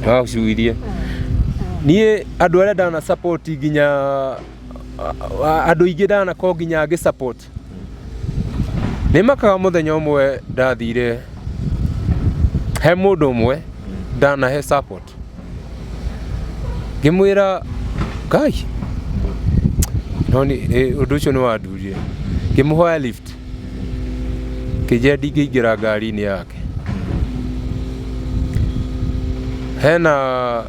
Magacuirie. Niĩ andũ arĩa ndana support nginya andũ aingĩ ndanakorwo nginya ngĩ support. Nĩ makaga mũthenya ũmwe ndathire he mũndũ ũmwe ndanahe support. Ngĩmwĩra Ngai no nĩ ũndũ ũcio nĩ wandurire. Ngĩmũhoya lift kĩnjĩra ndingĩingĩra ngari-inĩ yake. Hena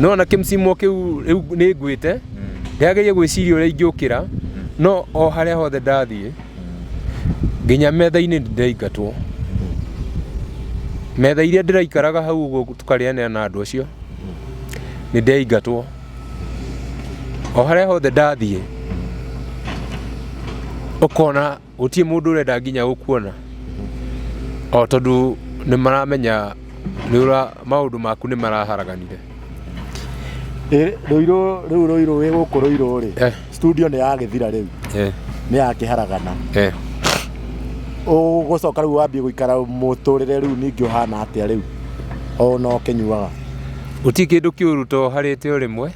nĩwona kĩmcimo kĩu rĩu nĩ ngwĩte ndĩrageria gwĩciria ũrĩa ingĩũkĩra no o harĩa hothe ndathiĩ nginya metha-inĩ ndĩraingatwo. Metha iria ndĩraikaraga hau ũguo tũkarĩanĩra na andũ acio nĩ ndĩraingatwo. O harĩa hothe ndathiĩ ũkona gũtirĩ mũndũ ũrenda nginya gũkuona o tondũ nĩ maramenya nĩ ũra maũndũ maku nĩ maraharaganire. Ĩ, Rũirũ rĩu Rũirũ wĩ gũkũ Rũirũ rĩ Eh. studio nĩ yagĩthira rĩu Eh, nĩ yakĩharagana eh. Ũgũcoka rĩu wambie gũikara mũtũrĩre rĩu ningĩ ũhana atĩa rĩu o na ũkĩnyuaga? Gũtirĩ kĩndũ kĩũru to harĩte o rĩmwe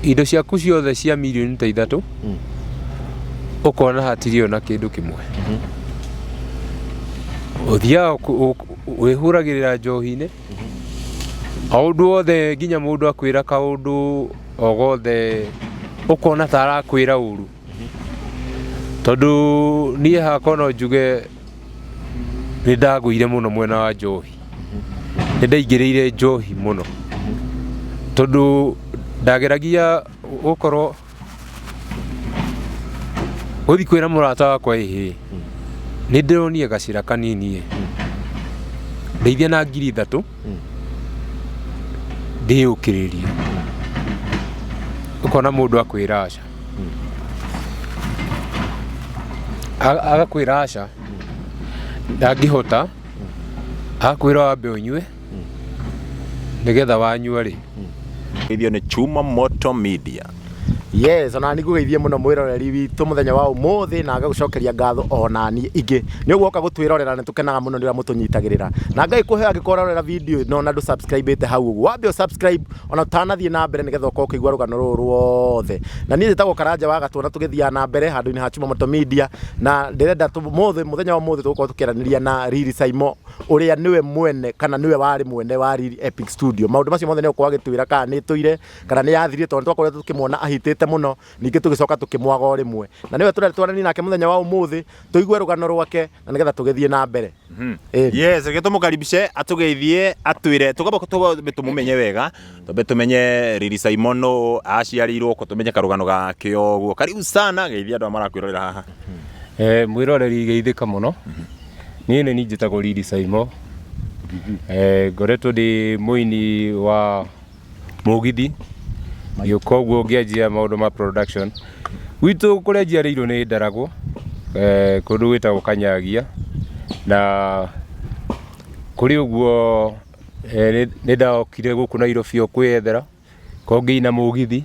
indo ciaku ciothe cia mirioni ta ithatũ ũkona hatirĩ ona kĩndũ kĩmwe ũthiaga wĩhũragĩrĩra njohi-inĩ o ũndũ wothe nginya mũndũ akwĩra kaũndũ o gothe ũkona ta arakwĩra ũru tondũ niĩ hakwa no njuge nĩ ndagũire mũno mwena wa njohi nĩ ndaingĩrĩire njohi mũno tondũ ndageragia gũkorwo gũthiĩ kwĩra mũrata wakwa ĩhĩ nĩ ndĩronire gacĩra kanini ĩ ndeithia na 3000 ndĩyũkĩrĩrie ũkona mũndũ akwĩra aca Agakwĩra aca ndangĩhota agakwĩra wambe ũnyue nĩgetha wanyua rĩ Ithio nĩ Chuma Moto Media. Yes, ona ni ngũgeithie mũno mwĩroreri witũ mũthenya wa ũmũthĩ na ngagũcokeria ngatho ona niĩ ingĩ nĩ ũguo woka gũtwĩrorera nĩ tũkenaga mũno nĩ ũrĩa mũtũnyitagĩrĩra na Ngai kũhe angĩkorwo ũrarorera video ĩno na ndũ subscribe ĩte hau ũguo wambe ũ subscribe ona ũtanathiĩ na mbere nĩgetha ũkorwo ũkĩigua rũgano rũrũ ruothe na niĩ njĩtagwo Karanja wa Gatũ na tũgĩthiaga na mbere handũ-inĩ ha Chuma Moto Media na ndĩrenda mũthĩ mũthenya wa ũmũthĩ tũgũkorwo tũkĩaranĩria na Riri Saimo ũrĩa nĩwe mwene kana nĩwe warĩ mwene wa Riri Epic Studio maũndũ macio mothe nĩ ũkorwo agĩtwĩra kana nĩ ĩtũire kana nĩ yathirire tondũ twakoretwo tũkĩmuona ahitĩte mũno ningĩ tũgĩcoka tũkĩmwaga o rĩmwe na nĩwe tũrenda twaranĩrie nake mũthenya wa ũmũthĩ tũigue rũgano rwake na nĩgetha tũgĩthiĩ na mbere. Ĩni. Yes, reke tũmũkaribishe atũgeithie atwĩre tũkamba twambe tũmũmenye wega twambe tũmenye Riri Simon nũ aciarĩirwo kũ tũmenye karũgano gake ũguo karibu sana geithia andũ arĩa marakwĩrorera haha. Eh, mwĩroreri geithĩka mũno niĩ nĩ niĩ njĩtagwo Riri Saimo eh, ngoretwo ndĩ mũini wa mũgithi ngĩũka ũguo ngĩanjia maũndũ ma production gwitũ kũrĩa njiarĩirwo nĩ Ndaragwo eh, kũndũ gwĩtagwo Kanyagia na kũrĩ ũguo eh, nĩ ndokire gũkũ Nairobi o kwĩyethera ko ngĩina mũgithi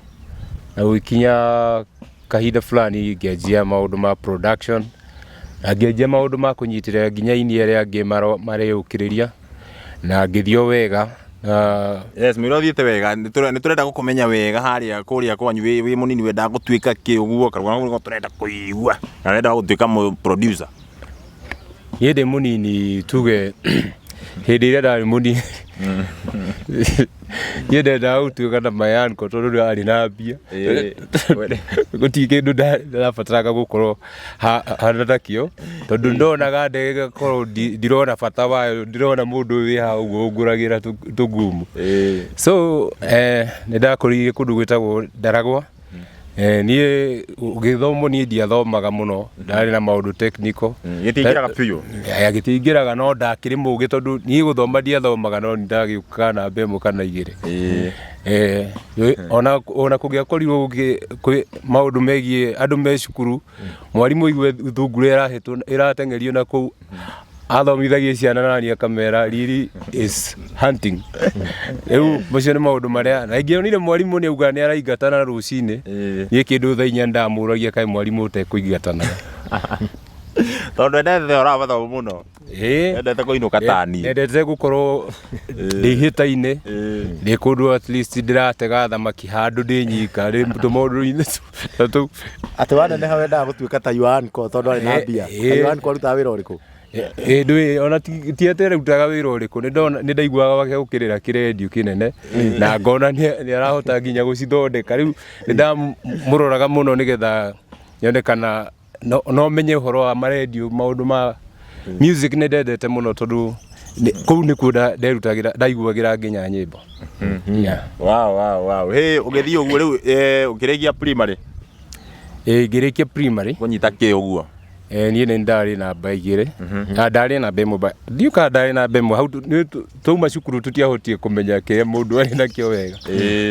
na gũgĩkinya kahinda fulani ngĩanjia maũndũ ma production na ngĩanjia maũndũ ma kũnyitĩrĩra nginya aini arĩa angĩ mareyũkĩrĩria na ngĩthiĩ o wega na Yes, mwĩra ũthiĩte wega nĩ tũrenda gũkũmenya wega harĩa kũrĩa kwanyu wĩ wĩ mũnini wendaga gũtuĩka kĩ ũguo karũgano kau nĩko tũrenda kũigua na ũrenda gũtuĩka mũ producer. Niĩ ndĩ mũnini tuge hĩndĩ ĩrĩa ndarĩ mũnini niĩ ndendaga gũtuĩka ta my uncle tondũ nĩ arĩ na mbia gũtirĩ kĩndũ ndarabataraga gũkorwo hana takĩo tondũ ndonaga ndege ngakorwo ndirona bata wayo ndirona mũndũ ũyũ wĩ haha ũguo ũngũragĩra tũngumu so eh, nĩ ndakũrĩire kũndũ gwĩtagwo Ndaragwa. Eh, niĩ gĩthomo niĩ ndiathomaga mũno ndarĩ na maũndũ technical. Gĩtiingĩraga biũ. Eh, gĩtiingĩraga no ndakĩrĩ mũgĩ tondũ niĩ gũthoma ndiathomaga no nĩndagĩũkaga namba ĩmwe kana igĩrĩ. Eh, ona ona kũngĩakorirwo kwĩ maũndũ megiĩ andũ me cukuru mwarimũ aigue thungura ĩrahetwo ĩrateng'erio na kũu athomithagia ciana nani akamera riri is hunting rĩu macio nĩ maũndũ marĩa na ingĩonire mwarimũ nĩ auga nĩ araingatana rũcinĩ niĩ kĩndũ thaa inya ndamũragia kaĩ mwarimũ ũtekũingatanaga. Tondũ endete ũhoro wa mathomo mũno. Ĩĩ. Endete kũinũka tani. Nyendete gũkorwo ndĩ ihĩta-inĩ, ndĩ kũndũ at least ndĩratega thamaki handũ ndĩ nyika, ndĩ tũmaũndũ-inĩ ta tũu. Atĩ waneneha wendaga gũtuĩka ta your uncle tondũ arĩ na mbia. Ta your uncle arutaga wĩra ũrĩkũ? Ĩ ndũĩ ona ti atĩ arutaga wĩra ũrĩkũ, nĩ ndaiguaga wake gũkĩrĩra kĩrendio kĩnene na ngona nĩ arahota nginya gũcithondeka. Rĩu nĩ ndamũroraga mũno nĩgetha nyone kana no menye ũhoro wa marendio, maũndũ ma music nĩ ndendete mũno tondũ kũu nĩkuo nderutagĩra, ndaiguagĩra nginya nyĩmbo. Yeah. Wow. Hey, ũgĩthiĩ ũguo rĩu ũkĩrĩkia primary? Ĩ, ngĩrĩkia primary. Kũnyita kĩ ũguo? Niĩ nĩ ndarĩ namba 2. Ah, ndarĩ namba 1, ndiũ kana ndarĩ namba 1 hau twauma cukuru tũtiahotire kũmenya kĩrĩa mũndũ arĩ nakĩo wega.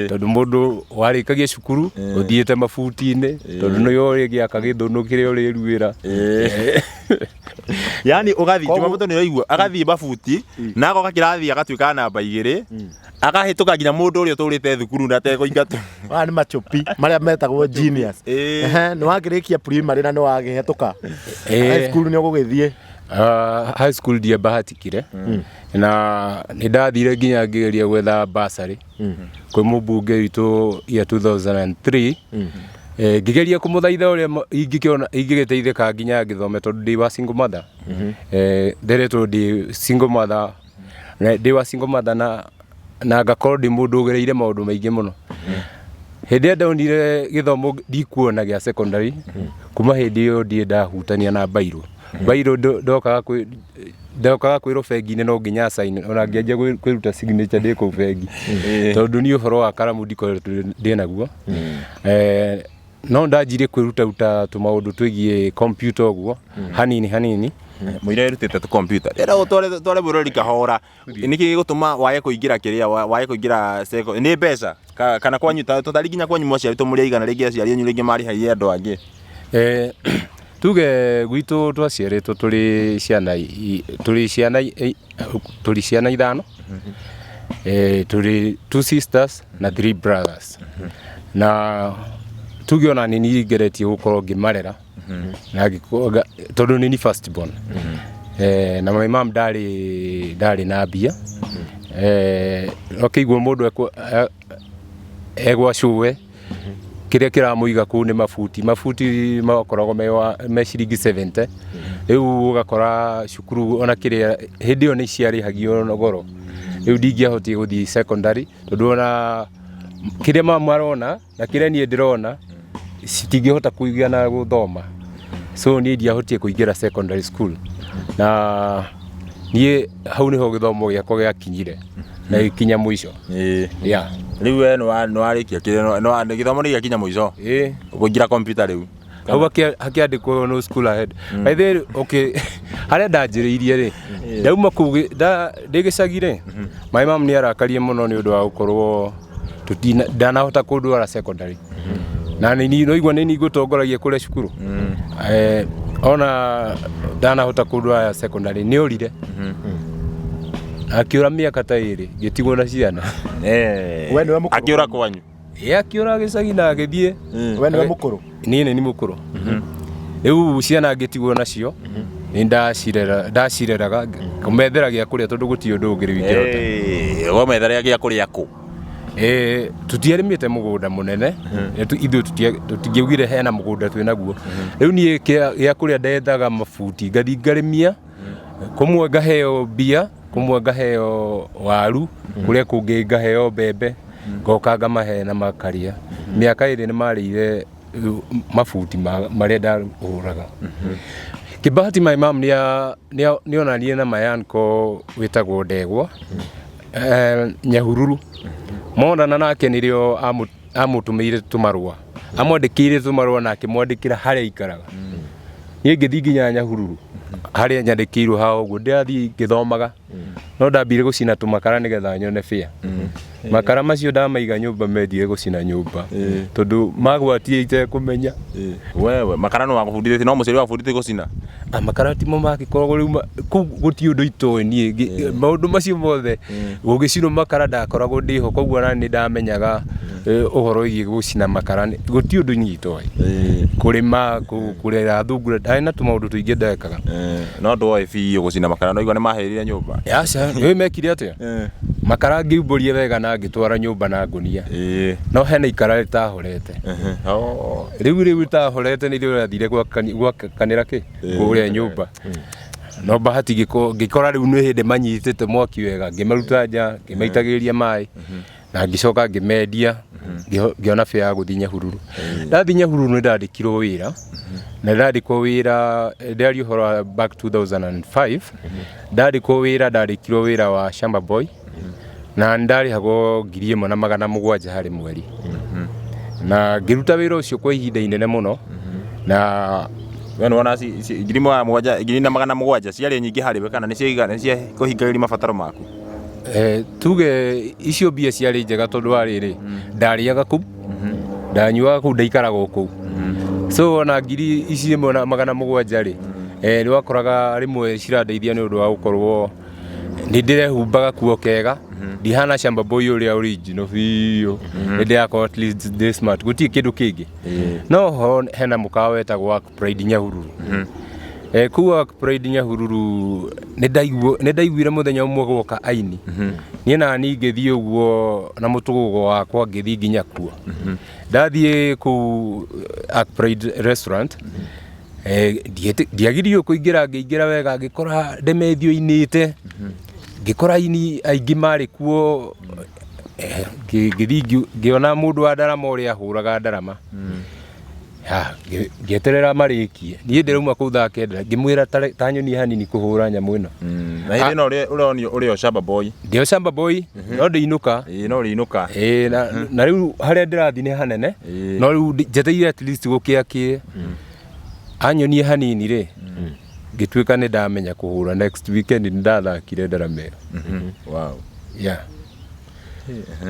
Tondũ mũndũ warĩkagia cukuru ũthiĩte mabuti-inĩ, tondũ nĩwe ũrĩgĩaka gĩthũnũ kĩrĩa ũrĩruĩra. Yaani ũgathiĩ Jumamoto nĩ ũraigua agathiĩ mabuti na agoka kĩrathi agatuĩka namba 2 akahĩtũka nginya mũndũ ũrĩa ũtũrĩte thukuru na atekũingatwo. Maya nĩ machopi marĩa metagwo genius. Ehe, nĩ wakĩrĩkia primary na nĩ wagĩhetũka. High school nĩ ũgũgĩthiĩ? High school ndiambahatikire na nĩ ndathire nginya ngĩgeria gwetha bursary kwĩ mũmbunge witũ year 2003. Ngĩgeria kũmũthaitha ũrĩa ingĩkĩona ingĩgĩteithĩka nginya ngĩthome tondũ ndĩ wa single mother. Nderetwo ndĩ single mother, na ndĩ wa single mother na ngakorwo ndĩ mũndũ ũgereire maũndũ maingĩ mũno. Hĩndĩ ĩrĩa ndonire gĩthomo ndikuona gĩa secondary, kuma hĩndĩ ĩyo ndirĩ ndahutania na bairũ. Bairũ ndokaga kwĩrwo bengi-inĩ no nginya sign, ona ngĩanjia kwĩruta signature ndĩ kũu bengi. Tondũ niĩ ũhoro wa karamu ndikoretwo ndĩ naguo. No ndanjirie kwĩruta ruta tũmaũndũ twĩgiĩ computer ũguo, hanini hanini. Mũira erutĩte tu computer. Ndĩrenda ũtware mũrori kahora. Nĩkĩ gĩgũtũma wae kũingĩra kĩrĩa, wae kũingĩra seko? Nĩ mbeca? Kana kwanyu, tũtari nginya kwanyu mwaciarĩtwo mũrĩ aigana, rĩngĩ aciari anyu rĩngĩ marĩhagia andũ angĩ? Tuge gwitũ twaciarĩtwo tũrĩ ciana tũrĩ ciana tũrĩ ciana 5. Tũrĩ 2 sisters na 3 brothers. Na tuge ona nĩ niĩ ngeretie gũkorwo ngĩmarera. Na tondũ nĩ niĩ first born. Na my mom ndarĩ na mbia. Ũkĩigua mũndũ egwa cũwe, kĩrĩa kĩramũiga kũu nĩ mabuti. Mabuti makoragwo me ciringi 70. Rĩu ũgakora cukuru ona kĩrĩa hĩndĩ ĩyo nĩ ciarĩhagio goro. Rĩu ndingĩahotire gũthiĩ secondary tondũ ona kĩrĩa mama arona na kĩrĩa niĩ ndĩrona citingĩhota kũigana gũthoma. So niĩ ndiahotire kũingĩra secondary school. Na niĩ hau nĩho gĩthomo gĩakwa gĩakinyire na gĩkinya mũico. Yeah. Rĩu we nĩ warĩkia kĩrĩa, gĩthomo nĩ gĩakinya mũico? Ĩĩ. Ũkũingĩra computer rĩu? Hau hakĩandĩkwo no school ahead. By the way, okay, harĩa ndanjĩrĩirie rĩ, ndauma kũu ndĩ gĩcagi rĩ, my mom nĩ arakarie mũno nĩ ũndũ wa gũkorwo ndanahota kũndwara secondary. Na nĩ niĩ, no igua nĩ niĩ ngũtongoragia kũrĩa cukuru. Ona ndanahota kũndwara secondary, nĩ orire. Akĩũra mĩaka ta 2, ngĩtigwo na ciana. We nĩwe mũkũrũ? Akĩũra kwanyu? Ĩ, akĩũra gĩcagi na agĩthiĩ. We nĩwe mũkũrũ? Niĩ nĩ niĩ mũkũrũ. Rĩu ciana ngĩtigwo nacio, nĩ ndacireraga, kũmethera gĩa kũrĩa tondũ gũtirĩ ũndũ ũngĩ rĩu ingĩhota. Ũkamethera gĩa kũrĩa kũ? Tũtiarĩmĩte mũgũnda mũnene, ithuĩ tũtingĩaugire hena mũgũnda twĩ naguo. Rĩu niĩ gĩa kũrĩa ndethaga mabuti, ngathiĩ ngarĩmia, kũmwe ngaheo mbia, kũmwe ngaheo waru, kũrĩa kũngĩ ngaheo mbembe, ngoka ngamahe na makarĩa. Mĩaka 2 nĩ marĩire mabuti marĩa ndahũraga. Kĩbahati my mom nĩ onanirie na my uncle wĩtagwo Ndegwa, Nyahururu. Monana nake nĩrĩo amũtũmĩire tũmarũa. Amwandĩkĩire tũmarũa na akĩmwandĩkĩra harĩa aikaraga. Niĩ ngĩthiĩ nginya Nyahururu. Harĩa nyandĩkĩirwo haha ũguo ndĩrathiĩ ngĩthomaga, no ndambire gũcina tũmakara nĩgetha nyone bĩa. Makara macio ndamaiga nyũmba mendire gũcina nyũmba tondũ magwatie itekũmenya. Wewe makara no wagũbundithĩtie, no mũciari wagũbundithĩtie gũcina? Ah, makara timo magĩkoragwo rĩu kũu gũtirĩ ũndũ itoĩ niĩ. Maũndũ macio mothe gũgĩcinwo makara ndakoragwo ndĩho, koguo ona nĩ ndamenyaga ũhoro wĩgiĩ gũcina makara. Gũtirĩ ũndũ niĩ itoĩ, kũrĩma, kũrera thungura, ndarĩ na tũmaũndũ tũingĩ ndekaga. No ndwoĩ biũ gũcina makara, no igua nĩ mahĩrire nyũmba. Aca, nĩũĩ mekire atĩa? Makara ngĩumbũria wega na ngĩtwara nyũmba na ngũnia, no hena ikara rĩtahorete. Rĩu rĩtahorete nĩrĩo rĩathire gwakanĩra kĩ kũrĩa nyũmba, no bahati ngĩkora rĩu nĩ hĩndĩ manyitĩte mwaki wega. Ngĩmaruta nja, ngĩmaitagĩrĩria maĩ na ngĩcoka ngĩmendia, ngĩona bĩa ya gũthiĩ Nyahururu. Ndathiĩ Nyahururu nĩ ndandĩkirwo wĩra, na ndandĩkwo wĩra, ndĩraria ũhoro wa back 2005. Ndandĩkwo wĩra, ndandĩkirwo wĩra wa shamba boy na ndarĩhagwo 1700 harĩ mweri, na ngĩruta wĩra ũcio kwa ihinda inene mũno na We nĩ wona 1700, 1700 ciarĩ nyingĩ harĩ we kana nĩ ciaigana, nĩ cia kũhingagĩria mabataro maku? Tuge icio mbia ciarĩ njega tondũ wa rĩrĩ, ndarĩaga kũu, ndanyuaga kũu, ndaikaraga o kũu. So ona 1700 rĩ, nĩ wakoraga rĩmwe cirandeithia nĩ ũndũ wa gũkorwo nĩ ndĩrehumbaga kuo kega, ndihana shamba boy ũrĩa original biũ, nĩ ndĩrakorwo at least ndĩ smart, gũtirĩ kĩndũ kĩngĩ. No ho hena mũkawa wetagwo wa Pride Nyahururu. Kũu wa Pride Nyahururu nĩ ndaiguire mũthenya ũmwe gwoka aini. Niĩ na niĩ ngĩthiĩ ũguo na mũtũgũgo wakwa, ngĩthiĩ nginya kuo. Ndathiĩ kũu Ark Pride Restaurant, ndiagiririo kũingĩra, ngĩingĩra wega, ngĩkora Ndemethio ainĩte, ngĩkora aini aingĩ marĩ kuo. Ngĩthiĩ ngĩona mũndũ wa ndarama ũrĩa ahũraga ndarama. Ha, ngĩeterera marĩkie. Niĩ ndĩrauma kũu thaa 9, ngĩmwĩra ta nyonie hanini kũhũra nyamũ ĩno. Na hĩndĩ ĩno ũronio ũrĩ o shamba boy? Ndĩ o shamba boy, no ndĩinũka. Ĩĩ, no ũrĩinũka. Ĩĩ, na rĩu harĩa ndĩrathiĩ nĩ hanene, no rĩu njetereire at least gũkĩa kĩe anyonie hanini rĩ, ngĩtuĩka nĩ ndamenya kũhũra. Next weekend nĩ ndathakire ndarama ĩyo. Yeah.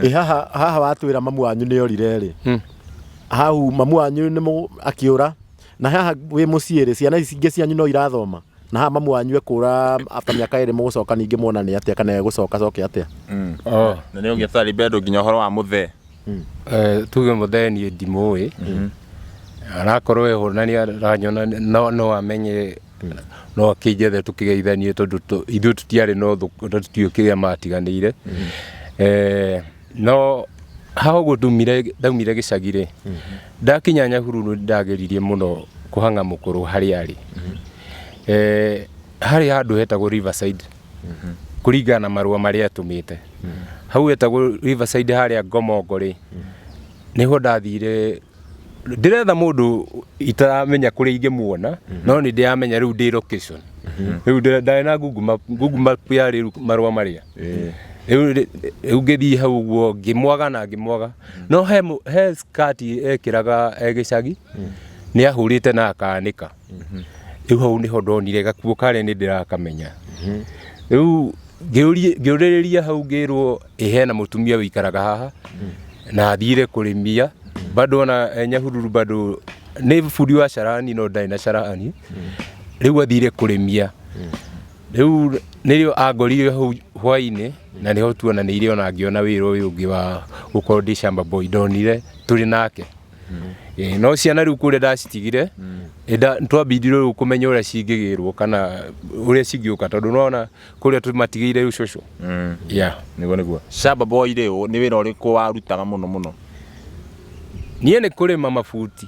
Ĩ haha watwĩra mamu wanyu nĩ orire rĩ, hau mamu wanyu nĩ akĩũra, na haha wĩ mũciĩ rĩ, ciana ici ingĩ cianyu no irathoma, na haha mamu wanyu ekũra after mĩaka 2, mũgũcoka ningĩ muonane atĩa, kana egũcoka coke atĩa? Oh. Na nĩ ũngĩtarĩ bado nginya ũhoro wa mũthee? Tuge mũthee niĩ ndimũĩ, arakorwo eho na nĩ aranyona, no amenye, no akĩnjethe tũkĩgeithanie, tondũ ithuĩ tũtiarĩ na ũthũ na tũtiũĩ kĩrĩa matiganĩire. No haha ũguo ndaumire gĩcagi rĩ, ndakinya Nyahururu ndageririe mũno kũhang'a mũkũrũ harĩa arĩ. Harĩ handũ hetagwo Riverside, kũringana na marũa marĩa atũmĩte, hau hetagwo Riverside harĩa Ngomongo rĩ, nĩho ndathire ndĩretha mũndũ itaramenya kũrĩa ingĩmuona, no nĩ ndĩramenya rĩu ndĩ location rĩu ndarĩ na Google Map. Google Map yarĩ rĩu marũa marĩa rĩu ngĩthiĩ hau ũguo ngĩmwaga na ngĩmwaga, no he skati ekĩraga e gĩcagi, nĩ ahũrĩte na akanĩka. Rĩu hau nĩho ndonire gakuo karĩa nĩ ndĩrakamenya. Rĩu ngĩũrĩrĩria hau, ngĩrwo ĩ hena mũtumia ũikaraga haha na athire kũrĩmia bado ona e Nyahururu, bado nĩ bundi wa carani no ndarĩ na carani. Rĩu athire kũrĩmia, rĩu nĩrĩo angorire hau hwainĩ na nĩho tuonanĩire, ona ngĩona wĩra ũyũ ũngĩ wa gũkorwo ndĩ shamba boy, ndonire tũrĩ nake. No ciana rĩu kũrĩa ndacitigire, twambindirwo rĩu kũmenya ũrĩa cingĩgĩrwo kana ũrĩa cingĩũka, tondũ nona kũrĩa tũmatigĩire rĩu cũcũ. Yeah. Niguo shamba boy rĩ, nĩ wĩra ũrĩkũ warutaga mũno mũno? Niĩ nĩ kũrĩma mabuti.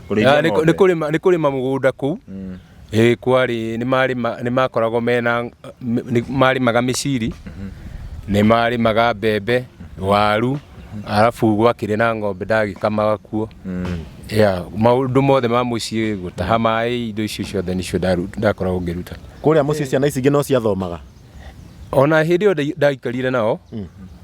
Kũrĩithia Nĩ ng'ombe? kũrĩma mũgũnda kũu. Ĩ kwarĩ nĩ marĩma, nĩ makoragwo mena nĩ marĩmaga mĩciri, nĩ marĩmaga mbembe, waru, arabu gwakĩrĩ na ng'ombe ndagĩkamaga kuo. Yeah, maũndũ mothe ma mũciĩ, gũtaha maĩ, indo icio ciothe nĩcio ndakoragwo ngĩruta. Kũrĩa mũciĩ ciana ici ingĩ no ciathomaga? Ona hĩndĩ ĩyo ndaikarire nao,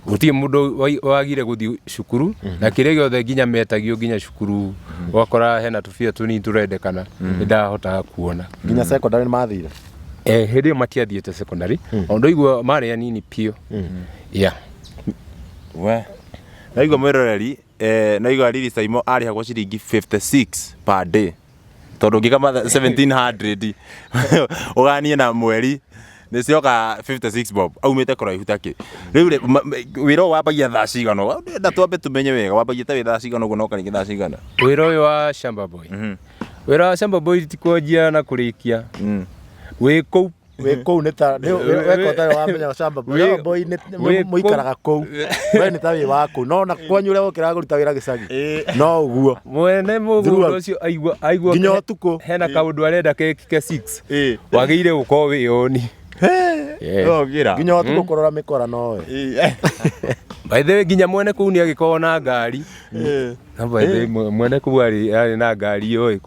gũtirĩ mũndũ wagire gũthiĩ cukuru, na kĩrĩa gĩothe nginya metagio nginya cukuru, ũgakora hena tũbia tũnini tũrendekana, nĩ ndahotaga kuona. Nginya secondary nĩ mathire? Hĩndĩ ĩyo matiathiĩte secondary, o ndaigua marĩ anini biũ, yeah. We naigua mwĩroreri, naigua Lily Saimo arĩhagwo ciringi 56 per day, tondũ ũngĩka 1700 ũganie na mweri nĩ cioka 56 bob. Aumĩte kũraihu takĩ. Rĩu rĩ, wĩra ũyũ wambagia thaa cigana? Ndĩrenda twambe tũmenye wega, wambagia ta wĩ thaa cigana ũguo na ũkarĩkia thaa cigana? Wĩra ũyũ wa Shamba Boy, wĩra wa Shamba Boy ti kwanjia na kũrĩkia, wĩ kũu. Wĩ kũu nĩ ta weka ũtarĩ wamenya shamba boy. Shamba boy nĩ mũikaraga kũu, we nĩ ta wĩ wa kũu, no na kwanyu ũrĩa wokĩraga kũruta wĩra gĩcagi no ũguo. Mwene mũgũnda Throughout. ũcio aigua Nginya ũtukũ. Hena kaũndũ arenda kekike 6, wagĩrĩire gũkorwo wĩ oni. Yeah. Ũkĩra. Nginya ũtukũ kũrora mĩkora nowe. By the way, nginya mwene kũu nĩ agĩkorwo na ngari. Na by the way, mwene kũu arĩ na ngari yoĩ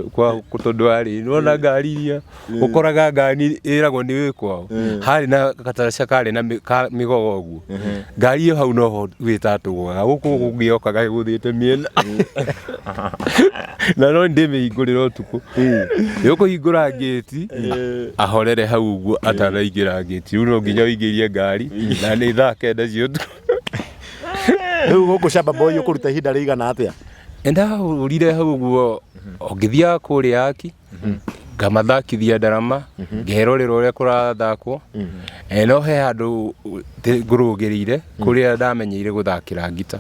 kwa tondũ arĩ nĩwona ngari iria ũkoraga ngari ĩragwo nĩ wĩ kwao, harĩ na gataraca karĩ na mĩgogo ũguo. Ngari ĩyo hau noho wĩtatũgwaga gũkũ gũgĩokaga ĩgũthĩte mĩena, na no ndĩmĩhingũrĩra ũtukũ, nĩ ũkũhingũra ngĩti ahorere hau ũguo atanaingĩra ngĩti. Rĩu no nginya ũingĩrie ngari na nĩ thaa 9 cia ũtukũ. Rĩu gũkũ shamba boy ũkũruta ihinda rĩigana atĩa? Ndahũrire hau ũguo ngĩthiaga kũrĩa aki ngamathakithia ndarama, ngerorera ũrĩa kũrathakwo. No he handũ ngũrũgĩrĩire kũrĩa ndamenyeire gũthakĩra ngita.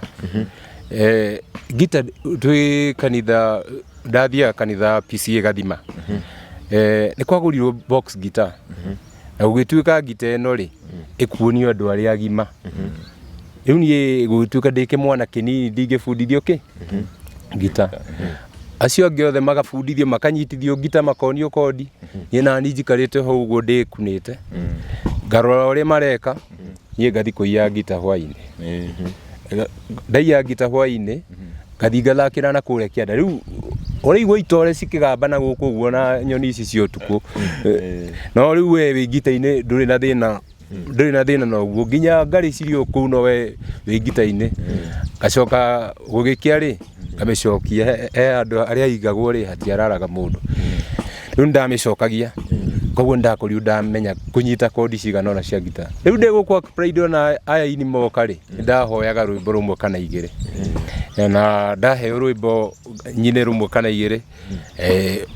Ngita twĩ kanitha, ndathiaga kanitha PCA Gathima. Nĩ kwagũrirwo box guitar na gũgĩtuĩka ngita ĩno rĩ ĩkuonio andũ arĩa agima. Rĩu niĩ gũgĩtuĩka ndĩ kĩmwana kĩnini, ndingĩbundithio kĩ ngita. Acio angĩ othe magabundithio, makanyitithio ngita, makonio kondi. Niĩ nani njikarĩte hau ũguo ndĩkunĩte, ngarora ũrĩa mareka. Niĩ ngathi kũiya ngita hwainĩ. Ndaiya ngita hwainĩ, ngathi ngathakĩra na kũrĩa kĩanda. Rĩu ũraigua itore cikĩgamba na gũkũ ũguo na nyoni ici cia ũtukũ. No rĩu we wĩ ngita-inĩ, ndũrĩ na thĩna, ndũrĩ na thĩna na ũguo nginya ngarĩ cirĩ o kũu, no we wĩ ngita-inĩ. Ngacoka gũgĩkĩa rĩ, ngamĩcokia he handũ harĩa ĩigagwo rĩ, hatiararaga mũndũ. Rĩu nĩndamĩcokagia, koguo nĩndakorirwo ndamenya kũnyita kondi cigana ũna cia ngita. Rĩu ndĩ gũkũ Pride, ona aya aini moka rĩ, nĩndahoyaga rwĩmbo rũmwe kana igĩrĩ, na ndaheo rwĩmbo nyine rũmwe kana igĩrĩ,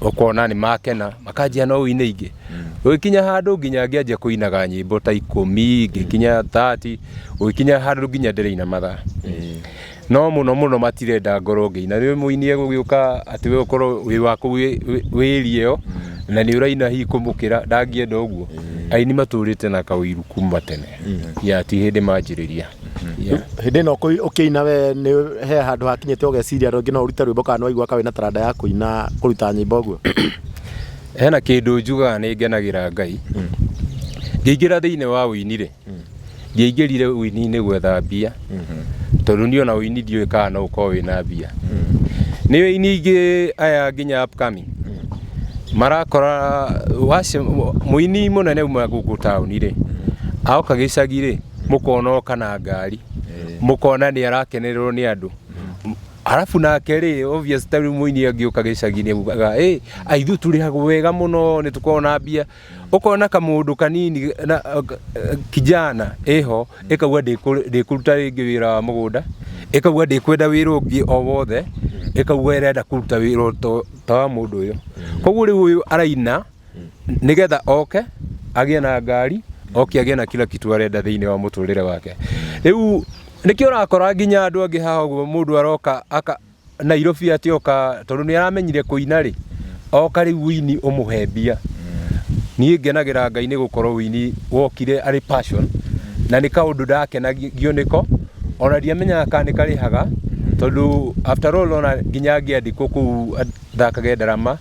ũkona nĩ makena, makanjia no ũine ingĩ. Gũgĩkinya handũ nginya ngĩanjia kũinaga nyĩmbo ta 10, ngĩkinya 30, gũgĩkinya handũ nginya ndĩraina mathaa. No mũno mũno matirenda ngorwo ngĩina. Rĩu mũini egũgĩũka atĩ we ũkorwo wĩ wa kũu wĩ area ĩyo na nĩ ũraina hihi kũmũkĩra, ndangĩenda ũguo. Aini matũrĩte na kaũiru kuma tene, ya ti hĩndĩ manjĩrĩria. Yeah. Hĩndĩ ĩno ũkĩina, we nĩ he handũ hakinyĩte ũgeciria rĩngĩ no ũrute rwĩmbo, kana nĩ waigua ka wĩna taranda ya kũina, kũruta nyĩmbo ũguo? Hena kĩndũ njugaga nĩ ngenagĩra Ngai. Ngĩingĩra thĩinĩ wa ũini rĩ, ndiaingĩrire ũini-inĩ gwetha mbia, tondũ niĩ ona ũini ndiũĩ kana no ũkorwo wĩna mbia. Nĩ aini aingĩ aya nginya upcoming marakora mũini mũnene uma gũkũ taũni rĩ, aoka gĩcagi rĩ, mũkona oka na ngari, mũkona nĩ arakenererwo nĩ andũ. Arabu nake rĩ, obvious, ta rĩu mũini angĩũka gĩcagi-inĩ augaga, "Ĩ aithuĩ tũrĩhagwo wega mũno, nĩ tũkoragwo na mbia." Ũkona kamũndũ kanini na kijana ĩho ĩkauga ndĩkũruta rĩngĩ wĩra wa mũgũnda, ĩkauga ndĩkwenda wĩra ũngĩ o wothe, ĩkauga ĩrenda kũruta wĩra ta wa mũndũ ũyũ. Koguo rĩu ũyũ araina nĩgetha oke agĩe na ngari, oke agĩe na kila kitu arenda thĩinĩ wa mũtũrĩre wake. Rĩu nĩkĩo ũrakora nginya andũ angĩ haha ũguo, mũndũ aroka aka Nairobi atĩ oka tondũ nĩ aramenyire kũina rĩ, oka rĩu ũini ũmũhe mbia. Niĩ ngenagĩra Ngai nĩ gũkorwo ũini wokire arĩ passion, na nĩ kaũndũ ndakenagio nĩko, ona ndiamenyaga kana nĩ karĩhaga, tondũ after all ona nginya ngĩandĩkwo kũu thakage ndarama,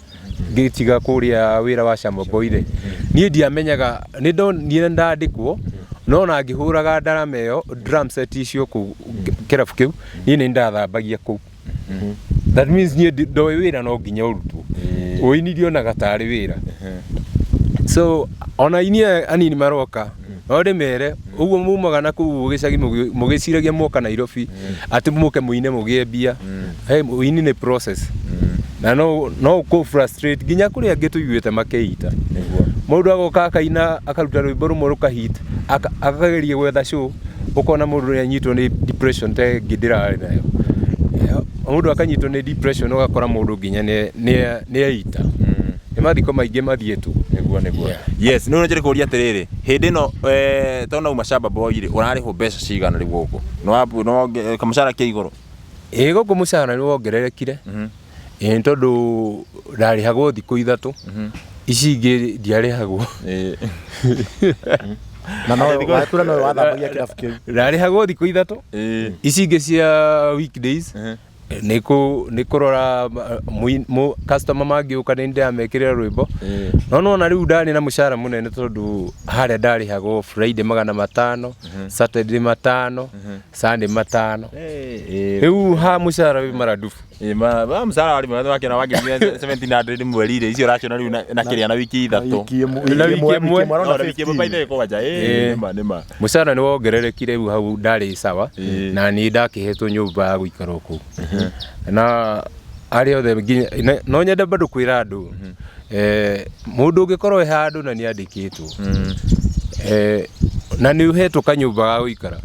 ngĩtiga kũrĩa wĩra wa Shamba Boy rĩ, niĩ ndiamenyaga. Nĩ ndonire ndandĩkwo, no ona ngĩhũraga ndarama ĩyo, drum set icio kũu kĩrabu kĩu, niĩ nĩ ndathambagia kũu. That means niĩ ndoĩ wĩra no nginya ũrutwo. Ũini ndionaga tarĩ wĩra. So ona inie anini maroka no ndĩmere ũguo mumaga na kũu gĩcagi mũgĩciragia mwoka Nairobi atĩ mũke mũine mũgĩe mbia. Hey, ũini nĩ process na no ũkũ frustrate nginya kũrĩ angĩ tũiguĩte makĩita. Mũndũ agoka akaina akaruta rwĩmbo rũmwe rũkahit, akageria gwetha show, ũkona mũndũ nĩ anyitwo nĩ depression ta ĩngĩ ndĩrarĩ nayo. Mũndũ akanyitwo nĩ depression, ũgakora mũndũ nginya nĩ eita. Nĩ mathiko maingĩ mathiĩtwo. Nĩguo. Yes, nĩ njĩrĩ kũria atĩrĩrĩ, hĩndĩ ĩno tondũ auma Shamba Boy rĩ, ũrarĩhwo mbeca cigana rĩu gũkũ? No kamũcara kĩ igũrũ? Ĩĩ, gũkũ mũcara nĩ wongererekire. Ĩĩ, nĩ tondũ ndarĩhagwo thikũ 3, ici ingĩ ndiarĩhagwo. Na no watura no wathambagia kĩrabu kĩu. Ndarĩhagwo thikũ 3, ici ingĩ cia weekdays nĩ kũrora customer mangĩũka nĩ ndĩramekĩrĩra rwĩmbo. No nona rĩu ndarĩ na mũcara mũnene tondũ harĩa ndarĩhagwo Friday 500, Saturday 500, Sunday 500. Rĩu ha mũcara wĩ maradufu. Mũcara warĩ mwega, wakĩona wanginya 1700 mweri rĩ, icio ũraciona rĩu na kĩrĩa na wiki 3. Wiki ĩmwe. Na wiki ĩmwe. No, na wiki ĩmwe by the way kwanja. Nĩma nĩma. Mũcara nĩ wongererekire rĩu hau ndarĩ sawa, na niĩ ndakĩhetwo nyũmba ya gũikara o kũu. Na arĩa othe nginya no nyende bado kwĩra andũ, mũndũ ũngĩkorwo e handũ na nĩ andĩkĩtwo, na nĩ ũhetwo kanyũmba ga gũikara,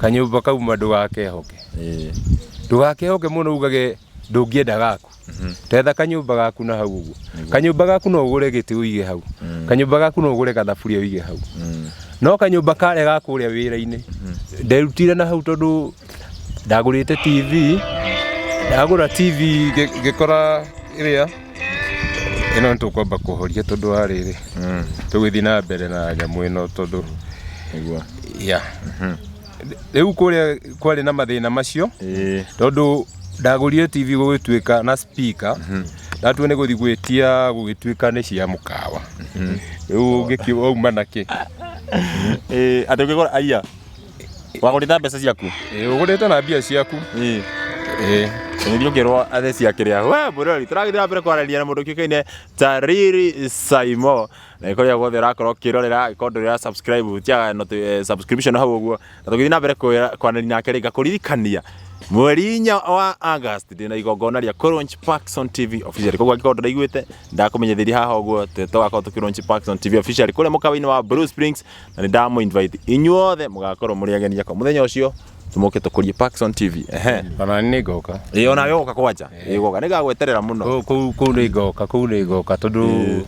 kanyũmba kau ma ndũgakehoke. Ndũgakehoke mũno ugage ndũngĩenda gaku. Tetha kanyũmba gaku na hau ũguo. Kanyũmba gaku no ũgũre gĩtĩ ũige hau. Kanyũmba gaku no ũgũre gathaburia ũige hau. No kanyũmba karĩa ga kũrĩa wĩra-inĩ nderutire na hau tondũ ndagũrĩte TV, ndagũra TV ngĩkora ĩrĩa ĩno nĩ tũkwamba kũhoria tondũ wa rĩrĩ tũgĩthiĩ na mbere na nyamũ ĩno tondũ yeah. Rĩu kũrĩa kwarĩ na mathĩna macio tondũ ndagũrire TV gũgĩtuĩka na speaker, ndatua nĩ gũthiĩ gwĩtia gũgĩtuĩka nĩ cia mũkawa. Rĩu ũngĩkiuma na kĩ? Atĩ ũkĩgũra aya wagũrĩte mbeca ciaku? Ĩĩ, ũgũrĩte na mbia ciaku. Ĩĩ. Nĩthiĩ ũkĩrwo atĩ cia kĩrĩa. We mũrori, tũragĩthiĩ na mbere kwaranĩria na mũndũ ũkĩũkaine ta Riri Saimo, na kũrĩa guothe ũrakorwo ũkĩrorera, angĩkorwo ndũrĩ subscribe hutia subscription hau ũguo, na tũgĩthiĩ na mbere kwaranĩria nake rĩ, ngakũririkania mweri 4 wa August ndĩna igongona rĩa kũ launch Parkson TV officially. Koguo angĩkorwo ndũraiguĩte, ndakũmenyithirie haha ũguo tũgakorwo tũkĩ launch Parkson TV officially kũrĩa mũkawa-inĩ wa Blue Springs, na nĩ ndamũ invite inyuothe mũgakorwo mũrĩ ageni akwa mũthenya ũcio, tũmoke tũkũrie Parkson TV. Ehe. Ona nĩ ngoka. Ĩĩ, ona we ũgoka kwanja. Ĩĩ, ũgoka, nĩngagweterera mũno. Kũu nĩ ngoka, kũu nĩ ngoka tondũ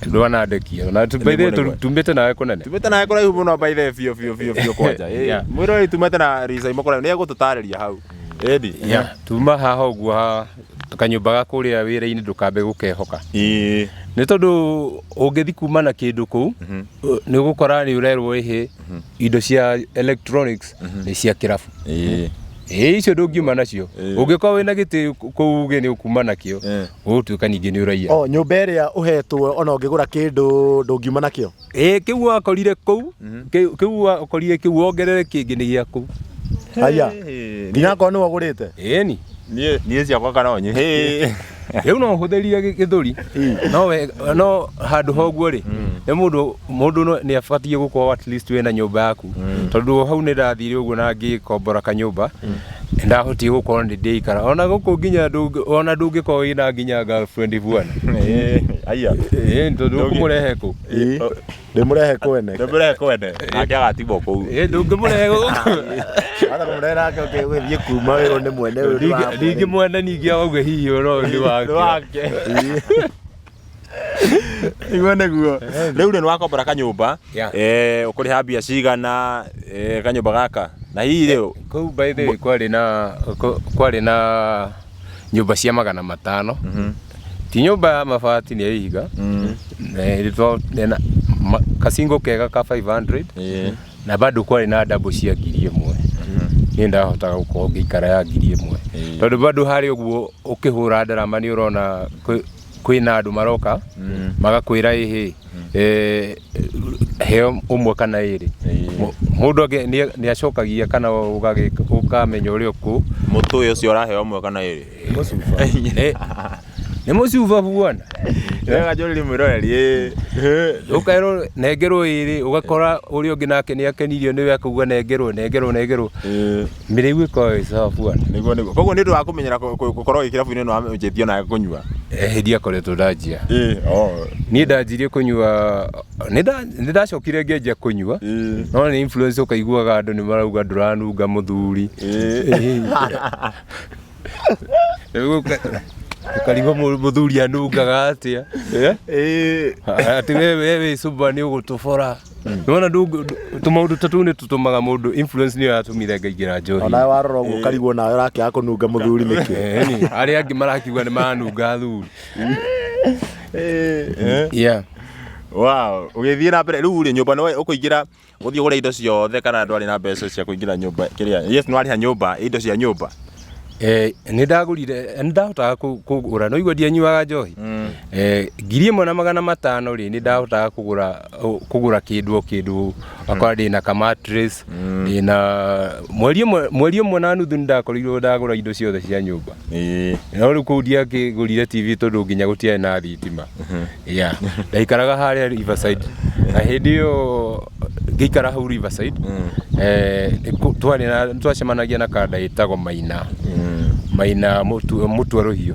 ndwanandekia. Na by the way tumĩte nawe kũnene. Tumĩte nawe kũraihu mũno by the way, biũ biũ biũ biũ kwanja. Ĩĩ, mwĩroreri tumĩte na Riri Saimo kũraihu, nĩ egũtũtarĩria hau. Ĩni. Yeah, tuma haha ũguo ha kanyũmba ga kũrĩa wĩra-inĩ ndũkambe gũkehoka. Nĩ tondũ ũngĩthi kuma na kĩndũ kũu, nĩ ũgũkora nĩ ũrerwo ĩhĩ indo cia electronics nĩ cia kĩrabu. Ĩĩ, icio ndũngiuma nacio. Ũngĩkorwo wĩna gĩtĩ kũu uge nĩ ũkuma nakĩo, ũgũtuĩka ningĩ nĩ ũraiya. O nyũmba ĩrĩa ũhetwo ona ũngĩgũra kĩndũ ndũngiuma nakĩo. Ĩĩ, kĩu wakorire kũu, kĩu wakorire kĩu wongerere kĩngĩ nĩ gĩa kũu. Haya. Nginya akorwo nĩwe ũgũrĩte. Ĩni. Niĩ ciakwa kana onye. Rĩu no ũhũthĩrire gĩthũri, no handũ ha ũguo rĩ, nĩ mũndũ nĩ abatiĩ gũkorwo at least wĩna nyũmba yaku. Tondũ hau nĩ ndathire ũguo na ngĩkombora kanyũmba, nĩ ndahotire gũkorwo nĩ ndĩikara. Ona gũkũ nginya ona ndũngĩkorwo wĩna nginya girlfriend bwana. Aya. Ĩĩ, tondũ ũkũmũrehe kũ? Ndĩmũrehe kwene. Ndĩmũrehe kwene. Nake agatigwo kũu. Ĩĩ, ndũngĩmũrehe gũkũ. Hata kũmũrehe nake ũgĩthiĩ kuma wĩrwo nĩ mwene ũyũ nĩ wa Ningĩ mwene ningĩ auge hihi ũhoro ũyũ nĩ wake. Nĩguo nĩguo. Rĩu rĩ, nĩ wakombora kanyũmba, ũkũrĩha mbia cigana kanyũmba gaka? Na hihi rĩ, Kũu by the way kwarĩ na nyũmba cia 500. Ti nyũmba ya mabati, nĩ ya ihiga. Na kacingo kega ka 500. Na bado kwarĩ na double cia 1000. Niĩ ndahotaga gũkorwo ngĩikara ya 1000. Tondũ bado harĩ ũguo ũkĩhũra ndarama nĩ ũrona kwĩna andũ maroka magakwĩra ĩhĩ, heo ũmwe kana ĩrĩ. Mũndũ nĩ acokagia kana ũkamenya ũrĩa ũkũ. Mũtũĩ ũcio ũraheo ũmwe kana ĩrĩ? Nĩ mũcuba bwana. Wega njũrĩrie mwĩroreri ĩ. Ũkerwo nengerwo ĩrĩ, ũgakora ũrĩa ũngĩ nake nĩ akenirio nĩwe akauga nengerwo, nengerwo, nengerwo. Mĩrĩu ĩkoragwo ĩ sawa bwana. Nĩguo nĩguo. Koguo nĩ ũndũ wa kũmenyera gũkorwo wĩ kĩrabu-inĩ nĩ wanjĩtie onawe kũnyua. Hĩndĩ akoretwo ndanjia. Ĩ, oh. Niĩ ndanjirie kũnyua nĩ ndacokire ngĩanjia kũnyua no nĩ influence ũkaiguaga andũ nĩ marauga ndũranunga mũthuri. Rĩu ũkarigwo mũthuri anungaga atĩa. Atĩ we wĩ cuba nĩ ũgũtũbora. Nĩwona tũmaũndũ ta tũu nĩ tũtũmaga mũndũ influence nĩyo yatũmire ngaingĩra njohi. Onawe warora ũguo ũkarigwo nawe ũrakĩaga kũnunga mũthuri nĩkĩ. Ĩni, arĩa angĩ marakiuga nĩ maranunga athuri. Yeah. Wow, ũgĩthiĩ na mbere rĩu rĩ nyũmba nĩ ũkũingĩra ũthiĩ ũgũre indo ciothe kana ndwarĩ na mbeca cia kũingĩra nyũmba kĩrĩa yes nĩ warĩha nyũmba indo cia nyũmba. Nĩ ndagũrire, nĩ ndahotaga kũgũra, no igua ndianyuaga njohi. 1500 rĩ, nĩ ndahotaga kũgũra kĩndũ o kĩndũ, akora ndĩna ka mattress, ndĩna mweri ũmwe na nuthu nĩ ndakorirwo ndagũra indo ciothe cia nyũmba. No rĩu kũu ndiakĩgũrire TV tondũ nginya gũtiarĩ na thitima. Yeah. Ndaikaraga harĩa Riverside. Na hĩndĩ ĩyo ngĩikara hau Riverside, twarĩ na twacemanagia na kanda ĩtagwo Maina. Maina Mũtua Rũhiũ.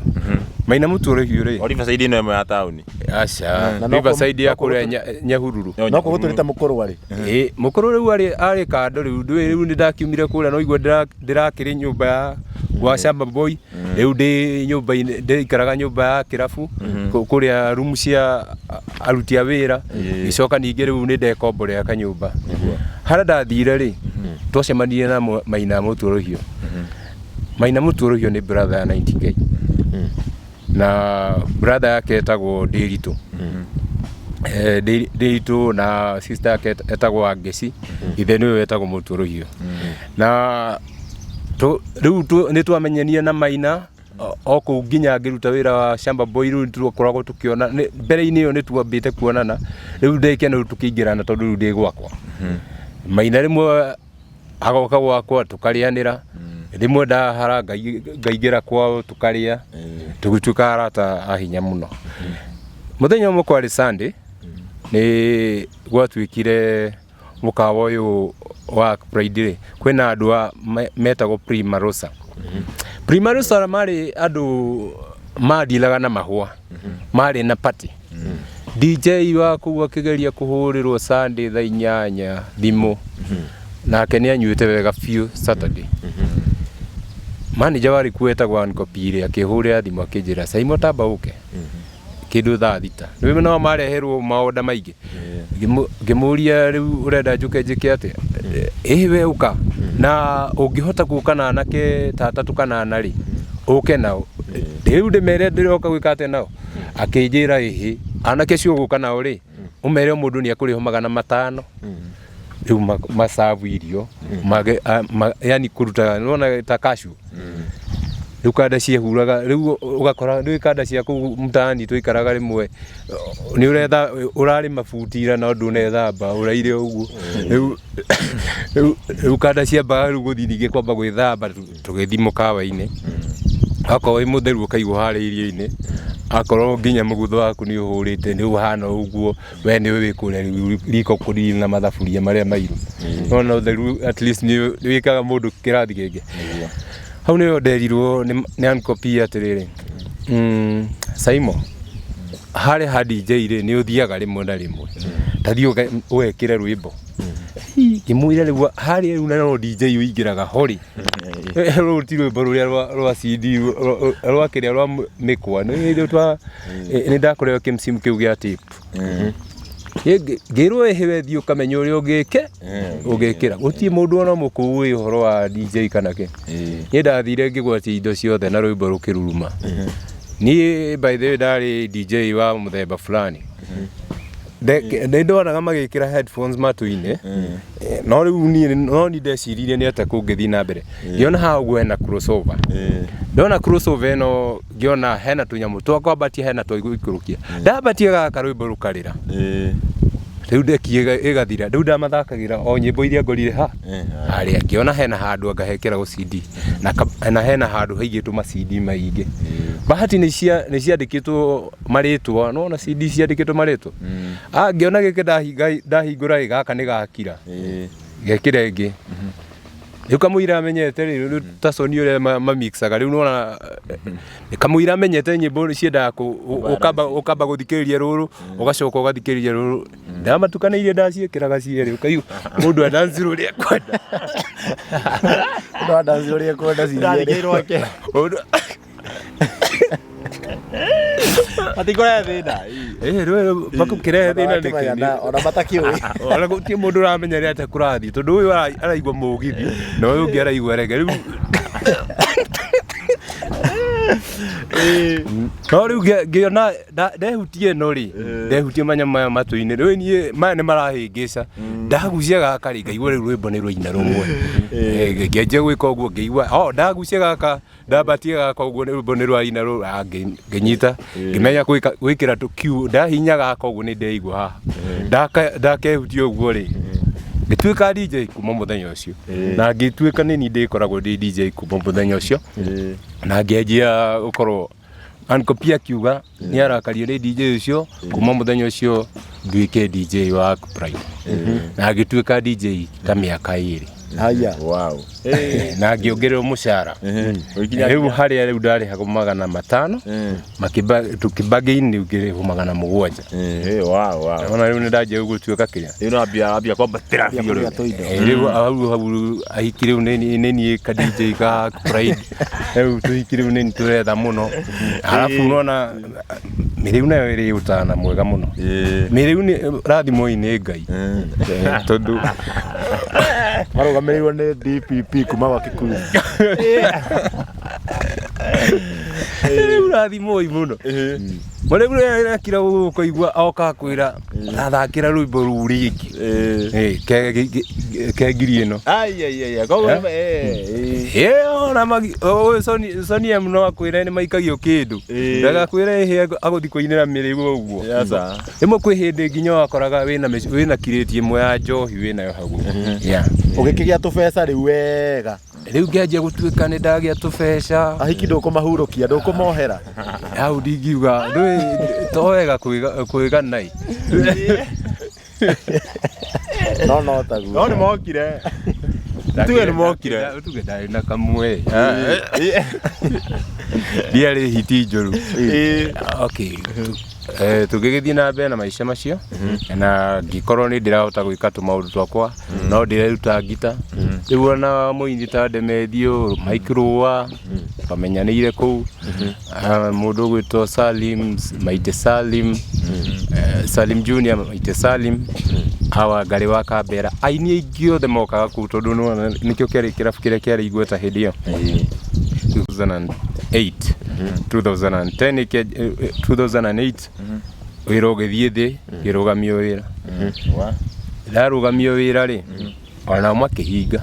Maina Mũtua Rũhiũ rĩ. O Riverside ĩno ĩmwe ya taũni. Aca. Na no Riverside ya no kũrĩa Nyahururu. No kũgũtũrĩte mũkũrũ arĩ. Ĩ, mũkũrũ rĩu arĩ kando rĩu, ndũĩ rĩu nĩ ndakiumire kũrĩa no igua ndĩrakĩrĩ nyũmba ya gwa Shamba Boy. Rĩu ndĩ nyũmba-inĩ, ndĩikaraga nyũmba ya kĩrabu kũrĩa room cia aruti a wĩra. Ngĩcoka ningĩ rĩu nĩ ndekomborera kanyũmba. Harĩa ndathire rĩ, twacemanirie na Maina Mũtua Rũhiũ. Maina Mũtua Rũhiũ nĩ brother ya 90K. Na brother yake etagwo Ndĩritũ. Ndĩritũ na sister yake etagwo Wangeci. Ithe nĩwe wetagwo Mũtua Rũhiũ. Na rĩu nĩ twamenyanire na Maina o kũu nginya ngĩruta wĩra wa Shamba Boy. Rĩu twakoragwo tũkĩona mbere-inĩ ĩyo nĩ twambĩte kuonana. Rĩu ndekena rĩu tũkĩingĩrana tondũ rĩu ndĩ gwakwa. Maina rĩmwe agoka gwakwa tũkarĩanĩra, rĩmwe ndahara ngaingĩra kwao tũkarĩa, tũgĩtuĩka arata a hinya mũno. Mũthenya ũmwe kwarĩ Sunday, nĩ gwatuĩkire mũkawa ũyũ wa Pride rĩ, kwĩna andũ a metagwo Primarosa. Primarosa marĩ andũ mandilaga na mahũa, marĩ na party. DJ wa kũu akĩgeria kũhũrĩrwo Sunday thaa 8 thimũ, nake nĩ anyuĩte wega biũ Saturday. Manager warĩ kuo etagwo Anko Pire akĩhũrĩra thimũ akĩnjĩra Saimo tamba ũke kĩndũ thaa 6. Rĩu no mareherwo maonda maingĩ. Ngĩmũria rĩu ũrenda njũke njĩke atĩa? Ĩ we ũka na ũngĩhota gũka na anake ta atatũ kana ana rĩ, ũke nao. Rĩu ndĩmere ndĩroka gwĩka atĩa nao? Akĩnjĩra ĩhĩ, anake acio ũgũka nao rĩ, ũmere o mũndũ nĩ ekũrĩhwo 500. Rĩu macabu irio, yani kũruta nĩwona ta cashew. Rĩu kanda ciehuraga, rĩu ũgakora rĩu kanda cia kũu mtaani tũikaraga rĩmwe nĩ ũretha ũrarĩma buti ira no ndũnethamba ũraire ũguo. Rĩu kanda ciambaga rĩu gũthiĩ ningĩ kwamba gwĩthamba tũgĩthiĩ mũkawa-inĩ. Akorwo wĩ mũtheru ũkaigwo harĩa irio-inĩ, akorwo nginya mũgutho waku nĩ ũhũrĩte nĩ ũhana ũguo, we nĩwe wĩ kũrĩa rĩu riko kũriri na mathaburia marĩa mairũ. Nĩwona ũtheru at least nĩ wĩkaga mũndũ kĩrathi kĩngĩ. Hau nĩho nderirwo nĩ Uncle P atĩrĩrĩ, Saimo, harĩa ha DJ rĩ nĩ ũthiaga rĩmwe na rĩmwe, ta thiĩ ũgekĩre rwĩmbo. Ngĩmwĩra rĩu harĩa rĩu na no DJ ũingĩraga ho rĩ, rũrũ ti rwĩmbo rũrĩa rwa CD rwa kĩrĩa rwa mĩkwa. Nĩ ndakorewo kĩmsimu kĩu gĩa tape. Ngĩrwo ĩhĩ we thiĩ ũkamenye ũrĩa ũngĩkĩra. Gũtirĩ mũndũ ona ũmwe kũu ũĩ ũhoro wa DJ kana kĩ. Niĩ ndathire ngĩgwatia indo ciothe na rwĩmbo rũkĩruruma. Niĩ by the way ndarĩ DJ wa mũthemba fulani. Nĩ ndonaga magĩkĩra headphones matũ-inĩ, no rĩu niĩ no niĩ ndeciririe nĩ atĩa kũngĩthiĩ na mbere. Ngĩona haha ũguo hena crossover. Ndona crossover ĩno ngĩona hena tũnyamũ twa kwambatia hena twa gũikũrũkia. Ndambatia gaka rwĩmbo rũkarĩra. Rĩu ndeki ĩgathira. Rĩu ndamathakagĩra o nyĩmbo iria ngorire ha harĩa, ngĩona hena handũ anga hekĩragwo CD na hena handũ haigĩtwo ma CD maingĩ. Bahati nĩ ciandĩkĩtwo marĩtwa, nĩwona CD ciandĩkĩtwo marĩtwa. Ah, ngĩona gĩkĩ ndahingũra ĩ, gaka nĩ gakira. Ngekĩra ĩngĩ. Rĩu kamũira amenyete rĩ, rĩu ta Sony ũrĩa mamixaga rĩu nĩwona kamũira amenyete nyĩmbo ciendaga ũkamba gũthikĩrĩria rũrũ, ũgacoka ũgathikĩrĩria rũrũ. Ndamatukanĩirie, ndaciĩkĩraga cierĩ, ũkaigua mũndũ adansi ũrĩa ekwenda. No adansi ũrĩa ekwenda cierĩ. Rwake. Matikũrehe thĩna. Rĩu makũkĩrehe thĩna nĩkĩ? Ona matakĩũĩ. Ona gũtirĩ mũndũ ũramenya rĩ atĩa kũrathiĩ, tondũ ũyũ araigua mũgithi na ũyũ ũngĩ araigua rege. Rĩu no rĩu ngĩona ndehutie ĩno rĩ, ndehutie manyamũ maya matũ-inĩ, rĩu niĩ maya nĩ marahĩngĩca. Ndagucia gaka rĩ, ngaigua rĩu rwĩmbo nĩ rwaina rũmwe. Ngĩanjia gwĩka ũguo, ngĩigua oh, ndagucia gaka, ndambatie gaka ũguo, nĩ rwĩmbo nĩ rwaina rũ, ah, ngĩnyita, ngĩmenya gwĩkĩra tũ cue. Ndahinya gaka ũguo nĩ ndeigua haha. Ndakehutia ũguo rĩ, ngĩtuĩka DJ kuma mũthenya ũcio, na ngĩtuĩka nĩ niĩ ndĩkoragwo ndĩ DJ kuma mũthenya ũcio, na ngĩanjia gũkorwo Uncle P akiuga nĩ arakario nĩ DJ ũcio. Kuma mũthenya ũcio nduĩke DJ wa Prime, na ngĩtuĩka DJ ta mĩaka 2. Haya. Wow. Na ngĩongererwo mũcara. Rĩu harĩa rĩu ndarĩhagwo 500, tũkĩbagain rĩu ngĩrĩhwo 700. Wow. Ona rĩu nĩ ndanjia gũtuĩka kĩrĩa. Rĩu no ambia kwambatĩra biũ kũrĩa rĩu. tũindo. Rĩu hau ahiki rĩu nĩ niĩ ka DJ ka Pride. Rĩu tũhiki rĩu nĩ tũretha mũno. Arabu unaona mĩrĩu nayo ĩrĩ ũtana mwega mũno. Mĩrĩu nĩ rathimwo nĩ Ngai. Tondũ Marũgamĩrĩirwo nĩ DPP kuma gwa Kikuyu. Rĩu rathimwo mũno. Mũrĩu rĩrĩa akira ũkaigua oka kwĩra athakĩra rwĩmbo rũu rĩngĩ. Ke ngiri ĩno. Ai ai ai. Koguo Ona magi ũyũ Sony Sony M no akwĩre nĩ maikagio kĩndũ. Ndagakwĩre ĩhĩ agũthiĩ kũinĩra mĩrĩu ũguo. Yes. Rĩmwe kwĩ hĩndĩ nginya wakoraga wĩna kirĩti ĩmwe ya njohi wĩnayo hau. Yeah. Ũgĩkĩgĩa tũbeca rĩu wega. Rĩu ngĩanjia gũtuĩka nĩ ndagĩa tũbeca. Ahiki ndũkũmahurũkia, ndũkũmohera. Hau ndingiuga ndũĩ to wega kwĩgana. No no taguo. No nĩ mokire. Tuge nĩ mokire. Tuge ndarĩ na kamwe. Ndiarĩ hiti njũru. Okay. Tũgĩgĩthiĩ na mbere na maica macio, na ngĩkorwo nĩ ndĩrahota gwĩka tũmaũndũ twakwa, no ndĩreruta ngita. Rĩu ona mũini ta Ndemethio, Mike Rũa, twamenyanĩire kũu. Mũndũ ũgwĩtwo Salim, Maite Salim, Salim Junior, Maite Salim, hawa Ngarĩ wa Kambera, aini aingĩ othe mokaga kũu, tondũ nĩwona nĩkĩo kĩarĩ kĩrabu kĩrĩa kĩarĩ igweta hĩndĩ ĩyo 2008, 2010, 2008 wĩra ũgĩthiĩ thĩ, ngĩrũgamio wĩra. Ndarũgamio wĩra rĩ, onao makĩhinga.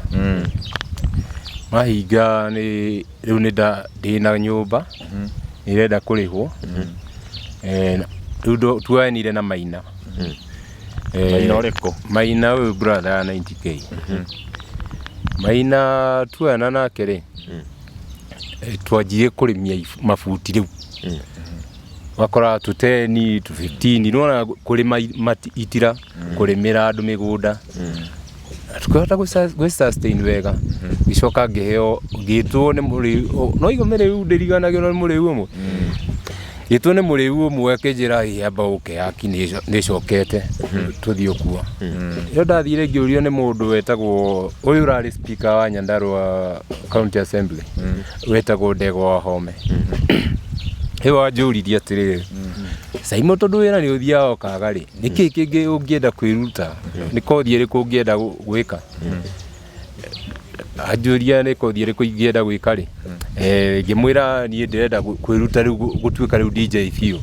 Mahinga nĩ rĩu nĩ ndĩna nyũmba nĩrenda kũrĩhwo. Rĩu tuoyanire na Maina. Maina ũrĩkũ? Maina ũyũ brother ya 90K. Maina tuoyana nake rĩ, twanjirie kũrĩmia mabuti rĩu. Wakora tu 10 tu 15, nĩwona kũrĩma itira, kũrĩmĩra andũ mĩgũnda. Tukĩhota gwĩ sustain wega. Ngĩcoka ngĩheo, ngĩtwo nĩ mũrĩu, no igua mĩrĩu ndĩriganagĩrwo nĩ mũrĩu ũmwe. Ngĩtwo nĩ mũrĩu ũmwe akĩnjĩra, ĩ amba ũke haki nĩcokete tũthiĩ ũkuo. Rĩo ndathire ngĩũrio nĩ mũndũ wetagwo ũyũ ũrarĩ speaker wa Nyandarua County Assembly, wetagwo Ndegwa wa Home. Rĩu anjũririe atĩrĩrĩ, Saimo, tondũ wĩra nĩ ũthiaga ũkaga rĩ, nĩkĩ kĩngĩ ũngĩenda kwĩruta? Nĩ kothi ĩrĩkũ ũngĩenda gwĩka? Anjũria nĩ kothi ĩrĩkũ ingĩenda gwĩka rĩ, ngĩmwĩra niĩ ndĩrenda kwĩruta rĩu gũtuĩka rĩu DJ biũ.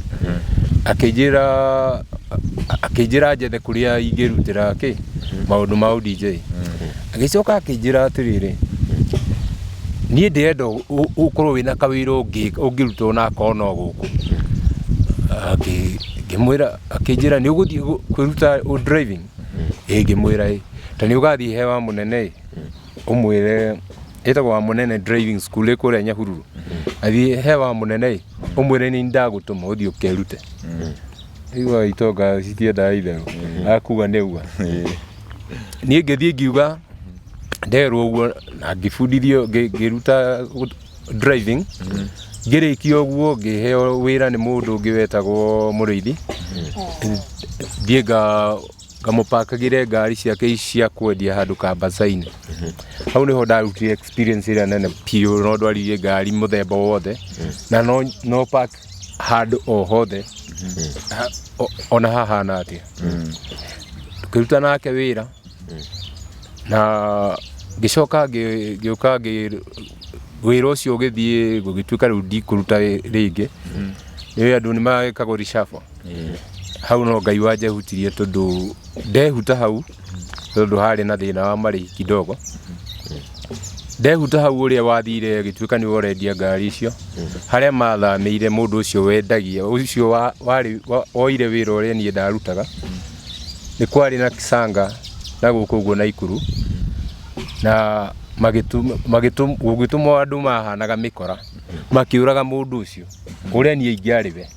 Akĩnjĩra njethe kũrĩa ingĩrutĩra kĩ maũndũ ma DJ. Agĩcoka akĩnjĩra atĩrĩrĩ, niĩ ndĩrenda ũkorwo wĩna kawĩra ũngĩruta onakorwo no gũkũ. Ngĩmwĩra, akĩnjĩra nĩ ũgũthiĩ kwĩruta driving? Ĩ, ngĩmwĩra ĩ, ta nĩ ũgathiĩ he wa mũnene ĩ, ũmwĩre ĩtagwo wa mũnene driving school ĩ kũrĩa Nyahururu. Athiĩ he wa mũnene ĩ, ũmwĩre nĩ ndagũtũma ũthiĩ ũkerute. Igua itonga citiendaga itherũ, akuga nĩ uga. Niĩ ngĩthiĩ ngiuga nderwo ũguo na ngĩbundithio ngĩruta driving. Ngĩrĩkia ũguo ngĩheo wĩra nĩ mũndũ ũngĩ wetagwo Mũrĩithi, thiĩ ngamũpakagĩre ngari ciake cia kwendia handũ Kambaca-inĩ. Hau nĩho ndarutire experience ĩrĩa nene biũ. No ndwaririe ngari mũthemba wothe na no park handũ o hothe, ona hahana atĩa. Tũkĩruta nake wĩra na ngĩcoka ngĩũka wĩra ũcio ũgĩthiĩ gũgĩtuĩka rĩu ndikũruta rĩngĩ, nĩ andũ nĩ magĩkagwo reshuffle. Hau no Ngai wanjehutirie, tondũ ndehuta hau, tondũ harĩ na thĩna wa marĩhi kidogo. Ndehuta hau, ũrĩa wathire agĩtuĩka nĩwe ũrendia ngari icio harĩa mathamĩire. Mũndũ ũcio wendagia ũcio warĩ woire wĩra ũrĩa niĩ ndarutaga, nĩ kwarĩ na kisanga na gũkũ ũguo Naikuru, na gũgĩtũmwo andũ mahanaga mĩkora makĩũraga mũndũ ũcio ũrĩa niĩ ingĩarĩ we.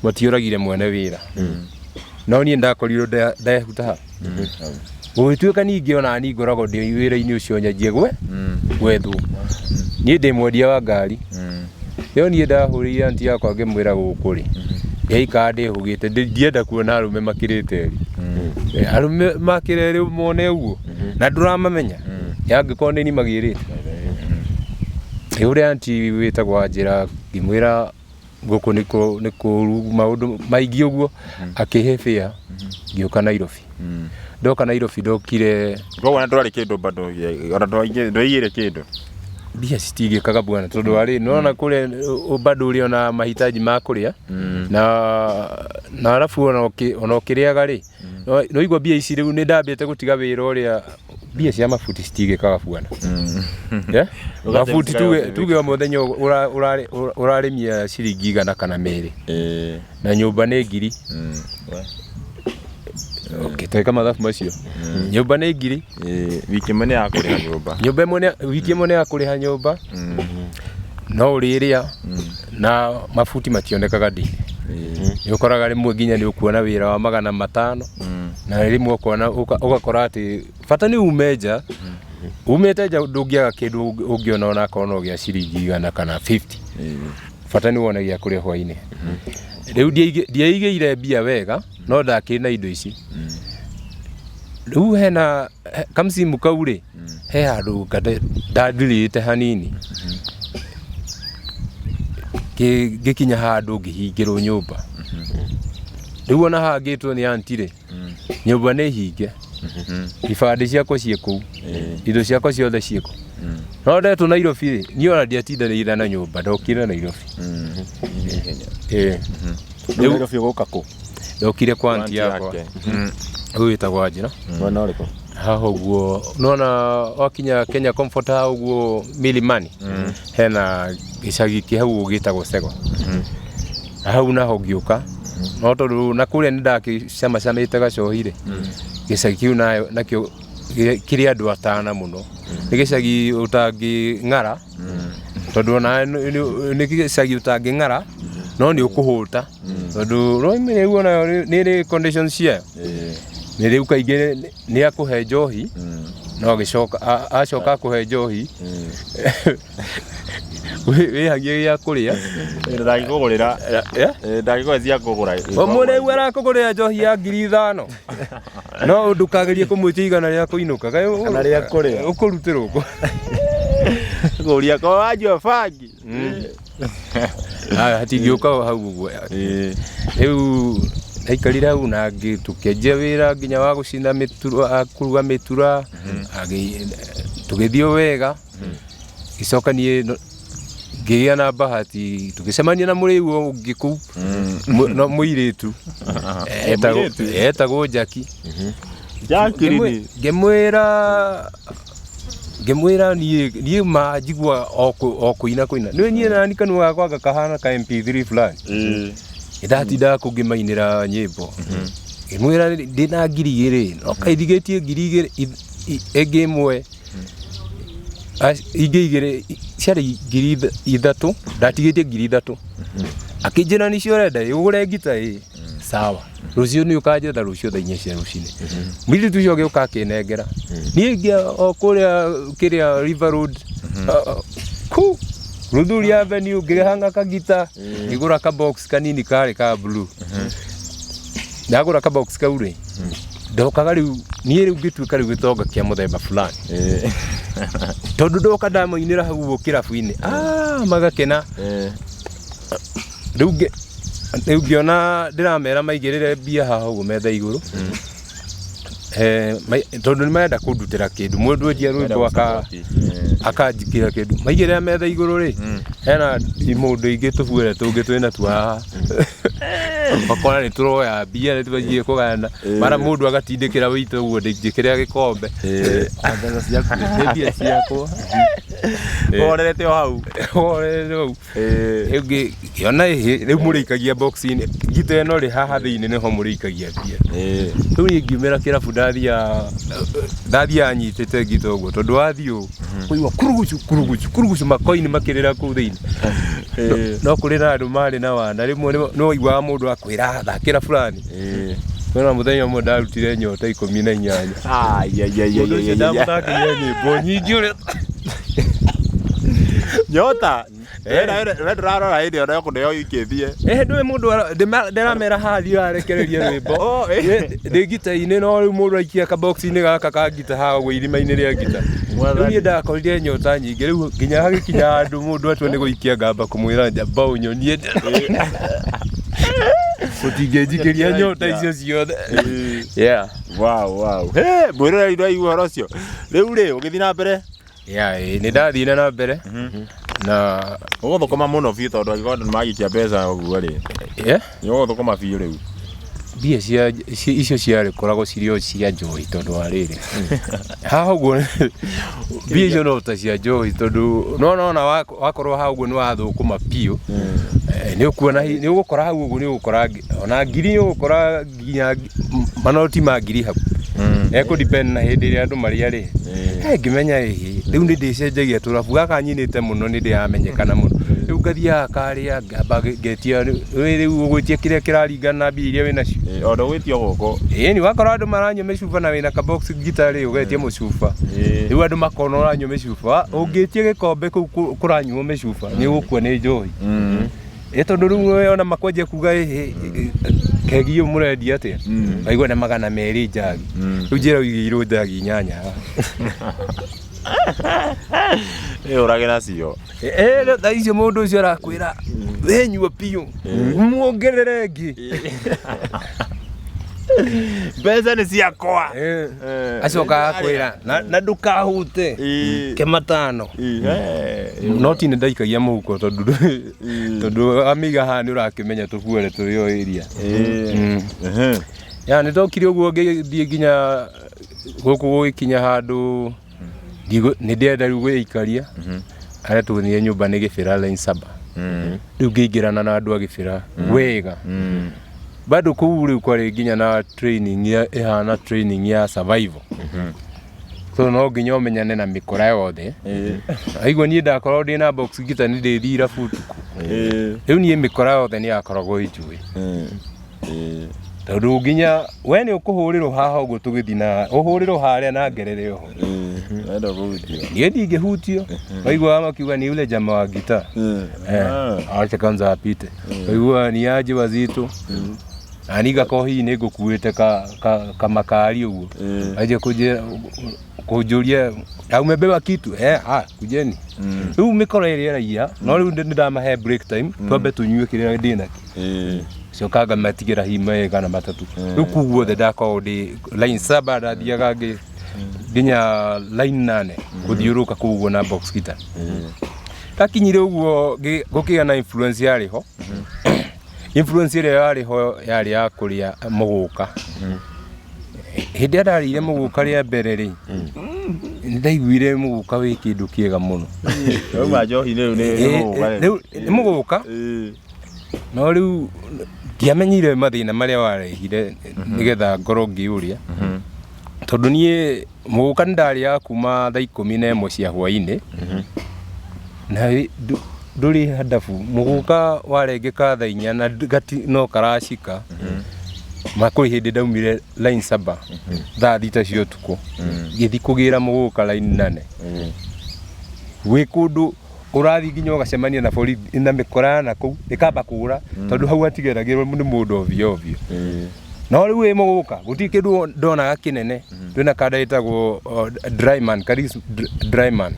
Matiũragire mwene wĩra, no niĩ ndakorirwo ndehuta hau. Gũgĩtuĩka ningĩ ona niĩ ngoragwo ndĩ wĩra-inĩ ũcio, nyanjie gwethwo. Niĩ ndĩ mwendia wa ngari ĩyo. Niĩ ndahũrĩire anti yakwa ngĩmwĩra gũkũ rĩ ndiaikara ndĩhũgĩte, ndienda kuona arũme makĩrĩte erĩ. Arũme makĩra erĩ mone ũguo na ndũramamenya, angĩkorwo nĩ ni magĩrĩte. Ĩ ũrĩa anti wĩtagwo Wanjĩra, ngĩmwĩra gũkũ nĩ kũru, maũndũ maingĩ ũguo, akĩhe fare ngĩũka Nairobi. Ndoka Nairobi ndokire Koguo na ndwarĩ kĩndũ bado, ona ndwaigĩire kĩndũ. Mbia citigĩkaga bwana, tondũ warĩ nona kũrĩa bado ũrĩ ona mahitaji ma kũrĩa na arabu ona ũkĩrĩaga rĩ, no igua mbia ici. Rĩu nĩ ndambĩte gũtiga wĩra ũrĩa, mbia cia mabuti citigĩkaga bwana. Yeah? Mabuti tuge o mũthenya ũrarĩmia ciringi 102 na nyũmba nĩ ngiri. Okay, tweka mathabu macio, nyũmba nĩ ngiri. Wiki ĩmwe nĩ ya kũrĩha nyũmba. Nyũmba ĩmwe wiki ĩmwe nĩ ya kũrĩha nyũmba, no ũrĩrĩa na mabuti mationekaga ndini. Nĩ ũkoraga rĩmwe nginya nĩ ũkuona wĩra wa 500, na rĩmwe ũkona ũgakora atĩ bata nĩ ume nja. Umĩte nja ndũngĩaga kĩndũ ũngĩona, onakorwo no gĩa ciringi 100 kana 50, bata nĩ wone gĩa kũrĩa hwainĩ. Rĩu ndieigĩire mbia wega, no ndakĩrĩ na indo ici. Rĩu hena kamsimu kau rĩ, he handũ ndandirĩte hanini. Ngĩkinya handũ ngĩhingĩrwo nyũmba. Rĩu ona hangĩtwo nĩ anti rĩ, nyũmba nĩ hinge, ibandĩ ciakwa ciĩ kũu, indo ciakwa ciothe ciĩ kũu. No ndetwo Nairobi rĩ, niĩ ona ndiatindanĩire na nyũmba, ndokire Nairobi. Ĩĩ. Rĩu Nairobi ũgũka kũ? Ndokire kwa anti yakwa ũyũ wĩtagwo Wanjĩra. Mwena ũrĩkũ? Haha ũguo nona wakinya Kenya Comfort, haha ũguo Milimani, hena gĩcagi kĩ hau ũguo gĩtagwo Sego. Na hau naho ngĩũka, no tondũ na kũrĩa nĩ ndakĩcamacamĩte gacohi rĩ, gĩcagi kĩu nakĩo kĩrĩ andũ atana mũno. Nĩ gĩcagi ũtangĩng'ara, tondũ ona nĩ gĩcagi ũtangĩng'ara, no nĩ ũkũhũta, tondũ rĩu onayo nĩ ĩrĩ conditions ciayo. Nĩ rĩu kaingĩ nĩ akũhe njohi, no agĩcoka acoka akũhe njohi, wĩhagie gĩa kũrĩa. Ndangĩkũgũrĩra. Eh? Ndangĩkũhe cia kũgũra. Mũrĩu arakũgũrĩra njohi ya 5000, no ndũkagerie kũmwĩtia 100 rĩa kũinũka. Kana rĩa kũrĩa. Ũkũrutĩrwo kũ? Kũria ko wanyua bangi. Aya, hatingĩũka hau ũguo. Rĩu ndaikarire hau na tũkĩanjia wĩra nginya wa gũcina mĩtura, kũruga mĩtura, tũgĩthiĩ o wega. Gĩcoka niĩ ngĩgĩa na bahati tũgĩcemania na mũrĩu ũngĩ kũu, no mũirĩtu Mũirĩtu? Etagwo Jackie. Jacqueline. Ngĩmwĩra niĩ ma njigua o kũina kũina nĩ niĩ nani kanua gakwa gakahana ka MP3 fulani. Nĩndatindaga kũu ngĩmainĩra nyĩmbo. Ngĩmwĩra ndĩna 2000, no kaindigĩtie 2000 ĩngĩ ĩmwe, ingĩ igĩrĩ ciarĩ 3000, ndatigĩtie 3000. Akĩnjĩra nĩcio ũrenda ĩ, ũgũre ngita ĩ, sawa. Rũciũ nĩ ũkanjetha rũciũ thaa 4 cia rũcinĩ. Mũirĩtu ũcio agĩũka akĩnengera. Niĩ ngĩa o kũrĩa kĩrĩa River Road, kuu Luthuli Avenue, ngĩhanga kagita, ngĩgũra ka box kanini karĩ ka blue. Ndagũra ka box kau rĩ, ndokaga rĩu niĩ rĩu ngĩtuĩka rĩu gĩtonga kĩa mũthemba fulani. Tondũ ndoka ndamainĩra hau ũguo kĩrabu-inĩ, ah, magakena. Rĩu rĩu ngĩona ndĩramera maigĩrĩre mbia haha ũguo metha igũrũ. Tondũ nĩ marenda kũndutĩra kĩndũ, mũndũ endia rwĩmbo akanjikĩra kĩndũ, maigĩrĩra metha igũrũ rĩ, hena imũndũ ingĩ tũbuere tũngĩ twĩna tuo haha, ũkona nĩ tũroya mbia nĩ tũthiĩ kũgayana, mara mũndũ agatindĩkĩra wĩito ũguo ndĩnjĩkĩre gĩkombe. Mbeca ciaku. Nĩ mbia ciakwa. Worerete o hau. Worerete hau. Rĩu ngĩona ĩhĩ, rĩu mũrĩikagia box-inĩ, ngita ĩno rĩ haha thĩinĩ nĩho mũrĩikagia mbia. Rĩu niĩ ngiumĩra kĩrabu ndathiaga nyitĩte ngita ũguo, tondũ wathiĩ ũũ, kũigua kurugucu kurugucu kurugucu makoini makĩrĩra kũu thĩinĩ. No kũrĩ na andũ marĩ na wana, rĩmwe nĩ waiguaga mũndũ akwĩra thakĩra fulani. Kwĩna mũthenya ũmwe ndarutire nyota 18. Mũndũ ũcio ndamũthakĩire nyĩmbo nyingĩ ũrĩa Nyota. We ndũrarora hĩndĩ ĩyo no ikĩtie. Ndũĩ mũndũ ndĩramera haha thiĩ arekererie rwĩmbo. Ndĩ ngita-inĩ no rĩu mũndũ aikia kabox-inĩ gaka ka ngita haha ũguo irima-inĩ rĩa ngita. Rĩu niĩ ndakorire nyota nyingĩ rĩu nginya hagĩkinya handũ mũndũ atua nĩ gũikia ngamba kũmwĩra njamba ũnyonie. Mũtingĩnjikĩria nyota icio ciothe. Yeah. Wow, wow. Hey, mwĩroreri ndwaigua ũhoro ũcio. Rĩu rĩ, ũgĩthiĩ na mbere? Yeah, nĩ ndathire na mbere. Na ũgũthũkũma mũno biũ tondũ angĩkorwo andũ nĩmagĩikia mbeca ũguo rĩ. Yeah. Nĩ ũgũthũkũma biũ rĩu. Mbia cia icio ciarĩkoragwo cirĩ o cia njohi tondũ wa rĩrĩ. Haha ũguo mbia icio no ta cia njohi tondũ no nona wakorwo haha ũguo nĩ wathũkũma biũ. Nĩ ũkuona nĩ ũgũkora hau ũguo nĩ ũgũkora ona ngiri nĩ ũgũkora nginya manoti ma ngiri hau. Ekũ depend na hĩndĩ ĩrĩa andũ marĩ arĩ. Ngĩmenya ĩhĩ, rĩu nĩ ndĩcenjagia tũrabu gaka nyinĩte mũno nĩ ndĩramenyekana mũno. Rĩu ngathiaga karĩa ngamba ngetia rĩu ũgwĩtia kĩrĩa kĩraringana na mbia iria wĩnacio. O ndũgwĩtio gũkũ. Ĩni wakora andũ maranyua mĩcuba na wĩna kabox ngita rĩ ũgetia mũcuba. Rĩu andũ makona ũranyua mĩcuba, ũngĩtia gĩkombe kũu kũranyuo mĩcuba nĩ ũgũkua nĩ njohi. Tondũ rĩu we ona makwanjia kuga ĩhĩ kegi ũyũ mũrendia atĩa? Waigua nĩ 200 njagi. Rĩu njĩra ũigĩirwo njagi 8 haha. Ũrage nacio. Rĩu thaa icio mũndũ ũcio arakwĩra we nyua biũ muongerere ĩngĩ. Mbeca nĩ ciakwa. Acoka agakwĩra na ndũkahute ke 5. No ti nĩ ndaikagia mũhuko tondũ amĩiga haha nĩ ũrakĩmenya tũbuere tũrĩ o area. Ya nĩ ndokire ũguo ngĩthiĩ nginya gũkũ gũgĩkinya handũ nĩ ndĩrenda rĩu gwĩikaria. Harĩa tũthire nyũmba nĩ Gĩbĩra line 7. Rĩu ngĩingĩrana na andũ a Gĩbĩra wega. Bado kũu rĩu kwarĩ nginya na training ya ĩhana training ya survival. So no nginya ũmenyane na mĩkora yothe. Aigua niĩ ndakorwo ndĩna box ngita nĩ ndĩthiĩ irabu ũtukũ. Rĩu niĩ mĩkora yothe nĩ yakoragwo ĩnjũĩ. Tondũ nginya we nĩ ũkũhũrĩrwo haha ũguo tũgĩthiĩ na ũhũrĩrwo harĩa na ngerere oho. Niĩ ndingĩhutio. Waiguaga makiuga ni yule jamaa wa gita. Acha kwanza apite. Waiguaga ni aje wazito. Na niĩ ngakorwo hihi nĩ ngũkuĩte kamakari ũguo. Aje kũnjũria umebeba kitu? Kujeni. Rĩu mĩkora ĩrĩa ĩraiya, no rĩu nĩ ndamahe break time, twambe tũnyue kĩrĩa ndĩnakĩo. Coka ngamatigĩra hihi merĩ kana matatũ. Rĩu kũu guothe ndakoragwo ndĩ line 7 ndathiaga nginya line 8 gũthiũrũrũka kũu ũguo na box guitar. Ndakinyire ũguo gũkĩgĩa na influence yarĩ ho. Influence ĩrĩa yarĩ ho yarĩ ya kũrĩa mũgũka. Hĩndĩ ĩrĩa ndarĩire mũgũka rĩa mbere rĩ, nĩ ndaiguire mũgũka wĩ kĩndũ kĩega mũno. Wauma njohi rĩu nĩ mũgũka rĩu. Nĩ mũgũka. No rĩu Ndiamenyire mathĩna marĩa warehire nĩgetha ngorwo ngĩũria, tondũ niĩ mũgũka nĩ ndarĩaga kuma thaa 11 cia hwainĩ na ndũrĩ handabu. Mũgũka warengeka thaa 4 na gati no karacika. Ma kũrĩ hĩndĩ ndaumire line 7 thaa 6 cia ũtukũ ngĩthiĩ kũgĩra mũgũka line 8. Wĩ kũndũ ũrathiĩ nginya ũgacemania na borithi na mĩkora ya nakũu ĩkamba kũra, tondũ hau hatigeragĩrwo nĩ mũndũ ovyo ovyo. No rĩu wĩ mũgũka gũtirĩ kĩndũ ndonaga kĩnene. Twĩna kanda ĩtagwo Dryman, Karis Dryman.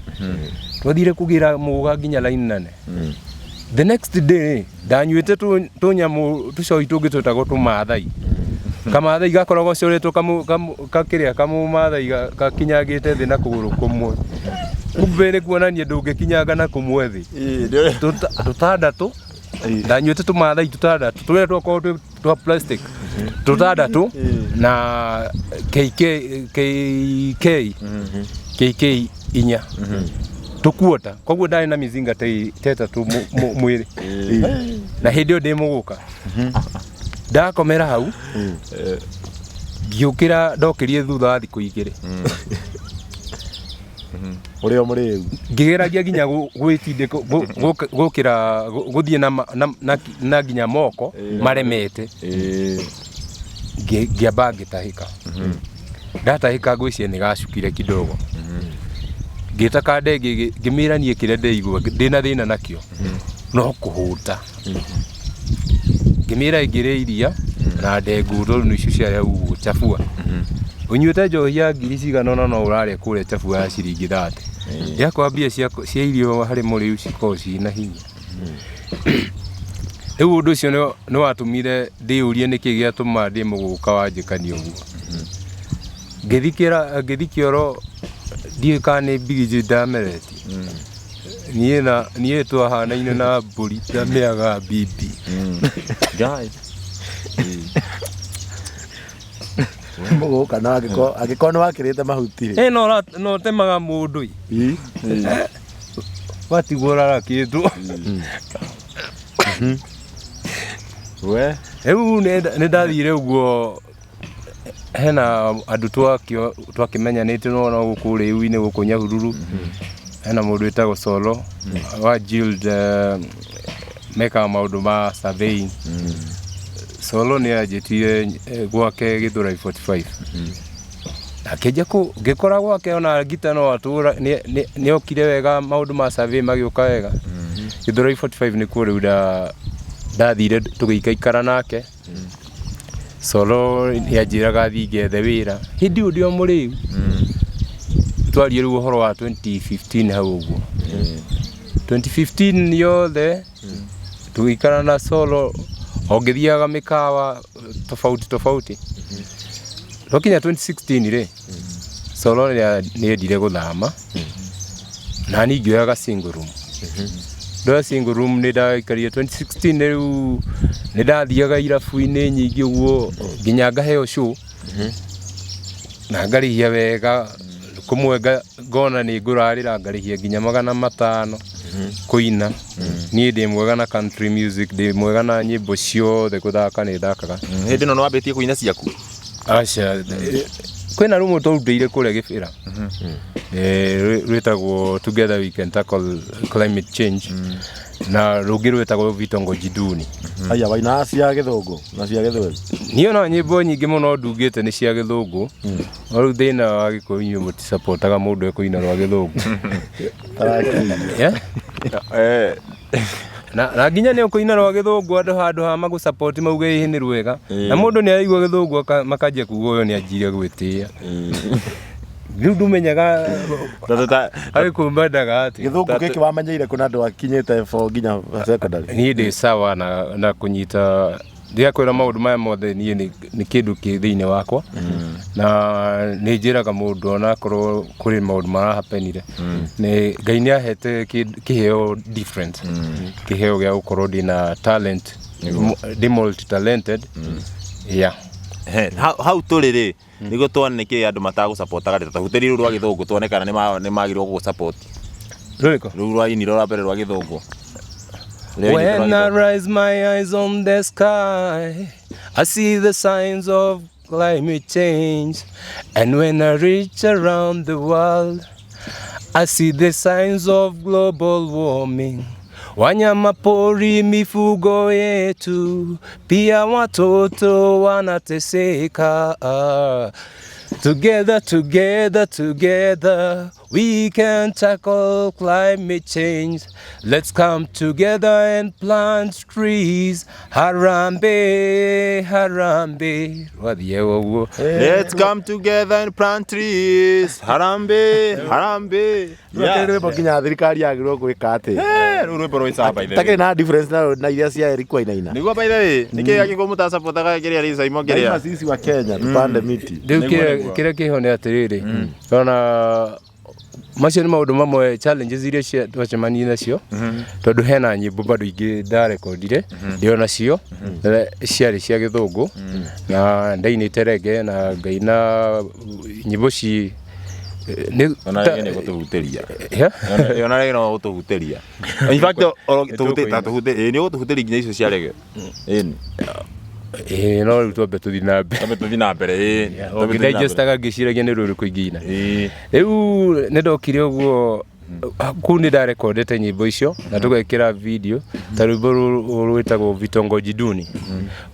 Twathire kũgĩra mũgũka nginya line 8. The next day ndanyuĩte tũnyamũ tũcoi tũngĩ twĩtagwo tũmathai. Kamathai gakoragwo coretwo kakĩrĩa kamũmathai gakinyangĩte thĩ na kũgũrũ kũmwe. Kumbe nĩ kuonania ndũngĩkinyanga na kũmwe thĩ. Tũtandatũ ndanyuĩte tũmathai tũtandatũ tũrĩa twakoragwo twĩ twa plastic tũtandatũ na KK KK KK 4 tũkuota. Koguo ndarĩ na mizinga ta 3 mwĩrĩ, na hĩndĩ ĩyo ndĩ mũgũka. Ndakomera hau ngĩũkĩra, ndokĩrie thutha wa thikũ 2. Ũrĩ o mũrĩu? Ngĩgeragia nginya gwĩtindĩka gũkĩra gũthiĩ na nginya moko maremete. Ngĩamba ngĩtahĩka. Ndatahĩka ngwĩciria nĩ gacukire kidogo. Ngĩta kanda ĩngĩ, ngĩmĩra niĩ kĩrĩa ndĩraigua ndĩna thĩna nakĩo no kũhũta. Ngĩmĩra ĩngĩrĩa iria na ndengũ, tondũ nĩcio ciarĩ hau ũguo chabua. Ũnyuĩte njohi ya ngiri cigana ũna no ũrarĩa kũrĩa chabua ya ciringi 30. Yakwa mbia cia irio harĩ mũrĩu cikoragwo ciĩna hinya. Rĩu ũndũ ũcio nĩ watũmire ndĩyũrie nĩkĩ gĩatũma ndĩ mũgũka wanjĩkania ũguo. Ngĩthi kĩoro, ndiũĩ kana nĩ mbigiji ndameretie. Niĩ na niĩ twahanaine na mbũri ndamĩaga mbimbi. Guy. Mũgũka na angĩkorwo nĩ wakĩrĩte mahuti rĩ. No ũtemaga mũndũ ĩ. Watigwo ũrarakĩtwo. We. Rĩu nĩ ndathire ũguo, hena andũ twakĩmenyanĩte no gũkũ rĩu-inĩ gũkũ Nyahururu. Hena mũndũ wĩtagwo Solo wa Guild, mekaga maũndũ ma surveying. Solo nĩ anjĩtire gwake Gĩthũrai 45. Akĩnjia ngĩkora gwake ona ngita no atũra nĩ okire wega, maũndũ ma survey magĩũka wega. Gĩthũrai 45 nĩkuo rĩu ndathire tũgĩikaikara nake. Solo nĩ anjĩraga thiĩ ngethe wĩra. Hĩndĩ ĩyo ndĩ o mũrĩu. Twarie rĩu ũhoro wa 2015 hau ũguo. 2015 yothe tũgĩikara na Solo o ngĩthiaga mĩkawa tofauti tofauti. Twakinya 2016 rĩ, Solo nĩ endire gũthama na niĩ ngĩoyaga single room. Ndoya single room nĩ ndaikarire 2016. Rĩu nĩ ndathiaga irabu-inĩ nyingĩ ũguo nginya ngaheo show na ngarĩhia wega. Kũmwe ngona nĩ ngũrarĩra ngarĩhia nginya 500 kũina. Niĩ ndĩ mwega na country music, ndĩ mwega na nyĩmbo ciothe gũthaka nĩ thakaga. Hĩndĩ ĩno nĩ wambĩtie kũina ciaku? Aca, kwĩna rũmwe twarutĩire kũrĩa Gĩbĩra rwĩtagwo "Together We Can Tackle Climate Change" na rũngĩ rwĩtagwo "Vitongoji Duni". Haya, waina cia gĩthũngũ na cia gĩthweri? Niĩ ona nyĩmbo nyingĩ mũno ndungĩte nĩ cia gĩthũngũ, no rĩu thĩna wa Gĩkũyũ inyuĩ mũticapotaga mũndũ ekũina rwa gĩthũngũ. Yeah? Na nginya nĩ ũkũina rwa gĩthũngũ, andũ handũ ha magũsupport mauge ĩĩ nĩ rwega, na mũndũ nĩ araigua gĩthũngũ makanjia kuga ũyũ nĩ anjire gwĩtĩĩa. Rĩu ndũmenyaga Agĩkũyũ mendaga atĩa. Gĩthũngũ gĩkĩ wamenyeire kũ na ndwakinyĩte form nginya secondary? Niĩ ndĩ sawa na kũnyita ndigakwĩra maũndũ maya mothe. Niĩ nĩ kĩndũ kĩ thĩinĩ wakwa na nĩ njĩraga mũndũ onakorwo kũrĩ maũndũ marahapenire, nĩ Ngai nĩ ahete kĩheo different, kĩheo gĩa gũkorwo ndĩna talent, ndĩ multi talented, yeah. He, hau tũrĩ rĩ nĩguo tuone nĩkĩ andũ matagũcapotaga rĩ, tũhutĩrie rũu rwa gĩthũngũ tuone kana nĩ magĩrĩirwo gũgũsupport. Rũrĩkũ? Rũu rwa iniro rwa mbere rwa gĩthũngũ. When I raise my eyes on the sky, I see the signs of climate change. And when I reach around the world, I see the signs of global warming. Wanyama pori, mifugo yetu, pia watoto wanateseka. Together, together, together, we can tackle climate change. Let's come together and plant trees. Harambee, harambee. Rwathiĩ ũguo. Let's come together and plant trees. Harambee, harambee. Yeah. Rwĩmbo nginya thirikari yagĩrĩirwo gwĩka atĩ Eh, rũu rwĩmbo rwĩ sawa by the way. takĩrĩ na difference na iria cia Eric Wainaina. Nĩguo by the way, nĩkĩ angĩkorwo mũtacapotaga kĩrĩa rĩ Saimo Daima kĩrĩa? sisi wa Kenya tupande miti. Rĩu Nĩguo, kĩrĩa nĩguo. kĩrĩa kĩho nĩ atĩrĩrĩ, ona macio nĩ maũndũ mamwe challenges iria twacemanirie nacio, tondũ hena nyĩmbo bado ingĩ ndarekondire ndĩ nacio ciarĩ cia gĩthũngũ na ndainĩte rege na ngaina nyĩmbo ci nĩ Ona rĩngĩ nĩ gũtũhutĩria. Yeah? Ona rĩngĩ no gũtũhutĩria. In fact, nĩ ũgũtũhutĩria nginya icio cia rege. Ĩni. Ĩĩ, no rĩu twambe tũthiĩ na mbere. Twambe tũthiĩ na mbere, ĩĩ. Twambe tũthiĩ na mbere. Ngĩdigestaga ngĩciragia nĩ rũrĩkũ ingĩina. Ĩĩ. Rĩu nĩ ndokire ũguo kũu nĩ ndarekondete nyĩmbo icio na tũgekĩra video ta rwĩmbo rũrũ rwĩtagwo vitongoji duni.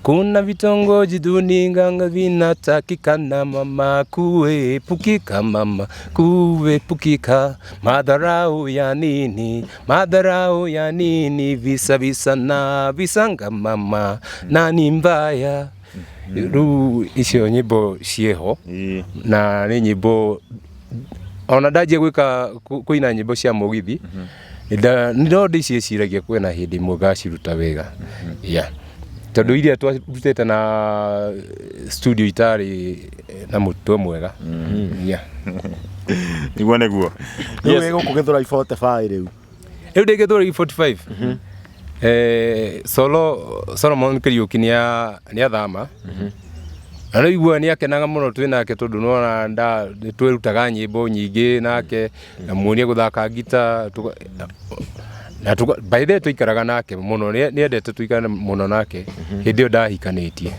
Kuna vitongoji duni nganga vinatakikana mama kuepukika mama kuepukika madharau ya nini madharau ya nini visa visa na visanga mama nani mbaya. Rĩu icio nyĩmbo ciĩho Ĩĩ. na nĩ nyĩmbo ona ndanjia gwĩka kũina nyĩmbo cia mũgithi no ndĩciĩciragia kwĩna hĩndĩ ĩmwe ngaciruta wega, yeah, tondũ iria twarutĩte na studio itarĩ na mũtwe mwega, yeah. Nĩguo nĩguo. Rĩu wĩ gũkũ Gĩthũrai 45 rĩu. Rĩu ndĩ Gĩthũrai 45. Solo Solomon Kariũki nĩ athama na rĩu igua nĩ akenaga mũno twĩ nake tondũ nĩwona nĩ twĩrutaga nyĩmbo nyingĩ nake na muonia gũthaka ngita na by the way tũikaraga nake mũno, nĩendete tũikare mũno nake hĩndĩ ĩyo ndahikanĩtie.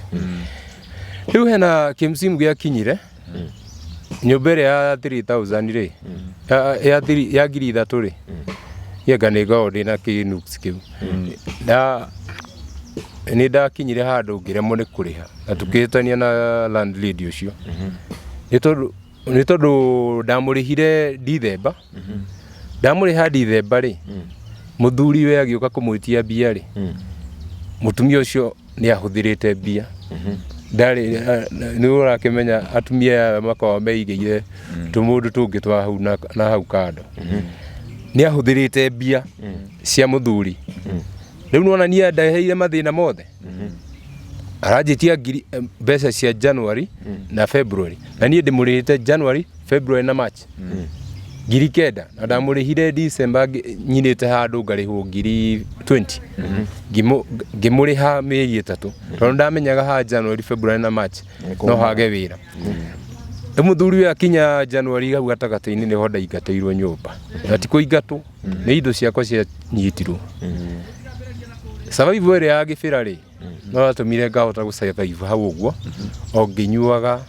Rĩu hena kĩmsimu gĩakinyire nyũmba ĩrĩa ya 3000 rĩ, ya 3000 rĩ, ianga nĩ ngoragwo ndĩna kĩnuks kĩu na nĩ ndakinyire handũ ngĩremwo nĩ kũrĩha na tũkĩhĩtania na landlady ũcio nĩ tondũ ndamũrĩhire Dithemba. Ndamũrĩha Dithemba rĩ, mũthuri we agĩũka kũmwĩtia mbia rĩ, mũtumia ũcio nĩ ahũthĩrĩte mbia ndarĩ. Nĩ ũrakĩmenya atumia aya makoragwo meigĩire tũmũndũ tũngĩ twa hau na hau kando. Nĩ ahũthĩrĩte mbia cia mũthuri. Rĩu nĩwona niĩ andeheire mathĩna mothe, aranjĩtia ngiri mbeca cia January na February na niĩ ndĩmũrĩhĩte January, February na March 9,000 na ndamũrĩhire December nyinĩte handũ ngarĩhwo 20,000. Ngĩmũrĩha mĩeri 3 tondũ ndamenyaga ha January, February na March no hage wĩra. Rĩu mũthuri ũyũ akinya January hau gatagatĩ-inĩ nĩho ndaingatĩirwo nyũmba, na ti kũingatwo, nĩ indo ciakwa cianyitirwo. Survival ĩrĩa ya gĩbĩra rĩ no yatũmire ngahota gũ survive hau ũguo o ngĩnyuaga.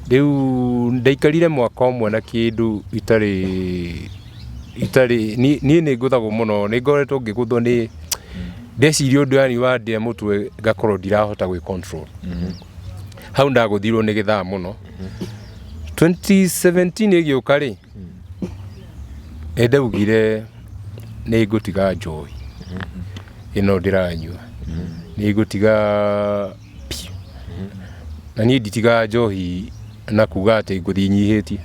Rĩu ndaikarire mwaka ũmwe na kĩndũ itarĩ niĩ nĩ ngũthagwo mũno, nĩ ngoretwo ngĩgũthwo nĩ ndeciria ũndũ yani wandĩa mũtwe ngakorwo ndirahota gwĩ control. Hau ndagũthirwo nĩ gĩthaa mũno. 2017 ĩgĩũka rĩ, nĩ ndaugire nĩ ngũtiga njohi ĩno ndĩranyua, nĩ ngũtiga biũ. Na niĩ nditigaga njohi na kuga atĩ ngũthiĩ nyihĩtie,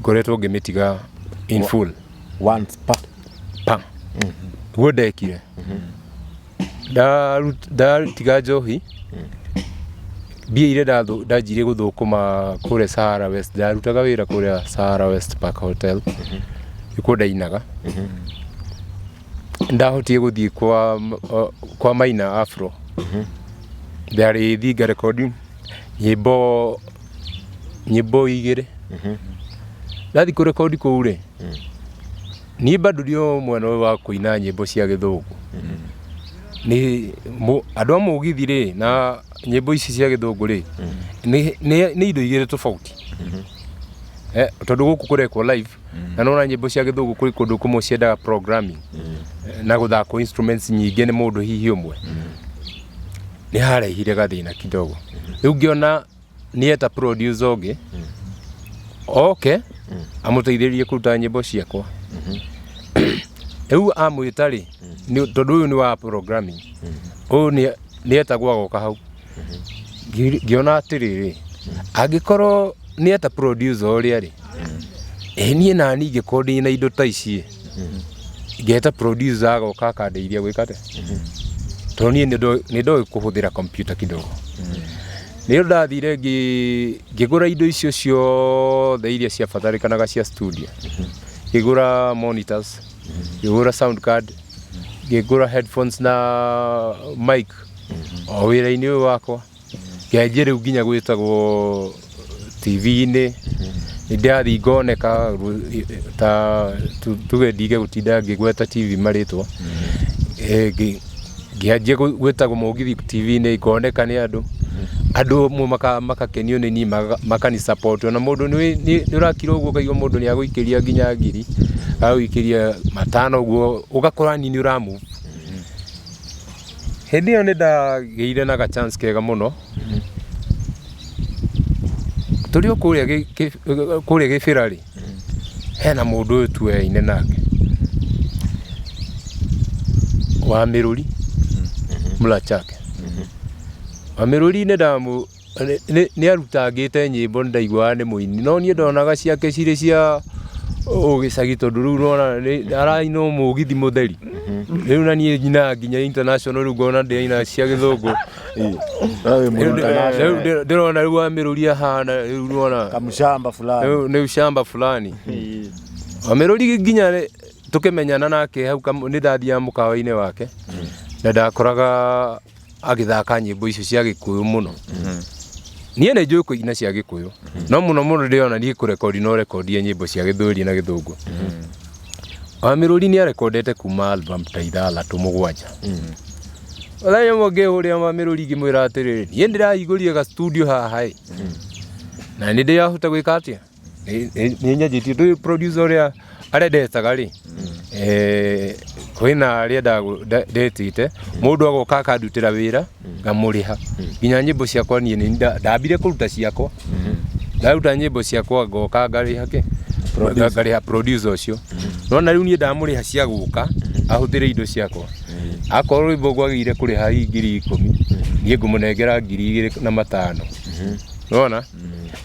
ngoretwo ngĩmĩtiga in full. Once pa. Pa guo ndekire. Ndatiga njohi, mbia iria ndanjirie gũthũkũma kũrĩa Sahara West, ndarutaga wĩra kũrĩa Sahara West Park Hotel, nĩkuo ndainaga. Ndahotire gũthiĩ kwa Maina Afro, ndarĩ thiĩ ngarekondi nyĩmbo igĩrĩ. Ndathiĩ kũrekondi kũu rĩ, Niĩ bado ndĩ o mwena ũyũ wa kũina nyĩmbo cia gĩthũngũ. Nĩ andũ a mũgithi rĩ na nyĩmbo ici cia gĩthũngũ rĩ nĩ indo igĩrĩ tofauti. Tondũ gũkũ kũrekwo live na nona nyĩmbo cia gĩthũngũ kũrĩ kũndũ kũmwe ciendaga programming na gũthakwo instruments nyingĩ nĩ mũndũ hihi ũmwe. Nĩ harehire gathĩna kidogo. Rĩu ngĩona nĩ eta producer ũngĩ oke amũteithĩrĩrie kũruta nyĩmbo ciakwa. Rĩu amwĩta rĩ, tondũ ũyũ nĩ wa programming, ũyũ nĩ etagwo agoka hau. Ngĩona atĩrĩrĩ, angĩkorwo nĩ eta producer ũrĩa rĩ, ĩ niĩ nani ingĩkorwo ndĩna indo ta ici, ngeta producer agoka akandeithia gwĩka atĩa, tondũ niĩ nĩ ndoĩ kũhũthĩra computer kidogo. Nĩ ndathire ngĩgũra indo icio ciothe iria ciabatarĩkanaga cia studio. Ngĩgũra monitors, ngĩgũra sound card, ngĩgũra headphones na mic o wĩra-inĩ ũyũ wakwa. Ngĩanjia rĩu nginya gwĩtagwo TV-inĩ, nĩ ndĩrathiĩ ngoneka ta tuge ndige gũtinda ngĩgweta TV marĩtwa. Ngĩanjia gwĩtagwo mũgithi TV-inĩ, ngoneka nĩ andũ. Andũ amwe makakenio nĩ niĩ, makani support. Ona mũndũ nĩ ũrakira ũguo ũkaigua mũndũ nĩ agũikĩria nginya ngiri, agũikĩria matano ũguo, ũgakora niĩ nĩ ũra move. Hĩndĩ ĩyo nĩ ndagĩire na ga chance kega mũno. Tũrĩ o kũrĩa Gĩbĩra rĩ, hena mũndũ ũyũ tuoyaine nake wa Mĩrũri, Mlachake. Wa Mĩrũri nĩ arutangĩte nyĩmbo, nĩ ndaiguaga nĩ mũini, no niĩ ndonaga ciake cirĩ cia ũgĩcagi, tondũ rĩu nona araina mũgithi mũtheri. Rĩu na niĩ nyinaga nginya international, rĩu ngona ndĩraina cia gĩthũngũ. Rĩu ndĩrona rĩu wa Mĩrũri ahana rĩu nona kamshamba fulani, rĩu nĩ ushamba fulani. Wa Mĩrũri nginya tũkĩmenyana nake hau nĩ ndathiaga mũkawa-inĩ wake na ndakoraga agĩthaka nyĩmbo icio cia gĩkũyũ mũno. Niĩ nĩ njũĩ kũina cia gĩkũyũ, no mũno mũno ndĩrona niĩ kũrekondi no rekondie nyĩmbo cia gĩthweri na gĩthũngũ. Wa Mĩrũri nĩ arekondete kuma album ta 6 7. Mũthenya ũmwe ngĩhũrĩra wa Mĩrũri ngĩmwĩra atĩrĩrĩ, niĩ ndĩrahingũrire ga studio haha ĩ, na nĩ ndĩrahota gwĩka atĩa, nĩ nyanjĩtie ndũĩ producer ũrĩa arendetaga rĩ, kwĩna arĩa ndetĩte mũndũ agoka akandutĩra wĩra ngamũrĩha nginya nyĩmbo ciakwa. Niĩ nĩ ndambire kũruta ciakwa, ndaruta nyĩmbo ciakwa ngoka ngarĩha kĩ, ngarĩha producer ũcio. Nona rĩu niĩ ndamũrĩha cia gũka ahũthĩre indo ciakwa, akorwo rwĩmbo ngwagĩrĩire kũrĩha hihi 10,000, niĩ ngũmũnengera 2500. Nona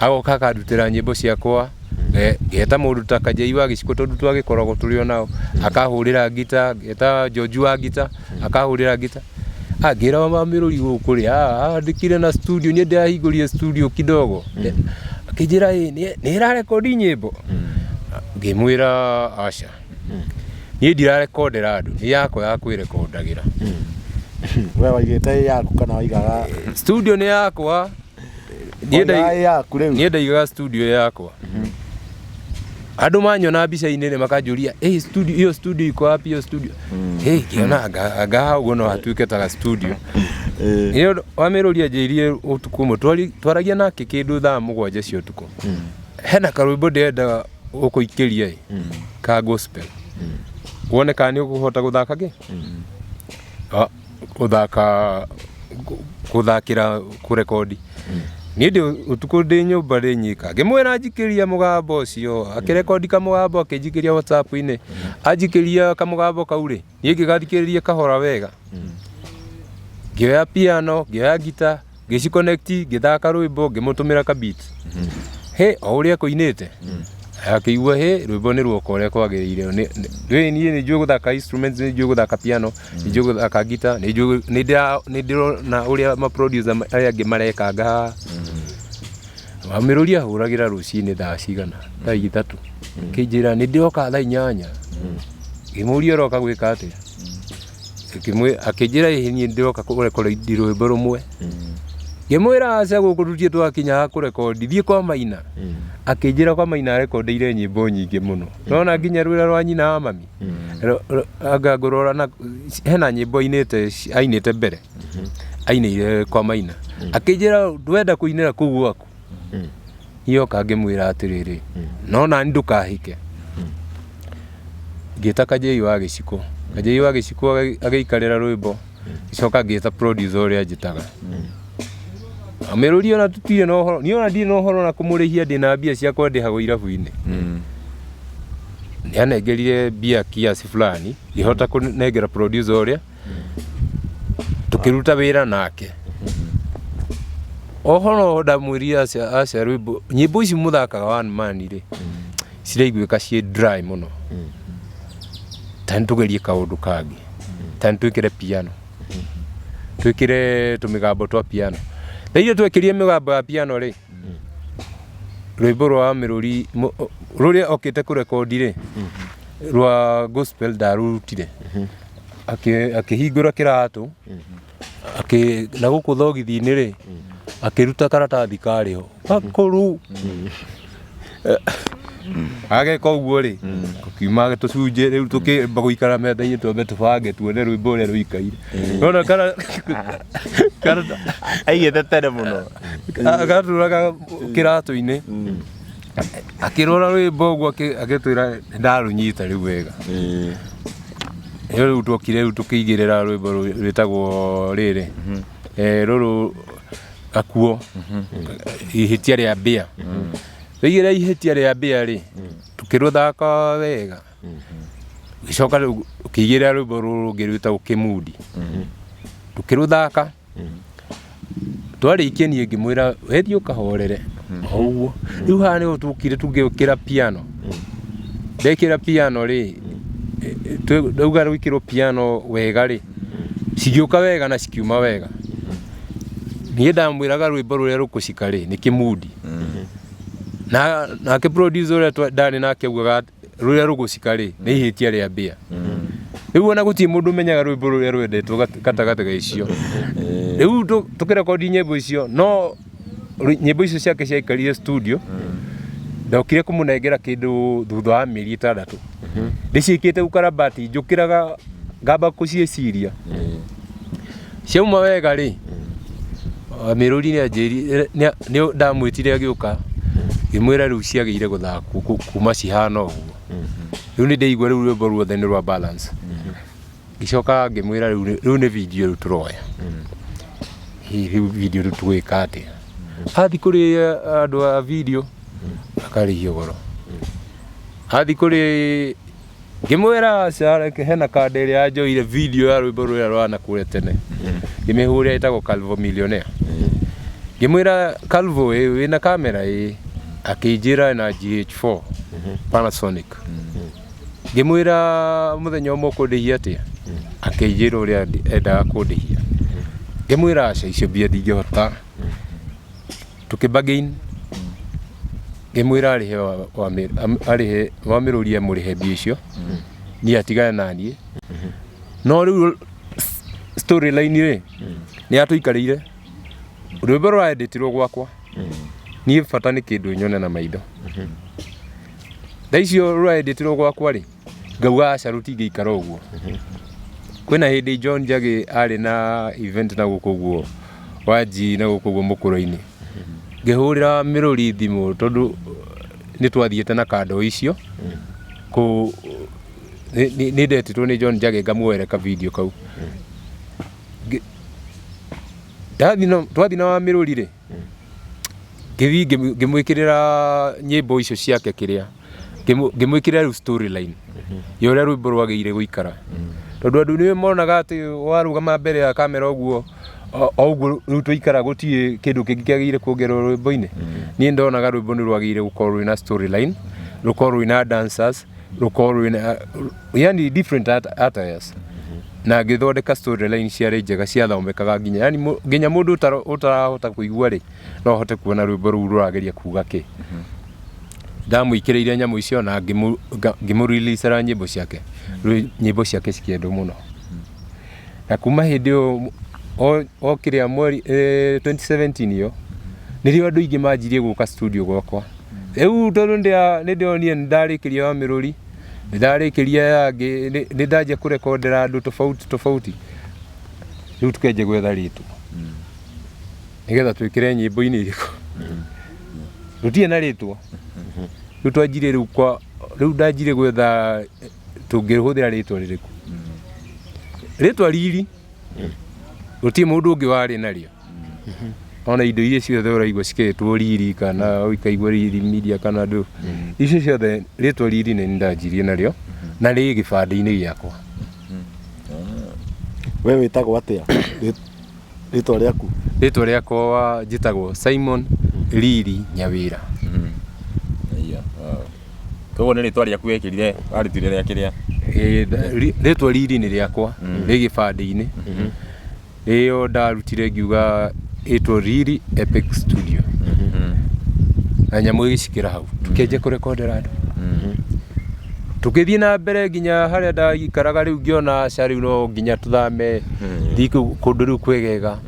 agoka akandutĩra nyĩmbo ciakwa, ngeta mũndũ ta Kajei wa Gĩciko, tondũ twagĩkoragwo tũrĩ o nao, akahũrĩra ngita, ngeta George wa ngita akahũrĩra ngita. Ngĩra wa Mĩrũri gũkũ rĩ, andĩkire na studio, niĩ ndĩrahingũrire studio kidogo. Akĩnjĩra ĩ nĩ ĩrarekondi nyĩmbo, ngĩmwĩra aca, niĩ ndirarekondera andũ, nĩ yakwa ya kwĩrekondagĩra. We waigĩte ĩ yaku kana waigaga? Studio nĩ yakwa. Waigaga ĩ yaku rĩu? Niĩ ndaigaga studio yakwa. Andũ manyona mbica-inĩ nĩ makanjũria, "Ĩ studio hiyo, studio iko wapi hiyo studio?" Hey, ngĩona anga hau ũguo no hatuĩke ta ga studio. Ĩyo wa Mĩrũri anjĩrire ũtukũ ũmwe twaragia nake kĩndũ thaa 7 cia ũtukũ, hena karwĩmbo ndĩrenda gũkũikĩria ĩ ka gospel, wone kana nĩ ũkũhota gũthaka kĩ gũthaka gũthakĩra kũrekondi. Niĩ ndĩ ũtukũ ndĩ nyũmba ndĩ nyika, ngĩmwĩra njikĩria mũgambo ũcio, akĩrekondi kamũgambo akĩnjikĩria WhatsApp-inĩ. Anjikĩria kamũgambo kau rĩ, niĩ ngĩgathikĩrĩria kahora wega, ngĩoya piano, ngĩoya ngita, ngĩciconnect, ngĩthaka rwĩmbo, ngĩmũtũmĩra ka beat. He o ũrĩa kũinĩte akĩigua he rwĩmbo nĩ ruoka ũrĩa kwagĩrĩire. Rĩ niĩ nĩ njũĩ gũthaka instruments, nĩ njũĩ gũthaka piano, nĩ njũĩ gũthaka ngita, nĩ njũĩ, nĩ ndĩrona ũrĩa ma producer arĩa angĩ marekanga haha. Wamĩrũri ahũragĩra rũcinĩ thaa cigana, thaa 3, kĩnjĩra nĩ ndĩroka thaa 8. Ngĩmũria ũroka gwĩka atĩa? Akĩnjĩra ĩhĩ niĩ ndĩroka kũrekondi rwĩmbo rũmwe. Ngĩmwĩra aca, gũkũ tũtirĩ twakinya ha kũrekondi, thiĩ kwa Maina. Akĩnjĩra kwa Maina arekondeire nyĩmbo nyingĩ mũno. Nona nginya rwĩra rwa nyina wa mami. Anga ngũrora na hena nyĩmbo ainĩte ainĩte mbere. Ainĩire kwa Maina. Akĩnjĩra ndwenda kũinĩra kũu gwaku. Niĩ oka ngĩmwĩra atĩrĩrĩ, no nani ndũkahike. Ngĩta Kajei wa Gĩcikũ. Kajei wa Gĩcikũ agĩikarĩra rwĩmbo. Gĩcoka ngĩta producer ũrĩa njĩtaga. Amĩrũria ona tũtirĩ na ũhoro, niĩ ona ndirĩ na ũhoro na kũmũrĩhia, ndĩna mbia ciakwa ndĩhagwo irabu-inĩ. Nĩ anengerire mbia kiasi fulani, ngĩhota kũnengera producer ũrĩa, tũkĩruta wĩra nake. Oho no ndamwĩrire aca aca, rwĩmbo nyĩmbo ici mũthakaga one man rĩ, ciraiguĩka ciĩ dry mũno, ta nĩ tũgerie kaũndũ kangĩ, ta nĩ twĩkĩre piano, twĩkĩre tũmĩgambo twa piano. Na iria twekĩrire mĩgambo ya piano rĩ, rwĩmbo rwa mĩrũri rũrĩa okĩte kũrekondi rĩ, rwa gospel, ndarũrutire. Akĩhingũra kĩratũ na gũkũ thogithi-inĩ rĩ, akĩruta karatathi karĩ ho gakũrũ, ageka ũguo rĩ, tũkiuma tũcunjĩ. Rĩu tũkĩamba gũikara metha-inĩ, twambe tũbange tuone rwĩmbo ũrĩa rũikaire. Nona Aigĩte tene mũno. Gatũraga kĩratũ-inĩ, akĩrora rwĩmbo ũguo, agĩtwĩra ndarũnyita rĩu wega. Ĩyo rĩu twokire, rĩu tũkĩigĩrĩra rwĩmbo rwĩtagwo rĩrĩ, rũrũ gakuo ihĩtia rĩa mbĩa. Twaigĩrĩra ihĩtia rĩa mbĩa rĩ, tũkĩrũthaka wega, gĩcoka rĩu ũkĩigĩrĩra rwĩmbo rũrũ rũngĩ rwĩtagwo kĩmundi, tũkĩrũthaka. Twarĩkia, niĩ ngĩmwĩra wethiĩ ũkahorere o ũguo. Rĩu haha nĩho tũkire tũgĩkĩra piano. Ndekĩra piano rĩ, ndauga rwĩkĩrwo piano wega rĩ, cigĩũka wega na cikiuma wega. Niĩ ndamwĩraga rwĩmbo rũrĩa rũkũcika rĩ nĩ kĩmundi, na nake producer ũrĩa ndarĩ nake augaga rũrĩa rũgũcika rĩ nĩ ihĩtia rĩa mbĩa. Rĩu ona gũtirĩ mũndũ ũmenyaga rwĩmbo rũrĩa rwendetwo gatagatĩ ga icio. Rĩu tũkĩrekondi nyĩmbo icio, no nyĩmbo icio ciake ciaikarire studio. Ndokire kũmũnengera kĩndũ thutha wa mĩeri 6, ndĩciĩkĩte ukarabati, njũkĩraga ngamba kũciĩciria ciauma wega rĩ. Mĩrũri nĩ anjĩrire, nĩ ndamwĩtire agĩũka, ngĩmwĩra rĩu ciagĩire gũthakwo kuma cihana ũguo. Rĩu nĩ ndĩigua rĩu rwĩmbo ruothe nĩ rwa balance. Ngĩcoka ngĩmwĩra rĩu nĩ video rĩu tũroya. Hihi rĩu video rĩu tũgwĩka atĩa? Athiĩ kũrĩ andũ a video akarĩhio goro. Athiĩ kũrĩ, ngĩmwĩra aca, reke hena kanda ĩrĩa yanjoire video ya rwĩmbo rũrĩa rwa nakũrĩa tene, ngĩmĩhũrĩra, ĩtagwo Calvo Millionaire. Ngĩmwĩra, "Calvo, ĩ wĩna kamera?" Ĩ, akĩnjĩra na GH4 Panasonic. Ngĩmwĩra mũthenya ũmwe ũkũndĩhia atĩa? Akĩnjĩra ũrĩa endaga kũndĩhia. Ngĩmwĩra aca, icio mbia ndingĩhota. Tũkĩ bargain, ngĩmwĩra arĩhe arĩhe wamĩrũrie, amũrĩhe mbia icio, niĩ atigane na niĩ. No rĩu storyline rĩ nĩ yatũikarĩire, rwĩmbo rũraenditirwo gwakwa. Niĩ bata nĩ kĩndũ nyone na maitho. Thaa icio rũraenditirwo gwakwa rĩ, ngauga aca, rũtingĩikara ũguo. Kwĩna hĩndĩ John Njagĩ arĩ na event na gũkũ ũguo Wanji, na gũkũ ũguo mũkũrũ-inĩ, ngĩhũrĩra mĩrũri thimũ, tondũ nĩ twathiĩte na kando icio kũ nĩ ndetĩtwo nĩ John Njagĩ ngamuoere ka video kau. Twathiĩ na wa mĩrũri rĩ, ngĩthiĩ ngĩmwĩkĩrĩra nyĩmbo icio ciake kĩrĩa ngĩmwĩkĩrĩra rĩu storyline ya ũrĩa rwĩmbo rwagĩrĩire gũikara, tondũ andũ nĩ monaga atĩ warũgama mbere ya kamera ũguo o ũguo rĩu twaikara, gũtirĩ kĩndũ kĩngĩ kĩagĩrĩire kuongererwo rwĩmbo-inĩ. Niĩ ndonaga rwĩmbo nĩ rwagĩrĩire gũkorwo rwĩna storyline, rũkorwo rwĩna dancers, rũkorwo rwĩna yani different attires, na ngĩthondeka storyline ciarĩ njega, ciathomekaga nginya yani nginya mũndũ ũtarahota kũigua rĩ, no ahote kuona rwĩmbo rũu rũrageria kuga kĩ. Ndamwĩkĩrĩire nyamũ icio na ngĩmũ-release-era nyĩmbo ciake. Rĩu nyĩmbo ciake cikĩendwo mũno, na kuma hĩndĩ ĩyo O kĩrĩa mweri 2017 ĩyo nĩrĩo andũ aingĩ manjirie gũka studio gwakwa. Rĩu tondũ nĩ ndĩronire nĩ ndarĩkĩria wa mĩrũri, nĩ ndarĩkĩria yangĩ, nĩ ndanjia kũrekondera andũ tofauti tofauti, rĩu tũkĩanjia gwetha rĩtwa nĩgetha twĩkĩre nyĩmbo-inĩ irĩkũ. Tũtirĩ na rĩtwa. Rĩu twanjirie rĩu kwa rĩu ndanjirie gwetha tũngĩhũthĩra rĩtwa rĩrĩkũ. Rĩtwa riri gũtirĩ mũndũ ũngĩ warĩ narĩo. Ona indo iria ciothe ũraigua cikĩtwo riri kana ũkaigua riri media kana ndũ icio ciothe, rĩtwa riri nĩ ndanjirie narĩo na rĩ gĩbandĩ-inĩ gĩakwa. We wĩtagwo atĩa? Rĩtwa rĩaku? Rĩtwa rĩakwa njĩtagwo Simon Riri Nyawĩra. Iya. Koguo nĩ rĩtwa rĩaku wekĩrire, warutire rĩa kĩrĩa? Ĩ, rĩtwa riri nĩ rĩakwa, rĩ gĩbandĩ-inĩ. Rĩo ndarutire ngiuga ĩtwo Riri Epic Studio na nyamũ ĩgĩcikĩra hau, tukĩanjia kũrekondera andũ, tũgĩthiĩ na mbere nginya harĩa ndaikaraga. Rĩu ngĩona aca, rĩu no nginya tũthame thiĩ kũndũ rĩu kwegega,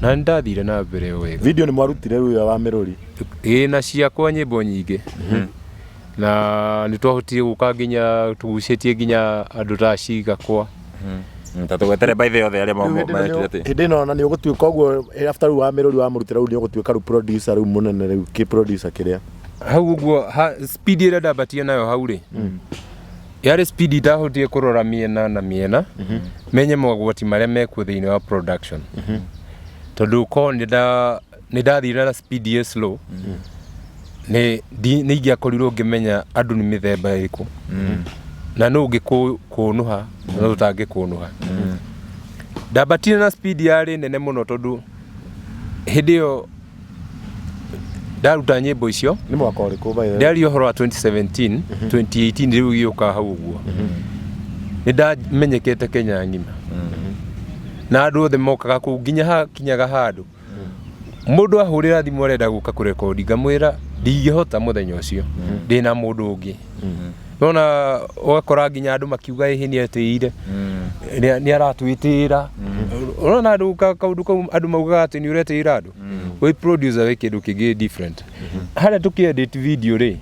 na nĩ ndathire na mbere o wega. Video nĩ mwarutire rĩu wa mĩrũri? Ĩĩ, na ciakwa nyĩmbo nyingĩ, na nĩ twahotire gũka nginya tũgucĩtie nginya andũ ta Cigakwa. Ta tũgwetere by the othe arĩa mekire atĩ. Hĩndĩ ĩno ona nĩ ũgũtuĩka ũguo after rĩu wa mĩrũri wamũrutĩra, rĩu nĩ ũgũtuĩka rĩu producer rĩu mũnene, rĩu kĩ producer kĩrĩa. Hau ũguo speed ĩrĩa ndambatie nayo hau rĩ, yarĩ speed itahotire kũrora mĩena na mĩena, menye mogwati marĩa mekuo thĩinĩ wa production, tondũ korwo nĩ ndathire na speed ĩ slow, nĩ ingĩakorirwo ngĩmenya andũ nĩ mĩthemba ĩrĩkũ na nũ ũngĩkũnũha na nũ ũtangĩkũnũha. Ndambatire na speed yarĩ nene mũno, tondũ hĩndĩ ĩyo ndaruta nyĩmbo icio. Nĩ mwaka ũrĩkũ, by the way? Ndĩraria ũhoro wa 2017, 2018 rĩu gĩũka hau ũguo. Nĩ ndamenyekete Kenya ng'ima na andũ othe mokaga kũu, nginya hakinyaga handũ mũndũ ahũrĩra thimũ arenda gũka kũrekondi, ngamwĩra ndingĩhota mũthenya ũcio, ndĩna mũndũ ũngĩ. Nona ũgakora nginya andũ makiuga ĩhĩ nĩ etĩire, nĩ aratwĩtĩra. Ũrona andũ kaũndũ kau andũ maugaga atĩ nĩ ũretĩĩra andũ, wĩ producer wĩ kĩndũ kĩngĩ different. Harĩa tũkĩ-edit video rĩ,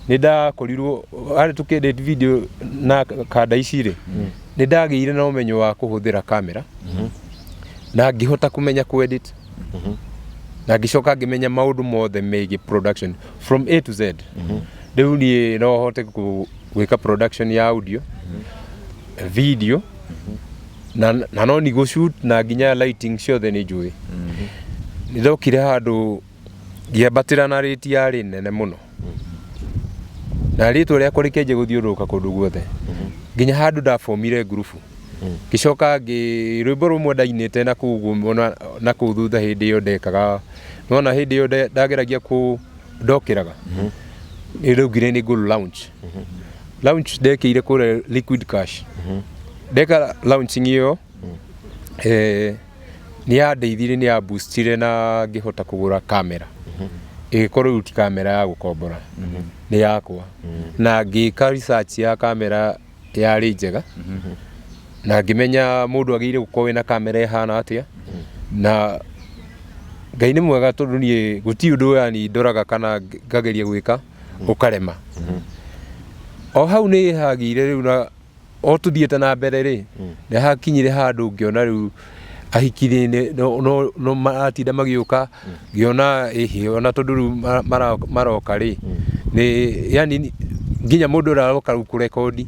nĩ ndakorirwo harĩa tũkĩ-edit video na kanda ici rĩ, nĩ ndagĩire na ũmenyo wa kũhũthĩra kamera na ngĩhota kũmenya kũ-edit, na ngĩcoka ngĩmenya maũndũ mothe megiĩ production from A to Z. Rĩu niĩ no hote gwĩka production ya audio, video na no ni gũ-shoot na nginya lighting ciothe nĩ njũĩ. Nĩ ndokire handũ ngĩambatĩra na rĩti yarĩ nene mũno, na rĩtwa rĩakwa rĩkĩanjia gũthiũrũrũka kũndũ guothe, nginya handũ ndabomire ngurubu, ngĩcoka ngĩ rwĩmbo rũmwe ndainĩte na kũu ũguo na kũu thutha. Hĩndĩ ĩyo ndekaga, nona hĩndĩ ĩyo ndageragia kũ ndokĩraga, nĩ ndaugire nĩ ngũ launch ndekĩire kũrĩa Liquid Cash. Ndeka launching ĩyo, nĩ yandeithirie, nĩ yaboostire na ngĩhota kũgũra kamera, ĩgĩkorwo rĩu ti kamera ya gũkombora, nĩ yakwa, na ngĩka research ya kamera yarĩ njega na ngĩmenya mũndũ agĩrĩire gũkorwo wĩna kamera ĩhana atĩa. Na Ngai nĩ mwega, tondũ niĩ gũtirĩ ũndũ yani ndoraga kana ngageria gwĩka ũkarema. O hau nĩ hagĩire rĩu, na o tũthiĩte na mbere rĩ, nĩ hakinyire handũ ngĩona rĩu ahiki no maratinda magĩũka, ngĩona ĩhĩ ona tondũ rĩu maroka rĩ, nĩ yani nginya mũndũ ũrĩa aroka rĩu kũrekondi,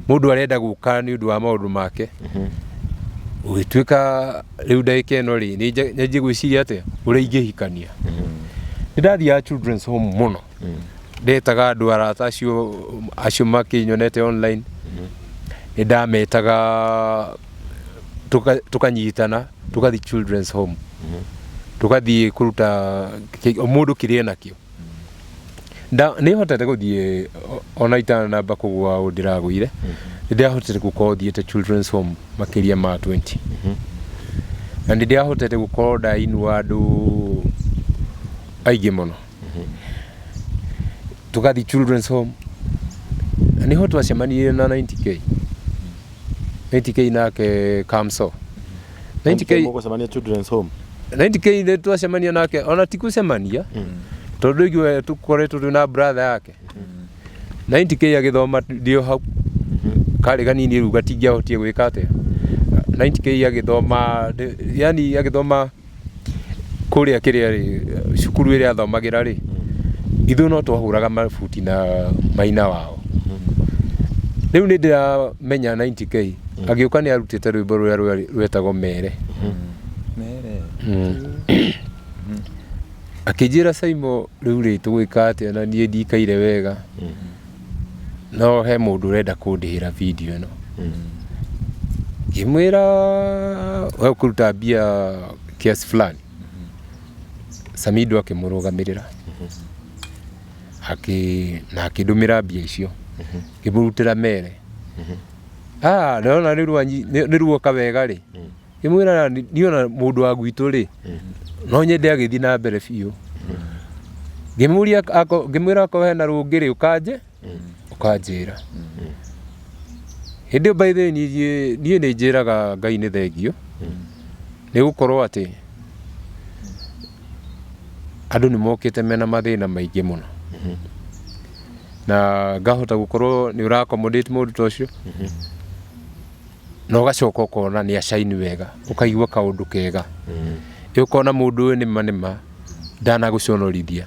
mũndũ arenda gũka nĩ ũndũ wa maũndũ make. Ũgĩtuĩka rĩu ndagĩka ĩno rĩ, nĩ nyanjie gwĩciria atĩa ũrĩa ingĩhikania. Nĩ ndathiaga children's home mũno, ndetaga andũ arata acio makĩnyonete online, nĩ ndametaga tũkanyitana tũgathiĩ children's home, tũgathiĩ kũruta mũndũ kĩrĩa enakĩo. Nĩ hotete gũthiĩ ona itanamba kũgũa ũũ ndĩragũire, nĩ ndĩrahotete gũkorwo thiĩte children's home makĩria ma 20, na nĩ ndĩrahotete gũkorwo ndainua andũ aingĩ mũno. Tũgathiĩ children's home na nĩho twacemanirie na 90K, 90K nake Kamso. 90K. Mũgũcemania Children's Home. 90K nĩ twacemania nake, ona ti gũcemania, tondũ igue tũkoretwo twĩ na brother yake. 90K agĩthoma ndĩ o hau, karĩ kanini rĩu gatingĩahotire gwĩka atĩa. 90K agĩthoma, yani agĩthoma kũrĩa kĩrĩa rĩ, cukuru ĩrĩa athomagĩra rĩ, ithuĩ no twahũraga mabuti na maina wao. Rĩu nĩ ndĩramenya 90K agĩũka nĩ arutĩte rwĩmbo rũrĩa rwetagwo Mere. Mere. Akĩnjĩra, "Saimo, rĩu rĩ tũgwĩka atĩa? Na niĩ ndikaire wega, no he mũndũ ũrenda kũndĩhĩra video ĩno." Ngĩmwĩra, "We ũkũruta mbia kiasi fulani." Samido akĩmũrũgamĩrĩra na akĩndũmĩra mbia icio, ngĩmũrutĩra Mere. Ah, ndona nĩ ruoka wega rĩ, ngĩmwĩra, "Niĩ ona mũndũ wa gwitũ rĩ, no nyende agĩthiĩ na mbere biũ." Ngĩmũria ngĩmwĩra akorwo hena rũngĩ rĩ, ũkanje ũkanjĩra. Hĩndĩ ĩyo, by the way, niĩ nĩ njĩraga Ngai nĩ thengio nĩ gũkorwo atĩ andũ nĩ mokĩte mena mathĩna maingĩ mũno, na ngahota gũkorwo nĩ ũra accommodate mũndũ ta ũcio, na ũgacoka ũkona nĩ acaini wega, ũkaigua kaũndũ kega. Ĩ ũkona mũndũ ũyũ nĩma nĩma ndanagũconorithia,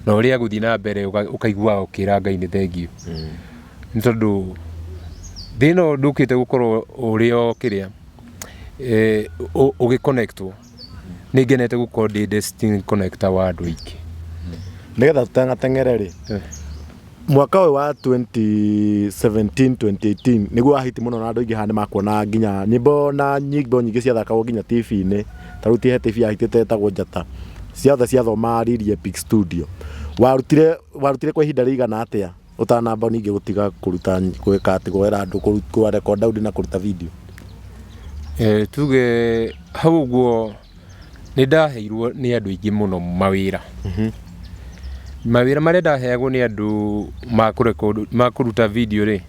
na ũrĩa agũthiĩ na mbere ũkaigua ũkĩra Ngai nĩ thengio, nĩ tondũ thĩ ĩno ndũkĩte gũkorwo ũrĩ o kĩrĩa ũgĩconnectwo. Nĩ ngenete gũkorwo ndĩ destiny connector wa andũ aingĩ. Nĩgetha tũtengateng'ere rĩ, mwaka ũyũ wa 2017 2018 nĩguo wahiti mũno, na andũ aingĩ haha nĩ makuona nginya nyĩmbo na nyĩmbo nyingĩ ciathakagwo nginya TV-inĩ. Ta rĩu ti he TV yahitĩte ĩtagwo Njata, ciothe ciathoma Riri Epic Studio. Warutire kwa ihinda rĩigana atĩa ũtanamba ningĩ gũtiga kũruta, gwĩka atĩ gwera andũ kũ record audio na kũruta video? Tuge hau ũguo nĩ ndaheirwo nĩ andũ aingĩ mũno mawĩra. Mawĩra marĩa ndaheagwo nĩ andũ ma kũrecord, ma kũruta video rĩ,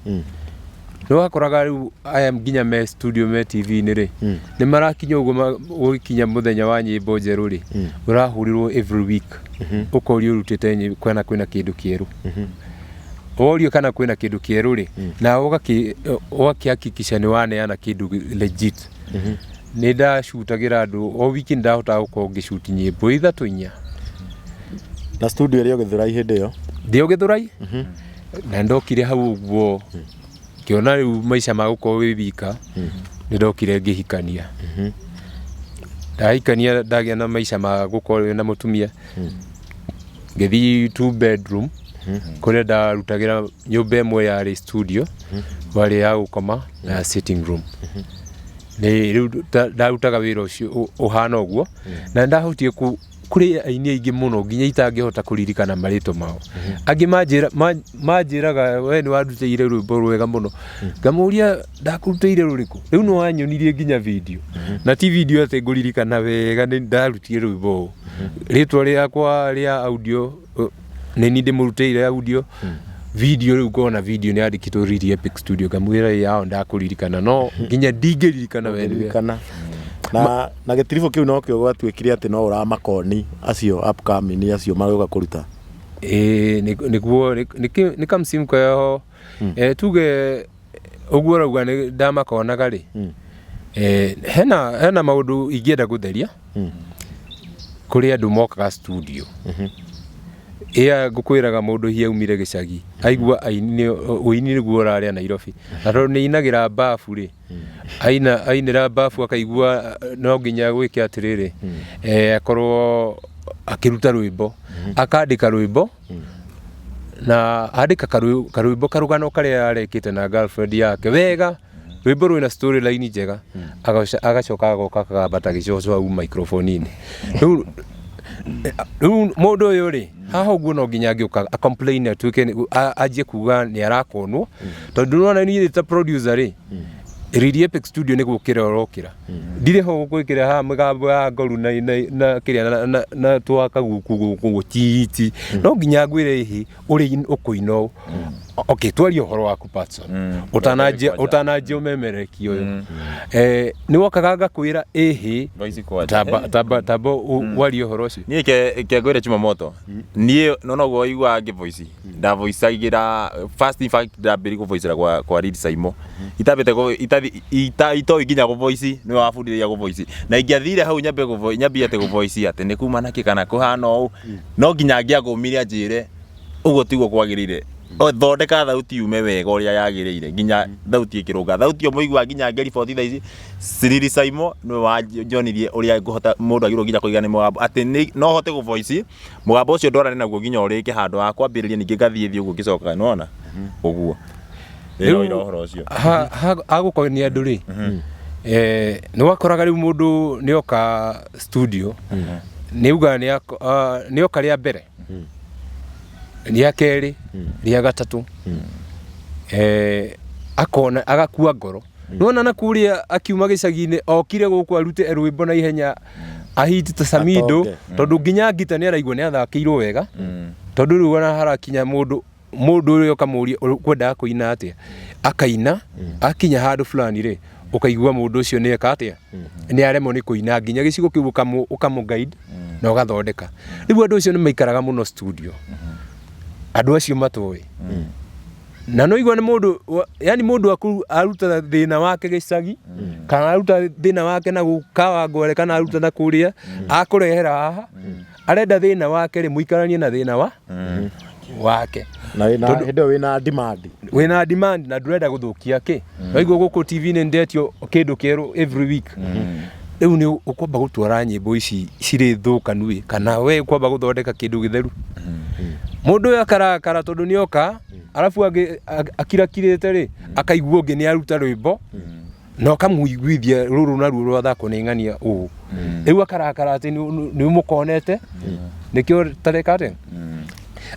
nĩ wakoraga rĩu aya nginya me studio, me TV-inĩ rĩ, nĩ marakinya ũguo gũgĩkinya mũthenya wa nyĩmbo njerũ rĩ, ũrahũrĩrwo every week, ũkorio ũrutĩte nyĩmbo kana kwĩna kĩndũ kĩerũ. Worio kana kwĩna kĩndũ kĩerũ rĩ, na ũgakĩhakikisha nĩ waneana kĩndũ legit. Nĩ ndacutagĩra andũ o wiki, nĩ ndahotaga gũkorwo ngĩcuti nyĩmbo ithatũ, inya. Na studio ĩrĩa ũgĩthũrai hĩndĩ ĩyo? Ndĩ o Gĩthũrai, na ndokire hau ũguo ngĩona rĩu maica ma gũkorwo wĩ wika. Nĩ ndokire ngĩhikania. Ndahikania, ndagĩa na maica ma gũkorwo wĩna mũtumia, ngĩthiĩ two bedroom kũrĩa ndarutagĩra. Nyũmba ĩmwe yarĩ studio, warĩ ya gũkoma na ya sitting room. Nĩ rĩu ndarutaga wĩra ũcio ũhana ũguo, na ndahotire kũrĩ aini aingĩ mũno nginya itangĩhota kũririkana marĩtwa mao. Angĩ manjĩraga, "We nĩ wandutĩire rwĩmbo rwega mũno." Ngamũria, "Ndakũrutĩire rũrĩkũ?" Rĩu nĩ wanyonirie nginya video, na ti video atĩ ngũririkana wega nĩ ndarutire rwĩmbo ũũ, rĩtwa rĩakwa rĩa audio nĩ niĩ ndĩmũrutĩire audio. Video rĩu ngona video nĩ yandĩkĩtwo Riri Epic Studio, ngamwĩra, "Ĩ, yao ndakũririkana," no nginya ndingĩririkana we nĩwe. Ririkana na gĩtiribũ kĩu nokĩo gwatuĩkire atĩ no ũramakoni acio upcoming acio maroka kũruta? Ĩĩ, nĩguo nĩ kamsimu keho. Tuge ũguo ũrauga nĩ ndamakonaga rĩ, hena maũndũ ingĩenda gũtheria. Kũrĩ andũ mokaga studio ĩa ngũkwĩraga, mũndũ hihi aumire gĩcagi, aigua aini ũini nĩguo ũrarĩa Nairobi, na tondũ nĩ ainagĩra bafu rĩ, aina ainĩra bafu, akaigua no nginya gwĩke atĩrĩrĩ, akorwo akĩruta rwĩmbo, akandĩka rwĩmbo, na andĩka karwĩmbo karũgano karĩa arekĩte na girlfriend yake wega, rwĩmbo rwĩna storyline njega. Agacoka agoka akagamba gĩcoco hau microphone-inĩ. Rĩu mũndũ ũyũ rĩ, haha ũguo no nginya angĩũka a complain, atuĩke anjie kuga nĩ arakonwo, tondũ nĩwona niĩ ta producer rĩ, Riri Epic Studio nĩ gũkĩra ũrokĩra. Ndirĩ ho gũgwĩkĩra haha mĩgambo ya ngoru na kĩrĩa na twaka gũkũ gũkũ titi. No nginya ngwĩre ĩhĩ ũrĩ ũkũina ũũ. Okay, twarie ũhoro waku Patson. Ũtananjia Kwanja. Ũtananjia ũmemerekia ũyũ. Nĩ wokaga ngakwĩra ĩhĩ Voice kwanja. Tamba tamba tamba warie ũhoro ũcio. Niĩ ke ngwĩre Chumamoto, niĩ no noguo waiguaga ngĩvoice, ndavoicagĩra first, in fact ndambĩrĩria kũvoicera kwa Reed Saimo itambĩte itoĩ nginya kũvoice, nĩwe wabundithagia kũvoice, na ingĩathire hau nyambe nyambie atĩ kũvoice atĩ nĩ kuma nakĩ kana kũhana ũũ, no nginya angĩangũmire anjĩre ũguo tiguo kwagĩrĩire. O, thondeka thauti yume wega ũrĩa yagĩrĩire nginya thauti ĩkĩrũnga thauti ĩyo mũiguaga nginya ngĩriboti thaa ici. Siriri Saimo nĩwe wanjonirie ũrĩa ngũhota mũndũ agĩrĩirwo nginya kũiga nĩ mũgambo atĩ no hote gũ-voice mũgambo ũcio ndwarane naguo nginya ũrĩke handũ ha kwambĩrĩria ningĩ ngathiĩ thiĩ ũguo ngĩcokaga nĩwona ũguo. Rĩu- Rĩu ũhoro ũcio. Agũkonia andũ rĩ, nĩ wakoraga rĩu mũndũ nĩ oka studio, nĩ uga nĩ oka rĩa mbere, rĩa kerĩ, rĩa gatatũ, akona agakua ngoro. Nĩwona na kũrĩa akiuma gĩcagi-inĩ okire gũkũ arute rwĩmbo na ihenya ahiti ta Samido. Atonge. Tondũ nginya ngita nĩ araigua nĩ athakĩirwo wega, tondũ rĩu ona harakinya mũndũ ũrĩa ũkamũria ũkwendaga kũina atĩa, akaina akinya handũ fulani rĩ, ũkaigua mũndũ ũcio nĩ eka atĩa, nĩ aremwo nĩ kũina nginya gĩcigo kĩu, ũkamũ guide na ũgathondeka. Rĩu andũ acio nĩ maikaraga mũno studio, andũ acio matoĩ na no igua nĩ mũndũ yani mũndũ aruta thĩna wake gĩcagi kana aruta thĩna wake na gũkawa ngware kana aruta na kũrĩa akũrehera haha, arenda thĩna wake rĩ mũikaranie na thĩna wa wake. Na wĩna hĩndĩ ĩyo wĩna demand. Wĩna demand na ndũrenda gũthũkia kĩ waigua gũkũ TV-inĩ ndetio kĩndũ kĩerũ every week. Rĩu nĩ ũkwamba gũtwara nyĩmbo ici cirĩ thũkanu ĩ, kana we ũkwamba gũthondeka kĩndũ gĩtheru. Mũndũ ũyũ akarakara tondũ nĩ oka arabu angĩ akirakirĩte rĩ, akaigua ũngĩ nĩ aruta rwĩmbo na ũkamũiguithia rũrũ naruo rwathakwo nĩ ng'ania ũũ. Rĩu akarakara atĩ nĩ ũmũkonete nĩkĩo tareka atĩa.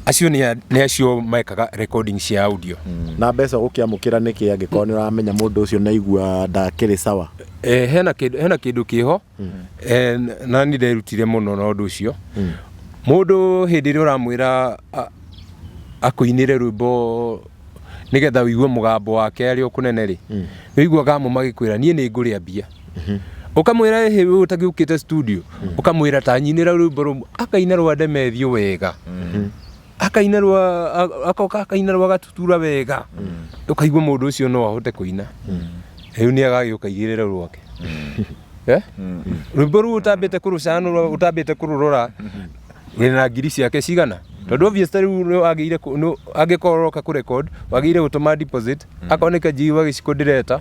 Acio nĩ acio mekaga recording cia audio. Na mbeca ũgũkĩamũkĩra nĩkĩ angĩkorwo nĩ ũramenya mũndũ ũcio nĩ aigua ndakĩrĩ sawa? Hena kĩndũ kĩho, na nĩ nderutire mũno na ũndũ ũcio. Mũndũ hĩndĩ ĩrĩa ũramwĩra akũinĩre rwĩmbo nĩgetha ũigue mũgambo wake arĩ o kũnene rĩ, nĩ ũiguaga amwe magĩkwĩra niĩ nĩ ngũrĩa mbia. Ũkamwĩra ĩhĩ ũyũ ũtagĩũkĩte studio, ũkamwĩra ta nyinĩra rwĩmbo rũmwe, akaina rwa ndemethio wega, akaina rwa akoka akaina rwa gatutura wega, ũkaigua mũndũ ũcio no ahote kũina. Rĩu nĩ agagĩũka igĩrĩre rwake. Rwĩmbo rũu ũtambĩte kũrũcanũra, ũtambĩte kũrũrora wĩna ngiri ciake cigana, tondũ obviously rĩu nĩ wagĩrĩire angĩkorwo ũroka kũ record wagĩrĩire gũtũma deposit. Akorwo nĩ kanjii wa gĩciko ndĩreta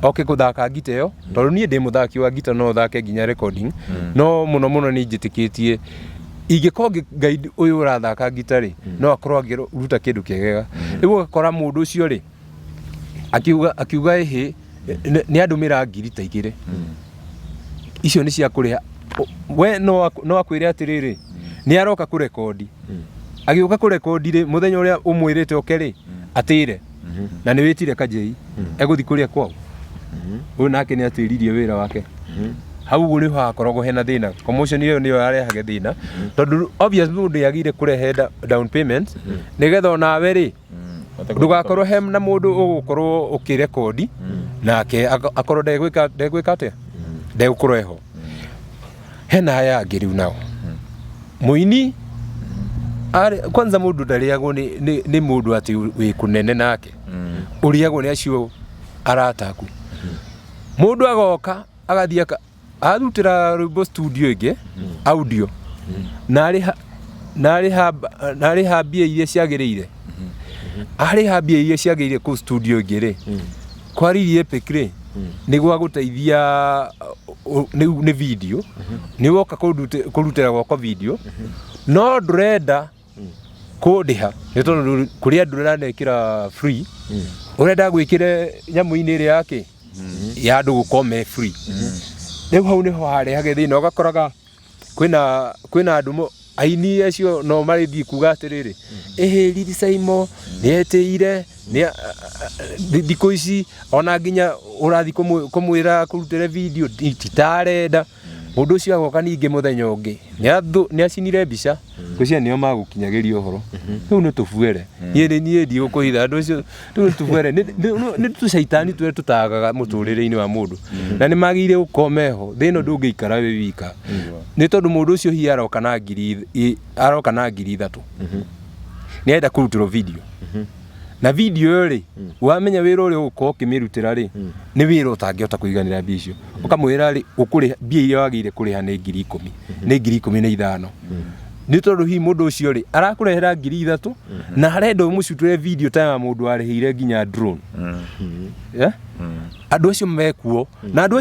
oke kũthaka ngita ĩyo, tondũ niĩ ndĩ mũthaki wa ngita, no thake nginya recording, no mũno mũno nĩ njĩtĩkĩtie ingĩkorwo guide ũyũ ũrathaka ngita rĩ, no akorwo angĩruta kĩndũ kĩegega. Rĩu ũgakora mũndũ ũcio rĩ akiuga ĩhĩ nĩ andũmĩra ngiri ta 2, icio nĩ cia kũrĩha. We no akwĩre atĩrĩrĩ nĩ aroka kũrekondi, agĩũka kũrekondi rĩ, mũthenya ũrĩa ũmwĩrĩte oke rĩ, atĩre na nĩ wĩtire kanjei egũthiĩ kũrĩa kwao. Ũyũ nake nĩ atĩririe wĩra wake hau. Ũguo nĩho hakoragwo hena thĩna. Commotion ĩyo nĩyo yarehage thĩna, tondũ obvious mũndũ yagĩrĩire kũrehe down payment nĩgetha onawe rĩ ndũgakorwo he na mũndũ ũgũkorwo ũkĩrekondi nake akorwo ndegwĩka atĩa, ndegũkorwo eho. Hena aya angĩ rĩu nao mũini kwanza mũndũ ndarĩagwo nĩ mũndũ atĩ wĩ kũnene nake, ũrĩagwo nĩ acio arata aku. Mũndũ agoka agathiĩ arutĩra rwĩmbo studio ĩngĩ audio na arĩha na arĩha mbia iria ciagĩrĩire, arĩha mbia iria ciagĩrĩire kũu studio ĩngĩ rĩ, kwa Riri Epic rĩ, nĩ gwa gũteithia nĩ video nĩ woka kũrutĩra gwakwa video, no ndũrenda kũndĩha nĩ tondũ kũrĩ andũ ũranekĩra free, ũrenda gwĩkĩre nyamũ-inĩ ĩrĩa yake ya andũ gũkorwo me free. Rĩu hau nĩho harehage thĩna, ũgakoraga kwĩna andũ Aini acio no marĩthiĩ kuga atĩrĩrĩ, ĩhĩ, Lili Saimo nĩetĩire thikũ ici, ona nginya ũrathiĩ kũmwĩra kũrutĩre video titarenda. Mũndũ ũcio agoka ningĩ mũthenya ũngĩ nĩacinire mbica, ngwĩciria nĩo magũkinyagĩria ũhoro. Rĩu nĩ tũbuere, niĩ nĩ niĩ ndigũkũhitha andũ acio, rĩu nĩ tũbuere, nĩ tũcaitani tũrĩa tũtagaga mũtũrĩre-inĩ wa mũndũ, na nĩ magĩrĩire gũkorwo meho. Thĩ ĩno ndũngĩikara wĩ wika, nĩ tondũ mũndũ ũcio hihi aroka na 3000, nĩ arenda kũrutĩrwo video, na video ĩyo rĩ, wamenya wĩra ũrĩa ũgũkorwo ũkĩmĩrutĩra rĩ, nĩ wĩra ũtangĩhota kũiganĩra mbia icio. Ũkamwĩra rĩ, ũkũrĩha mbia iria wagĩrĩire kũrĩha nĩ 10,000, nĩ 15,000, nĩ tondũ hihi mũndũ ũcio rĩ, arakũrehera 3000 na arenda ũmũcutĩre video ta ya mũndũ warĩhĩire nginya drone. Yeah? Andũ acio mekuo, na andũ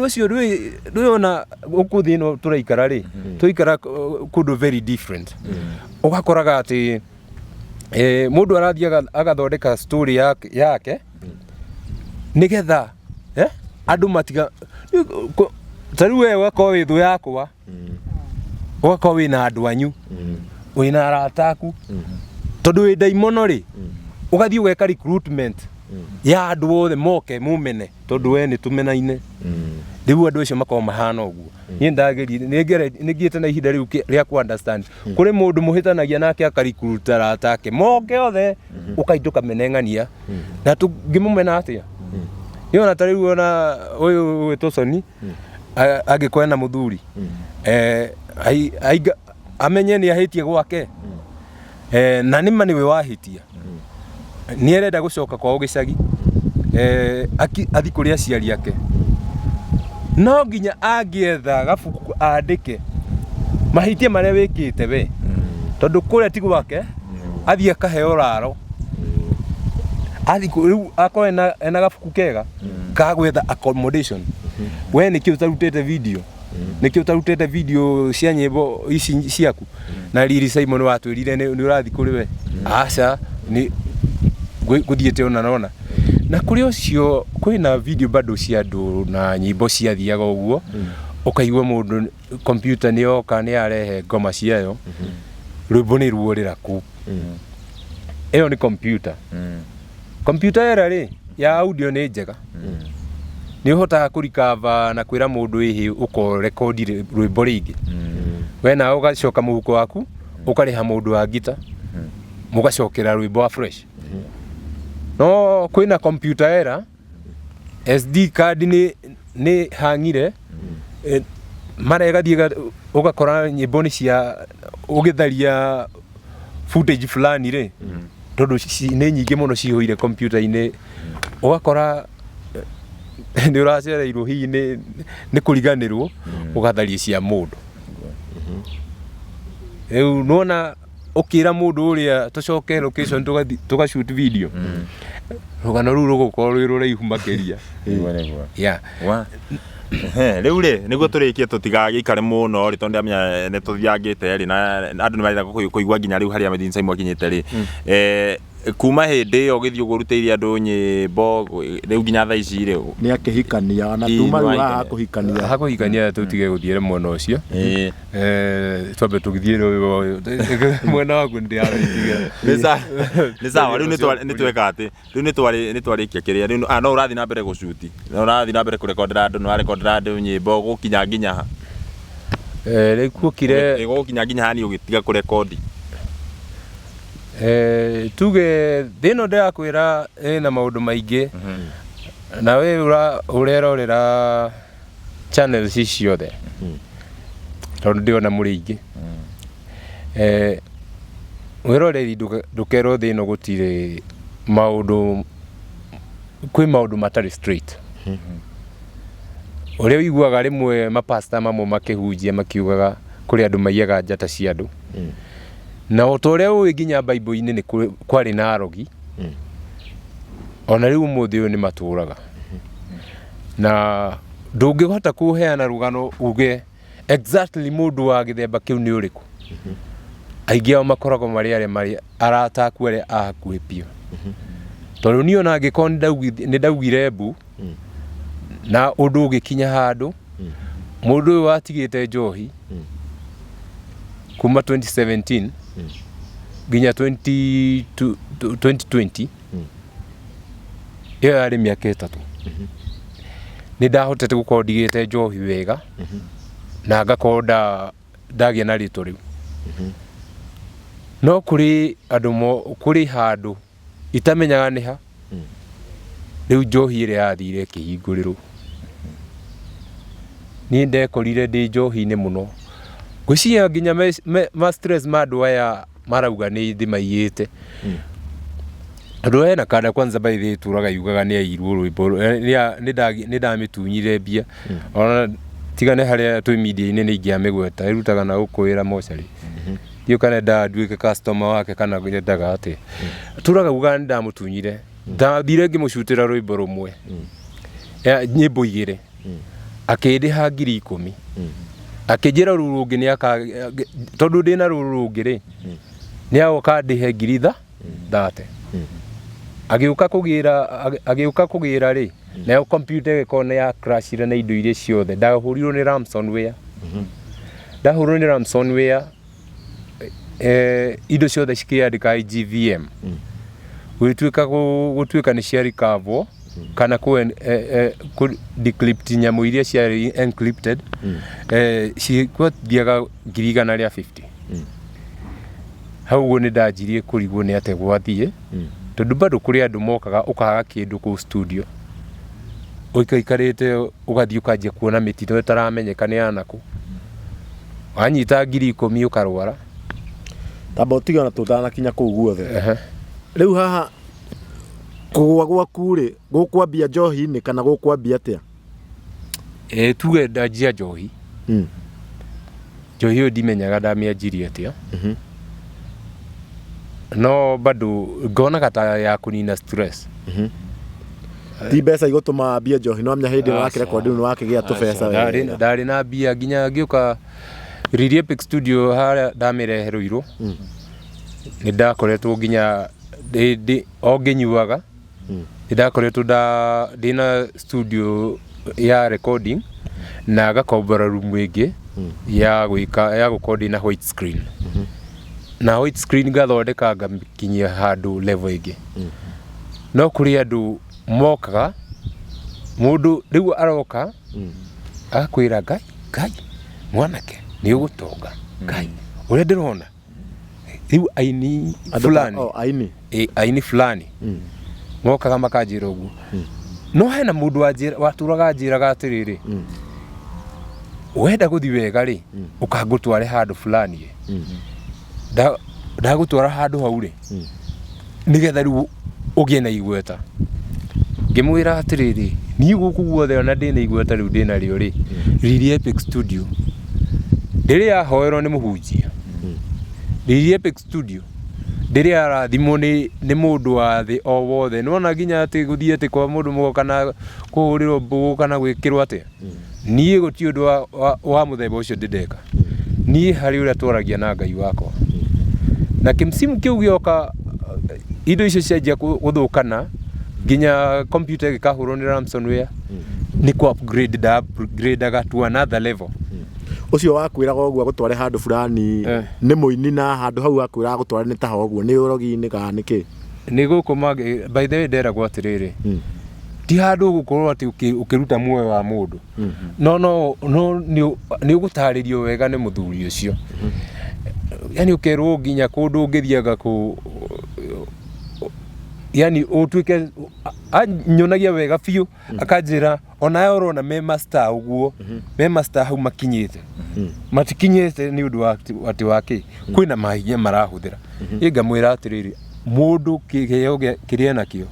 acio ndũĩ ona gũkũ thĩ ĩno tũraikara rĩ, tũraikara kũndũ very different. Ũgakoraga atĩ mũndũ arathiĩ agathondeka story yake nĩgetha andũ matiga ta rĩu we ũgakorwo wĩ thũ yakwa, ũgakorwo wĩna andũ anyu, wĩna arata aku, tondũ wĩ ndaimono rĩ, ũgathiĩ ũgeka recruitment ya andũ othe moke mumene, tondũ we nĩ tũmenaine. Rĩu andũ acio makoragwo mahana ũguo. Niĩ ndagerie nĩ ngĩte na ihinda rĩu rĩa ku understand kũrĩ mũndũ mũhĩtanagia nake akarecruit arata ake moke othe, ũkaindũka meneng'ania na tũngĩmũmena atĩa. Nĩ ona ta rĩu ona ũyũ ũgwĩtwo Soni angĩkorwo ena mũthuri, amenye nĩ ahĩtie gwake, na nĩma nĩwe wahĩtia, nĩ arenda gũcoka kwao gĩcagi, athi kũrĩ aciari ake, no nginya angĩetha gabuku andĩke mahĩtia marĩa wĩkĩte we, tondũ kũrĩa ti gwake. Athiĩ akaheo raro, athi rĩu akorwo ena gabuku kega ka gwetha accommodation. We nĩkĩ ũtarutĩte video? Nĩkĩ ũtarutĩte video cia nyĩmbo ici ciaku? Na riri Simon watwĩrire nĩ ũrathiĩ kũrĩ we, aca nĩ gũthiĩte ona nona na kũrĩ ũcio kwĩna video bado cia andũ na nyĩmbo ciathiaga ũguo. Ũkaigua mũndũ computer nĩ yoka, nĩ yarehe ngoma ciayo, rwĩmbo nĩ ruorĩra kũ. Ĩyo nĩ computer. Computer ĩra rĩ ya audio nĩ njega, nĩ ũhotaga kũrikava na kwĩra mũndũ ĩhĩ ũkorekondi rwĩmbo rĩngĩ. We nawe ũgacoka mũhuko waku, ũkarĩha mũndũ wa ngita, mũgacokera rwĩmbo wa fresh. No kwĩna computer era SD card nĩ hang'ire, mara ĩgathiĩ ũgakora nyĩmbo nĩ cia ũgĩtharia footage fulani rĩ, tondũ nĩ nyingĩ mũno cihũire computer-inĩ, ũgakora nĩ ũracereirwo hihi nĩ kũriganĩrwo ũgatharia cia mũndũ. Rĩu nĩwona ũkĩra mũndũ ũrĩa tũcoke location tũga shoot video, rũgano rũu rũgũkorwo rwĩ rũraihu makĩria. Nĩguo, nĩguo. Yeah. Wa. Ehe, rĩu rĩ, nĩguo tũrĩkie tũtigagĩikare mũno rĩ, tondũ ndamenya nĩ tũthiangĩte rĩ, na andũ nĩ marenda kũigua nginya rĩu harĩa Medin Simon akinyĩte rĩ. Kuma hĩndĩ ĩyo ũgĩthiĩ ũguo ũrutĩire andũ nyĩmbo rĩu nginya thaa ici rĩ? Nĩ akĩhikania na Ĩ, tuma rĩu nĩwahikania. haha kũhikania. Hakũhikania tũtige gũthiĩra mwena ũcio. Twambe tũgĩthiĩ rũĩ mwena waku nĩndĩrawĩtigĩra. Nĩ sawa, rĩu nĩ tweka atĩ rĩu nĩ twarĩkia kĩrĩa rĩu no ũrathiĩ na mbere gũcuti, no ũrathiĩ na mbere kũrekondera andũ, nĩ warekondera andũ nyĩmbo gũkinya nginya ha? Rĩu kuokire Gũkinya nginya ha niĩ ũgĩtiga kũrekondi? Tuge thĩ ĩno ndĩrakwĩra ĩna maũndũ maingĩ, na we ũrerorera channels ici ciothe, tondũ ndĩrona mũrĩ aingĩ. Wĩroreri, ndũkerwo thĩ ĩno gũtirĩ maũndũ, kwĩ maũndũ matarĩ straight. Ũrĩa ũiguaga rĩmwe mapasta mamwe makĩhunjia makiugaga kũrĩ andũ maiyaga njata cia andũ, na o ta ũrĩa ũĩ nginya Bible-inĩ nĩ kwarĩ na arogi, ona rĩu ũmũthĩ ũyũ nĩ matũraga, na ndũngĩhota kũheana rũgano uge exactly mũndũ wa gĩthemba kĩu nĩ ũrĩkũ. Aingĩ ao makoragwo marĩ arĩa marĩ arata aku arĩa a hakuhĩ biũ, tondũ niĩ ona angĩkorwo nĩ ndaugire mbu na ũndũ ũgĩkinya handũ, mũndũ ũyũ watigĩte njohi. Kuma 2017 nginya 20 2020, ĩyo yarĩ mĩaka 3, nĩ ndahotete gũkorwo ndigĩte njohi wega na ngakorwo ndagĩa na rĩtwa rĩu. No kũrĩ andũ kũrĩ handũ itamenyaga nĩ ha rĩu njohi ĩrĩa yathire ĩkĩhingũrĩrwo. Niĩ ndekorire ndĩ njohi-inĩ mũno, ngwĩciria nginya ma stress ma andũ aya marauga nĩ ndĩmaiyĩte, tondũ hena kanda kwanza by the way ĩtũraga yugaga nĩ yaiyirwo rwĩmbo, nĩ ndamĩtunyire mbia. Ona tiga nĩ harĩa twĩ media-inĩ nĩ ingĩamĩgweta. Ĩrutaga na gũkũ wĩra mocarĩ. Ndiũĩ kana endaga nduĩke customer wake kana endaga atĩa. Tũraga ugaga nĩ ndamũtunyire. Ndathire ngĩmũcutĩra rwĩmbo rũmwe, nyĩmbo 2, akĩndĩha 10,000, akĩnjĩra rũrũ rũngĩ nĩ aka, tondũ ndĩna rũrũ rũngĩ rĩ, nĩ agoka andĩhe ngiri 30. Agĩũka kũgĩra rĩ, nayo computer ĩgĩkorwo nĩ ya crashire na indo iria ciothe. Ndahũrirwo nĩ ransomware. Ndahũrirwo nĩ ransomware, indo ciothe cikĩandĩka IGVM, gũgĩtuĩka gũtuĩka nĩ cia recover kana kũ decrypt nyamũ iria ciarĩ encrypted, cikwathiaga 150,000. Hau ũguo nĩ ndanjirie kũrigwo nĩ atĩa gwathiĩ, tondũ bado kũrĩ andũ mokaga ũkaga kĩndũ kũu studio ũikaikarĩte, ũgathiĩ ũkanjia kuona mĩtino ĩtaramenyeka nĩ yanakũ, wanyita 10,000 ũkarwara. Tamba ũtige ona tũtanakinya kũu guothe. Rĩu haha kũgũa gwaku rĩ, gũkwambia njohi-inĩ kana gũkwambia atĩa? Ĩ, tuge ndanjia njohi. Njohi ĩyo ndimenyaga ndamĩanjirie atĩa, no bado ngonaga ta ya kũnina stress. Ti mbeca igũtũma wambie njohi, no amenya hĩndĩ ĩyo wakĩrekondi nĩ wakĩgĩa tũbeca wega. Ndarĩ na mbia nginya ngĩũka Riri Epic Studio harĩa ndamĩrehereirwo, nĩ ndakoretwo nginya o ngĩnyuaga. Nĩ ndakoretwo ndĩna studio ya recording na ngakombora room ĩngĩ ya gwĩka ya gũkorwo ndĩna white screen, na white screen ngathondeka ngakinyia handũ level ĩngĩ. No kũrĩ andũ mokaga, mũndũ rĩu aroka agakwĩra, "Ngai, Ngai, mwanake nĩ ũgũtonga, Ngai, ũrĩa ndĩrona rĩu aini fulani." Oh, aini. Ĩ, aini fulani mokaga makanjĩra ũguo. No hena mũndũ watũraga anjĩraga atĩrĩrĩ, "Wenda gũthiĩ wega rĩ, ũkangũtware handũ fulani ĩ. Ndagũtwara handũ hau rĩ, nĩgetha rĩu ũgĩe na igweta." Ngĩmwĩra atĩrĩrĩ, niĩ gũkũ guothe ona ndĩna igweta rĩu ndĩnarĩo rĩ, Riri Epic Studio ndĩrĩ yahoerwo nĩ mũhunjia, Riri Epic Studio ndĩrĩ yarathimwo nĩ mũndũ wa thĩ o wothe. Nĩwona nginya atĩ gũthiĩ atĩ kwa mũndũ mũgo kana kũhũrĩrwo mbũgũ kana gwĩkĩrwo atĩa, niĩ gũtirĩ ũndũ wa mũthemba ũcio ndĩ ndeka. Niĩ harĩ ũrĩa twaragia na Ngai wakwa. Na kĩmsimu kĩu gĩoka, indo icio cianjia gũthũkana, nginya computer ĩgĩkahũrwo nĩ ransomware, nĩ kũ upgrade nda upgradeaga to another level. Ũcio wakwĩraga ũguo agũtware handũ fulani nĩ mũini, na handũ hau akwĩraga agũtware nĩ taha ũguo, nĩ ũrogi-inĩ kana nĩ kĩ? Nĩ gũkũ mangĩ. By the way, nderagwo atĩrĩrĩ, ti handũ ũgũkorwo atĩ ũkĩruta muoyo wa mũndũ, no nĩ ũgũtarĩrio wega nĩ mũthuri ũcio, yani ũkerwo nginya kũndũ ũngĩthiaga kũ, yani ũtuĩke anyonagia wega biũ, akanjĩra onawe ũrona me master ũguo, me master hau makinyĩte, matikinyĩte nĩ ũndũ wa atĩ wa kĩ, kwĩna mahinya marahũthĩra. Ĩ ngamwĩra atĩrĩrĩ, mũndũ kĩheo kĩrĩa enakĩo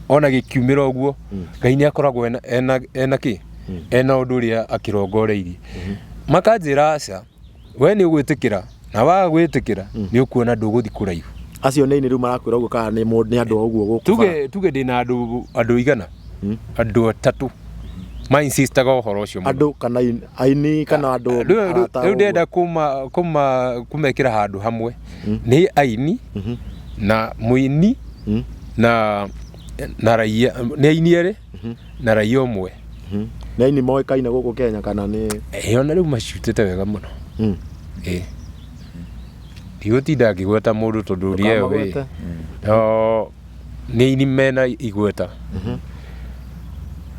ona gĩkiumĩra ũguo, Ngai nĩ akoragwo ena kĩ, ena ũndũ ũrĩa akĩrongoreirie. Makanjĩra aca, we nĩ ũgwĩtĩkĩra, na waga gwĩtĩkĩra nĩ ũkuona ndũgũthi kũraihu. Acio nĩ aini rĩu marakwĩra ũguo kana nĩ andũ o ũguo gũkũ bara? Tuge ndĩna andũ 100, andũ atatũ ma insistaga ũhoro ũcio mũno. Andũ kana aini kana andũ arata Rĩu ũguo? Ndĩrenda kũmekĩra handũ hamwe, nĩ aini na mũini na raia, nĩ aini erĩ na raia ũmwe. Nĩ aini moĩkaine gũkũ Kenya kana nĩ? Ĩ, ona rĩu macutĩte wega mũno. Ĩ. Ndigũtinda ngĩgweta mũndũ tondũ ũrĩa ĩ Ndũkamagwete. No nĩ aini mena igweta.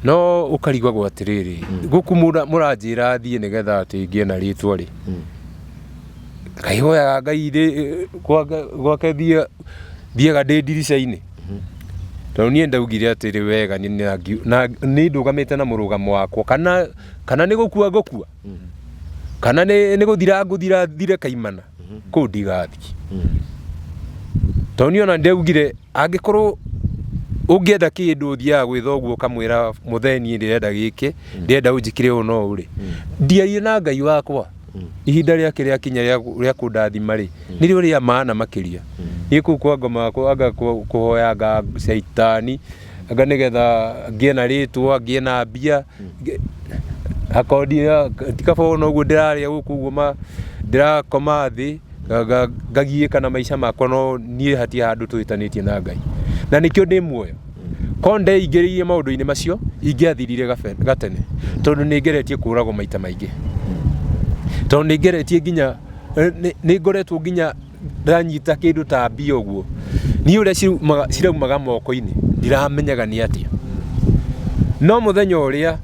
No ũkarigagwo atĩrĩrĩ, gũkũ mũranjĩra thiĩ nĩgetha atĩ ngĩe na rĩtwa rĩ. Kaihoyaga Ngai rĩ gwake thiaga ndĩ ndirica-inĩ. Tondũ niĩ ndaugire atĩrĩ wega nĩ na nĩ ndũgamĩte na mũrũgamo wakwa kana nĩ gũkua ngũkua kana nĩ gũthira ngũthira thire kaimana kũu ndigathiĩ. Tondũ niĩ ona ndaugire angĩkorwo ũngĩenda kĩndũ ũthiaga gwĩ thoguo ũkamwĩra mũthee niĩ ndĩrenda gĩkĩ, ndĩrenda ũnjĩkĩre ũũ na ũũ rĩ, ndiarie na Ngai wakwa ihinda rĩake rĩakinya rĩa kũndathima rĩ, nĩrĩo rĩa maana makĩria. Niĩ kũu kwa ngoma anga kũhoyanga caitani anga nĩgetha ngĩe na rĩtwa, ngĩe na mbia, akondi ti kaba ona ũguo ndĩrarĩa gũkũ ũguo ndĩrakoma thĩ ngagiĩka na maica makwa, no niĩ hatirĩ handũ tũhĩtanĩtie na Ngai, na nĩkĩo ndĩ muoyo. Korwo ndeingĩrĩirie maũndũ-inĩ macio ingĩathirire gatene, tondũ nĩ ngeretie kũragwo maita maingĩ, tondũ nĩ ngeretie nginya nĩ ngoretwo nginya ndanyita kĩndũ ta mbia ũguo, niĩ ũrĩa ciraumaga moko-inĩ ndiramenyaga nĩ atĩa. No mũthenya ũrĩa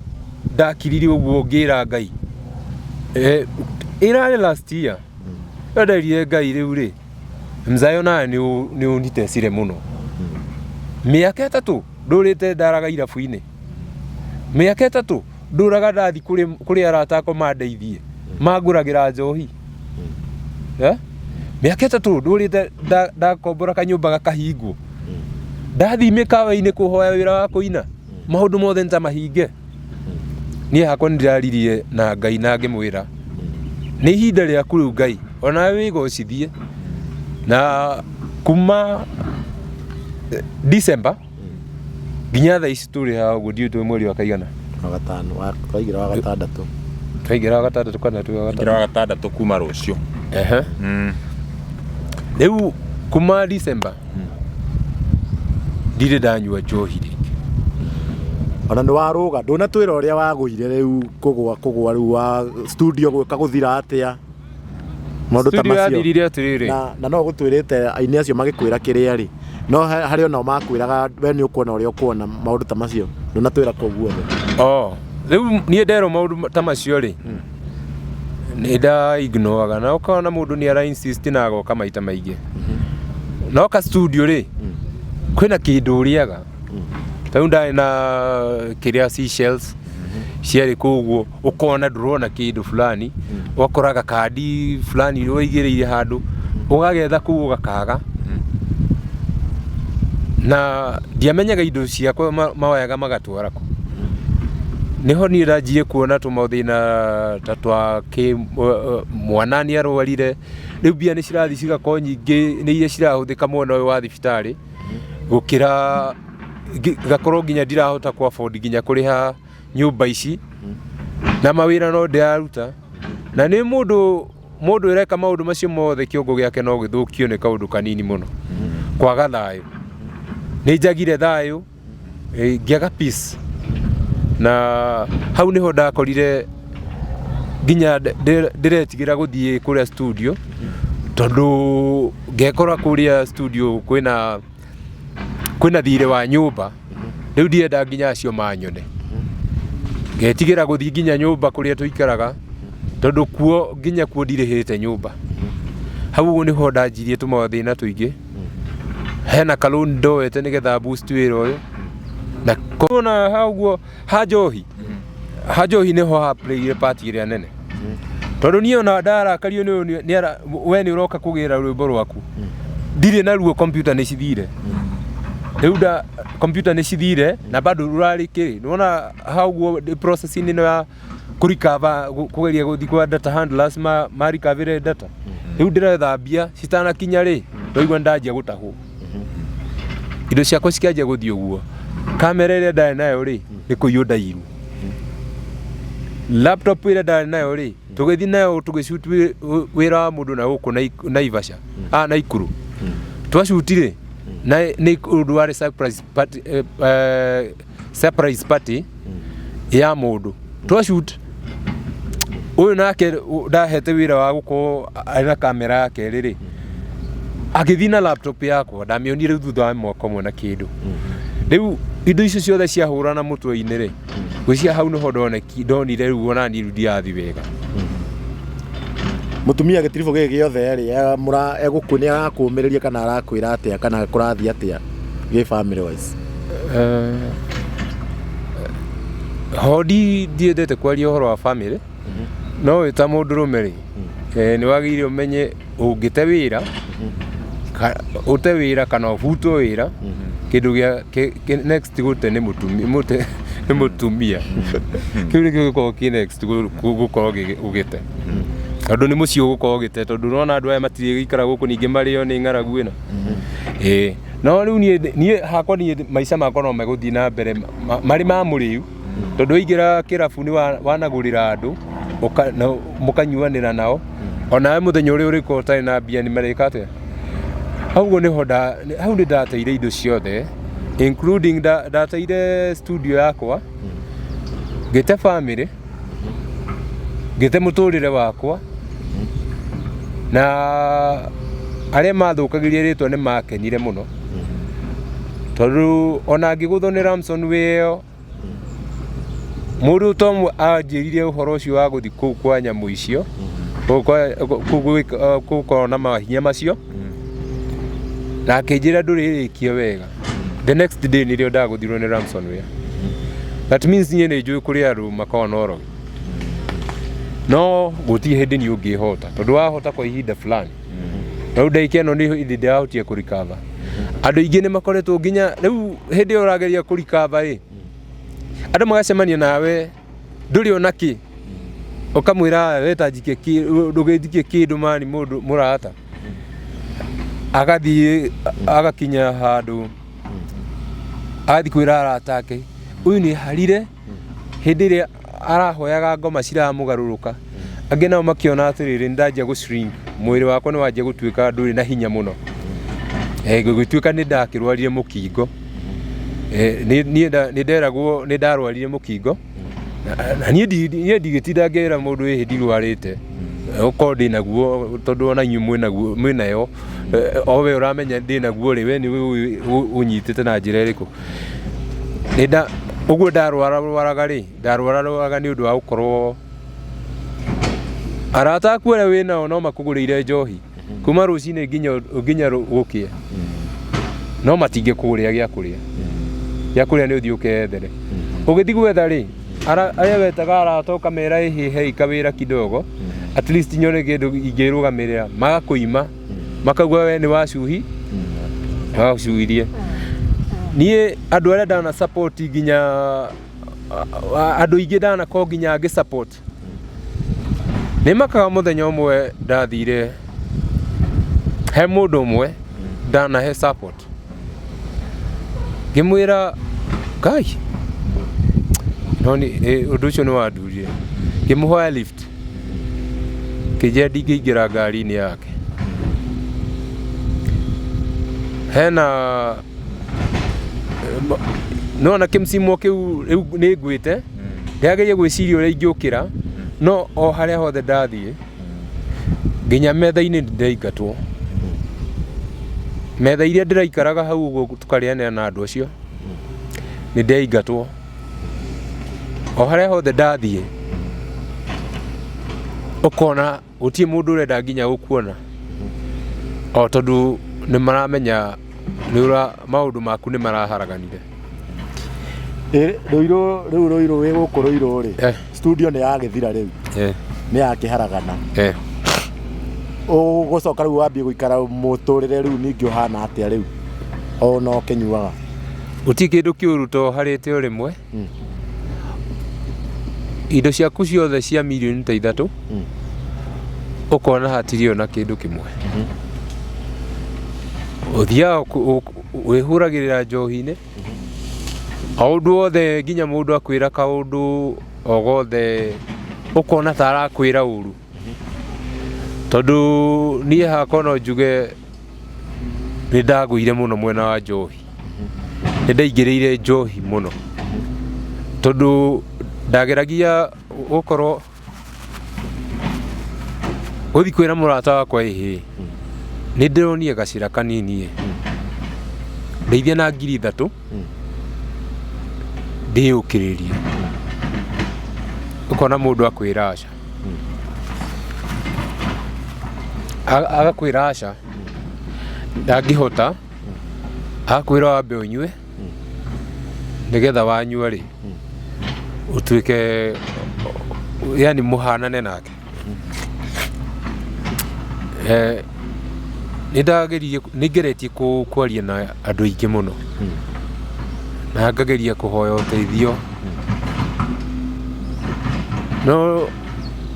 ndakirire ũguo ngĩra Ngai, ĩrarĩ last year, ĩyo nderire Ngai rĩu rĩ, mzayo nawe nĩ ũnitecire mũno. Mĩaka 3 ndũrĩte ndaraga irabu-inĩ, mĩaka 3 ndũraga ndathi kũrĩ arata akwa mandeithie mangũragĩra njohi, eh? Mĩaka 3 ndũrĩte ndakombora kanyũmba gakahingwo, ndathiĩ mĩkawa-inĩ kũhoya wĩra wa kũina, maũndũ mothe nĩ ta mahinge. Niĩ hakwa nĩ ndĩraririe na Ngai na ngĩmwĩra nĩ ihinda rĩaku rĩu Ngai, onawe wĩgocithie. Na kuma December nginya thaa ici tũrĩ haha ũguo, ndiũĩ twĩ mweri wa kaigana. Wa gatano, twaingĩra wa gatandatũ. Twaingĩra wa gatandatũ kana twĩ wa Ingĩra gatandatũ? Wa gatandatũ kuma rũciũ. Ehe. Rĩu kuma December ndirĩ ndanyua njohi rĩngĩ. Ona nĩ warũga, ndũnatwĩra ũrĩa wagũire rĩu kũgwa rĩu wa studio gwĩka gũthira atĩa, maũndũ ta Studio macio. Yathirire atĩrĩrĩ, Na no gũtwĩrĩte aini acio magĩkwĩra kĩrĩa rĩ, no harĩ onao makwĩraga we nĩ ũkuona ũrĩa ũkuona, maũndũ ta macio ndũnatwĩra kũu guothe. Oh, rĩu niĩ nderwo maũndũ ta macio rĩ, nĩ nda ignoraga, na ũkona mũndũ nĩ ara insist na agoka maita maingĩ. No ka studio rĩ, kwĩna kĩndũ ũrĩaga. Ta rĩu ndarĩ na kĩrĩa seashells ciarĩ kũu ũguo, ũkona ndũrona kĩndũ fulani, ũgakora gakandi fulani waigĩrĩire handũ, ũgagetha kũu ũgakaga. Na ndiamenyaga indo ciakwa maoyaga magatwara kũ. Nĩho niĩ ndanjirie kuona tũmathĩna ta twa kĩ mwana nĩ arwarire, rĩu mbia nĩ cirathiĩ cigakorwo nyingĩ nĩ iria cirahũthĩka mwena ũyũ wa thibitarĩ gũkĩra ngakorwo nginya ndirahota kũ afford nginya kũrĩha nyũmba ici na mawĩra no ndĩraruta. Na nĩ mũndũ ũreka maũndũ macio mothe, kĩongo gĩake no gĩthũkio nĩ kaũndũ kanini mũno, kwaga thayũ. Nĩ njagire thayũ, ngĩaga peace, na hau nĩho ndakorire nginya ndĩretigĩra gũthiĩ kũrĩa studio, tondũ ngekora kũrĩa studio kwĩna thirĩ wa nyũmba. Rĩu ndirenda nginya acio manyone, ngetigĩra gũthiĩ nginya nyũmba kũrĩa tũikaraga, tondũ kuo nginya kuo ndirĩhĩte nyũmba. Hau ũguo nĩho ndanjirie tũmathĩna tũingĩ. Hena kalũni ndoete nĩgetha boost wĩra ũyũ na kona hau ũguo ha njohi nĩho ha playire part ĩrĩa nene, tondũ niĩ ona ndarakario nĩ ũyũ we nĩ ũroka kũgĩra rwĩmbo rwaku, ndirĩ naruo, computer nĩ cithire rĩu, nda computer nĩ cithire na bado rũrarĩ kĩrĩ nĩwona hau ũguo ndĩ processing ĩno ya kũrikava, kũgeria gũthiĩ kwa data handlers ma recover data. Rĩu ndĩretha mbia citanakinya rĩ, ndaigua ndanjia gũtahwo, indo ciakwa cikĩanjia gũthiĩ ũguo. Kamera ĩrĩa ndarĩ nayo rĩ, nĩ kũiywo ndairwo. Laptop ĩrĩa ndarĩ nayo rĩ, tũgĩthiĩ nayo tũgĩcuti wĩra wa mũndũ na gũkũ Naivasha, Naikuru twacuti rĩ, na nĩ ũndũ warĩ surprise party, surprise party ya mũndũ twashoot. Ũyũ nake ndahete wĩra wa gũkorwo arĩ na kamera yake rĩrĩ, agĩthiĩ na laptop yakwa, ndamĩonire rĩu thutha wa mwaka ũmwe na kĩndũ. Rĩu indo icio ciothe ciahũrana mũtwe-inĩ rĩ, gwĩciria hau nĩho ndonire rĩu ona niĩ rĩu ndirathiĩ wega. Mũtumia gĩtiribũ gĩkĩ gĩothe rĩ, egũkũ nĩ arakũmĩrĩria kana arakwĩra atĩa, kana kũrathiĩ atĩa gĩ family wise? Ho ndiendete kwaria ũhoro wa family, no wĩ ta mũndũrũme rĩ, nĩ wagĩrĩire ũmenye ũngĩte wĩra, ũte wĩra kana ũbutwo wĩra, kĩndũ gĩa next gũte nĩ mũtumia, mũte nĩ mũtumia. Kĩu nĩkĩo gĩkoragwo kĩ next gũkorwo ũgĩte, tondũ nĩ mũciĩ ũgũkorwo ũgĩte, tondũ ũrona andũ aya matirĩ gũikara gũkũ, ningĩ marĩo nĩ ng'aragu ĩno. Ĩĩ, no rĩu niĩ hakwa, niĩ maica makwa no megũthiĩ na mbere marĩ ma mũrĩu, tondũ waingĩra kĩrabu nĩ wanagũrĩra andũ, mũkanyuanĩra nao, onawe mũthenya ũrĩa ũrĩkorwo ũtarĩ na mbia nĩ marĩka atĩa. Hau ũguo nĩho hau nĩ ndateire indo ciothe, including ndateire studio yakwa, ngĩte family, ngĩte mũtũrĩre wakwa, na arĩa mathũkagĩria rĩtwa nĩ makenire mũno, tondũ ona ngĩgũthwo nĩ Ramson wĩyo mũndũ to ũmwe anjĩrire ũhoro ũcio wa gũthiĩ kũu kwa nyamũ icio, kũu gũkorwo na mahinya macio, na akĩnjĩra ndũrĩrĩkia wega. The next day nĩrĩo ndagũthirwo nĩ Ramson wĩa. That means niĩ nĩ njũĩ kũrĩ andũ makoragwo na ũrogi, no gũtirĩ hĩndĩ niĩ ũngĩhota, tondũ wahota kwa ihinda fulani. Rĩu ndagĩka ĩno nĩ hĩndĩ ndĩrahotire kũrikava. Andũ aingĩ nĩ makoretwo nginya rĩu hĩndĩ ĩyo ũrageria kũrikava ĩ, andũ magacemania nawe ndũrĩ ona kĩ, ũkamwĩra we ta njikie ndũgĩnjikie kĩndũ mani. Mũndũ mũrata agathiĩ agakinya handũ agathiĩ kwĩra arata ake, ũyũ nĩ harire hĩndĩ ĩrĩa arahoyaga ngoma ciramũgarũrũka. Angĩ nao makĩona atĩrĩrĩ, nĩ ndanjia gũ shrink, mwĩrĩ wakwa nĩ wanjia gũtuĩka ndũrĩ na hinya mũno. Gũgĩtuĩka nĩ ndakĩrwarire mũkingo. Niĩ nĩ nderagwo nĩ ndarwarire mũkingo, na niĩ ndigĩtinda ngĩra mũndũ ĩhĩ ndirwarĩte, ũkorwo ndĩ naguo, tondũ ona inyuĩ mwĩnaguo, mwĩnayo. O we ũramenya ndĩ naguo rĩ, we nĩwe ũĩ ũnyitĩte na njĩra ĩrĩkũ. Nĩ ũguo ndarwara rwaraga rĩ, ndarwara rwaraga nĩ ũndũ wa gũkorwo arata aku arĩa wĩ nao no makũgũrĩire njohi kuma rũcinĩ nginya gũkĩe, no matingĩkũgũrĩra gĩa kũrĩa. Gĩa kũrĩa nĩ ũthiĩ ũkeyethere. Ũgĩthiĩ gwetha rĩ, arĩa wetaga arata ũkamera ĩhĩ hei kawĩra kidogo, at least nyone kĩndũ ingĩrũgamĩrĩra, magakũima, makauga we nĩ wacuhi wacuhirie. Niĩ andũ arĩa ndana support, nginya andũ aingĩ ndanakorwo nginya ngĩ support, nĩ makaga. Mũthenya ũmwe ndathire he mũndũ ũmwe ndanahe support, ngĩmwĩra Ngai no nĩ ũndũ ũcio nĩ wandurire. Ngĩmũhoya lift, kĩnjĩra ndingĩingĩra ngari-inĩ yake. Hena nona kĩmcimo kĩu rĩu nĩ ngwĩte, ndĩrageria gwĩciria ũrĩa ingĩũkĩra, no o harĩa hothe ndathiĩ, nginya metha-inĩ ndĩraingatwo. Metha iria ndĩraikaraga hau ũguo tũkarĩanĩra na andũ acio, nĩ ndĩraingatwo. O harĩa hothe ndathiĩ, ũkona gũtirĩ mũndũ ũrenda nginya gũkuona, o tondũ nĩ maramenya nĩ ũra maũndũ maku nĩ maraharaganire. Rũirũ rĩu, Rũirũ wĩ gũkũ Rũirũ rĩ, studio nĩ yagĩthira rĩu, nĩ yakĩharagana. Ũgũcoka rĩu wambie gũikara mũtũrĩre rĩu ningĩ ũhana atĩa rĩu o na ũkĩnyuaga? Gũtirĩ kĩndũ kĩũru to harĩte o rĩmwe indo ciaku ciothe cia mirioni ta 3 ũkona hatirĩ ona kĩndũ kĩmwe. Ũthiaga wĩhũragĩrĩra njohi-inĩ o ũndũ wothe, nginya mũndũ akwĩra kaũndũ o gothe ũkona ta arakwĩra ũru, tondũ niĩ hakwa no njuge nĩ ndagũire mũno mwena wa njohi, nĩ ndaingĩrĩire njohi mũno, tondũ ndageragia gũkorwo Gũthiĩ kwĩra mũrata wakwa, ĩhĩ, nĩ ndĩronire gacĩra kanini ĩ, ndeithia na 3000 ndĩyũkĩrĩrie. Ũkona mũndũ akwĩra aca. Agakwĩra aca, ndangĩhota, agakwĩra wambe ũnyue, nĩgetha wanyua rĩ, ũtuĩke yani mũhanane nake. Nĩ ndageririe, nĩ ngeretie kwaria na andũ aingĩ mũno, na ngageria kũhoya ũteithio, no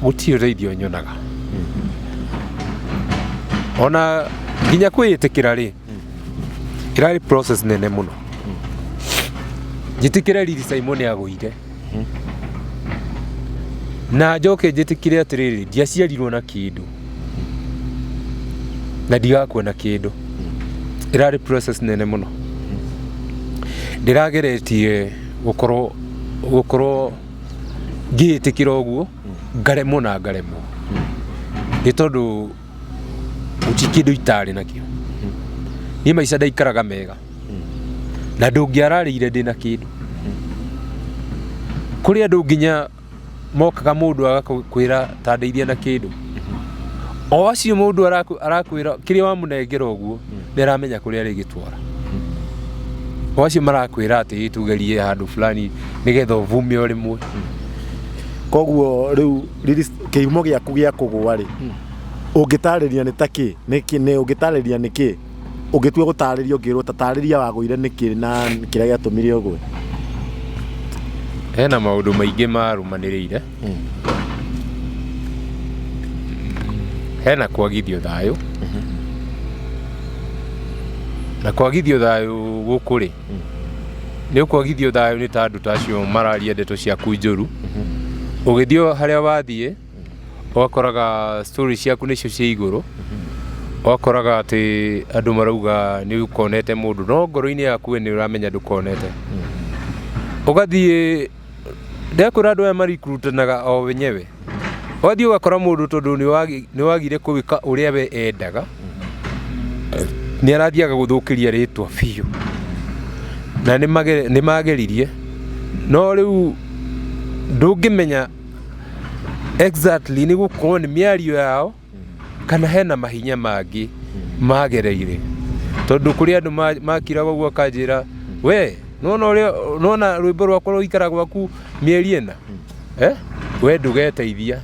gũtirĩ ũteithio nyonaga. Ona nginya kwĩĩtĩkĩra rĩ, ĩrarĩ process nene mũno. Njĩtĩkĩre Lily Simon agũire, na njoke njĩtĩkĩre atĩrĩrĩ, ndiaciarirwo na kĩndũ na ndigakua na kĩndũ. Ĩrarĩ process nene mũno ndĩrageretie gũkorwo ngĩĩtĩkĩra ũguo, ngaremwo na ngaremwo, nĩ tondũ gũtirĩ kĩndũ itarĩ nakĩo. Niĩ maica ndaikaraga mega na ndũngĩararĩire ndĩna kĩndũ. Kũrĩ andũ nginya mokaga mũndũ agakwĩra ta ndeithia na kĩndũ, o acio mũndũ arakwĩra kĩrĩa wamũnengera ũguo nĩ aramenya kũrĩa arĩgĩtwara. O acio marakwĩra atĩ tũgerie handũ fulani nĩgetha ũvume o rĩmwe. Koguo rĩu kĩhumo gĩaku gĩa kũgũa rĩ, ũngĩtarĩria nĩ ta kĩ? Nĩ ũngĩtarĩria nĩ kĩ? Ũngĩtua gũtarĩria, ũngĩrwo ta tarĩria wagũire nĩkĩ na kĩrĩa gĩatũmire ũgwe? Hena maũndũ maingĩ marũmanĩrĩire. Hena kwagithio thayũ, na kwagithio thayũ gũkũ rĩ, nĩ ũkwagithio thayũ nĩ ta andũ ta acio mararia ndeto ciaku njũru. Ũgĩthiĩ harĩa wathiĩ, ũgakoraga story ciaku nĩcio ciĩ igũrũ, ũgakoraga atĩ andũ marauga nĩ ũkonete mũndũ, no ngoro-inĩ yaku we nĩ ũramenya ndũkonete. Ũgathiĩ ndekwĩra andũ aya marikurutanaga o wenyewe. Ũgathiĩ ũgakora mũndũ tondũ nĩ wagire gwĩka ũrĩa we endaga, nĩ arathiaga gũthũkĩria rĩtwa biũ. Na nĩ mageririe, no rĩu ndũngĩmenya exactly nĩ gũkorwo nĩ mĩario yao kana hena mahinya mangĩ magereire, tondũ kũrĩ andũ makiraga ũguo akanjĩra, we nona ũrĩa nona rwĩmbo rwakwa rũikara gwaku mĩeri 4, eh? We ndũgeteithia,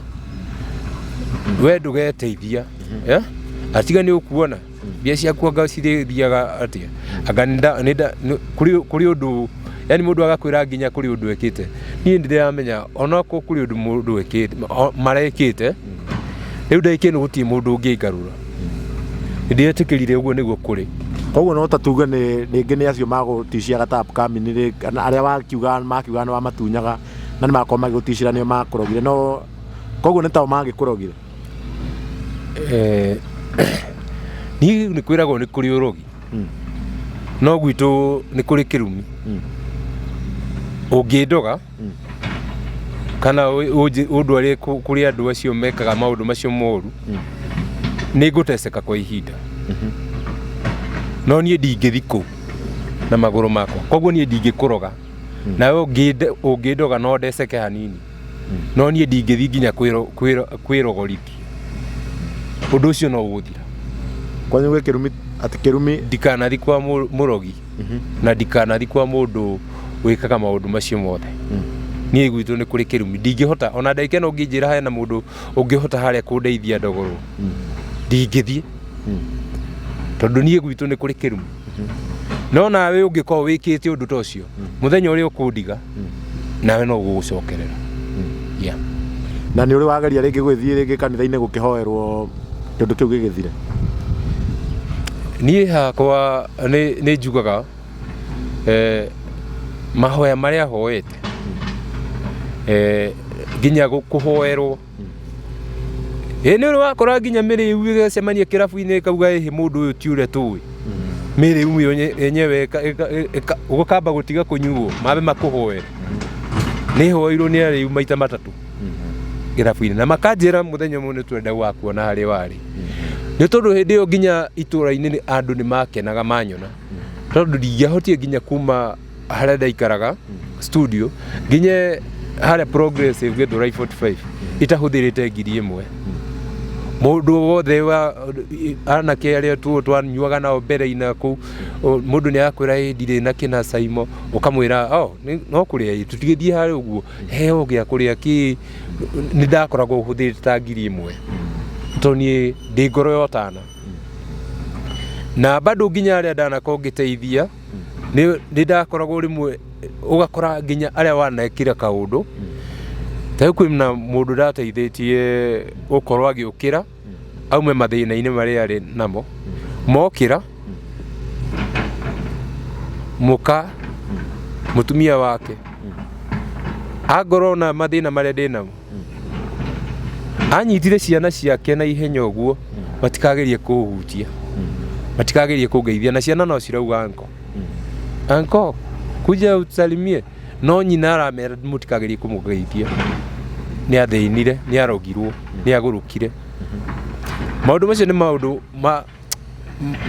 we ndũgeteithia, eh? Atiga nĩ ũkuona mbia ciaku anga cirĩthiaga atĩa, anga kũrĩ ũndũ, yani mũndũ agakwĩra nginya kũrĩ ũndũ ekĩte. Niĩ ndĩramenya onakorwo kũrĩ ũndũ mũndũ ekĩte, marekĩte, rĩu ndagĩka ĩno gũtirĩ mũndũ ũngĩngarũra, nĩndĩretĩkĩrire ũguo nĩguo kũrĩ. Koguo no ta tuge nĩ rĩngĩ nĩ acio magũticiaga ta upcoming rĩ, kana arĩa wakiuga makiuga nĩ wamatunyaga na nĩ makorwo magĩgũticĩra nĩo makũrogire, no koguo nĩ tao magĩkũrogire? Niĩ nĩ kwĩragwo nĩ kũrĩ ũrogi, no gwitũ nĩ kũrĩ kĩrumi. Ũngĩndoga kana ũndware kũrĩ andũ acio mekaga maũndũ macio moru, nĩ ngũteceka kwa ihinda, no niĩ ndingĩthi kũu na magũrũ makwa. Koguo niĩ ndingĩkũroga, nawe ũngĩndoga no ndeceke hanini, no niĩ ndingĩthi nginya kwĩrogorithia. Ũndũ ũcio no ũgũthira. Kwanyu gwĩ kĩrumi, atĩ kĩrumi? Ndikanathi kwa mũrogi na ndikanathi kwa mũndũ wĩkaga maũndũ macio mothe. Niĩ gwitũ nĩ kũrĩ kĩrumi, ndingĩhota ona ndagĩka ĩno. Ũngĩnjĩra hena mũndũ ũngĩhota harĩa kũndeithia ndogorwo, ndingĩthiĩ, tondũ niĩ gwitũ nĩ kũrĩ kĩrumi. No nawe ũngĩkorwo wĩkĩte ũndũ ta ũcio, mũthenya ũrĩa ũkũndiga, nawe no ũgũgũcokerera, yeah. Na nĩ ũrĩ wageria rĩngĩ gwĩthiĩ rĩngĩ kanitha-inĩ gũkĩhoerwo kĩndũ kĩu gĩgĩthire? Niĩ hakwa nĩ njugaga mahoya marĩa hoete, nginya kũhoerwo ĩ nĩ ũrĩ wakora nginya mĩrĩu ĩgacemania kĩrabu-inĩ ĩkauga, ĩhĩ, mũndũ ũyũ ti ũrĩa tũĩ. Mĩrĩu ĩyo yenyewe ũgakamba gũtiga kũnyuo, mambe makũhoere. Nĩ hoeirwo nĩ arĩu maita matatũ. kĩrabu-inĩ na makanjĩra mũthenya ũmwe nĩ twenda gũgakuona harĩa warĩ nĩ tondũ hĩndĩ ĩyo nginya itũra-inĩ andũ nĩ makenaga manyona tondũ ndingĩahotire nginya kuma harĩa ndaikaraga studio nginye harĩa Progressive Gĩthũrai 45 itahũthĩrĩte 1000. Mũndũ wothe wa anake arĩa tuo twanyuaga nao mbere-inĩ kũu, mũndũ nĩ arakwĩra ĩ ndirĩ na kĩna Saimo, ũkamwĩra oh, no kũrĩa ĩ tũtigĩthiĩ harĩa ũguo heo gĩa kũrĩa kĩ nĩ ndakoragwo hũthĩrĩte ta 1000 tondũ niĩ ndĩ ngoro ya ũtana na bado nginya arĩa ndanakorwo ngĩteithia nĩ ndakoragwo rĩmwe ũgakora nginya arĩa wanekĩra kaũndũ ta rĩu kwĩna mũndũ ndateithĩtie gũkorwo agĩũkĩra aume mathĩna-inĩ marĩa arĩ namo mokĩra mũka mũtumia wake angorwo na mathĩna marĩa ndĩ namo anyitire ciana ciake na ihenya ũguo matikagerie kũhutia matikagerie kũngeithia na ciana no cirauga anko anko kuja utusalimie no nyina aramera mũtikagerie kũmũgeithia nĩ athĩnire nĩ arogirwo nĩ agũrũkire. Maũndũ macio nĩ maũndũ ma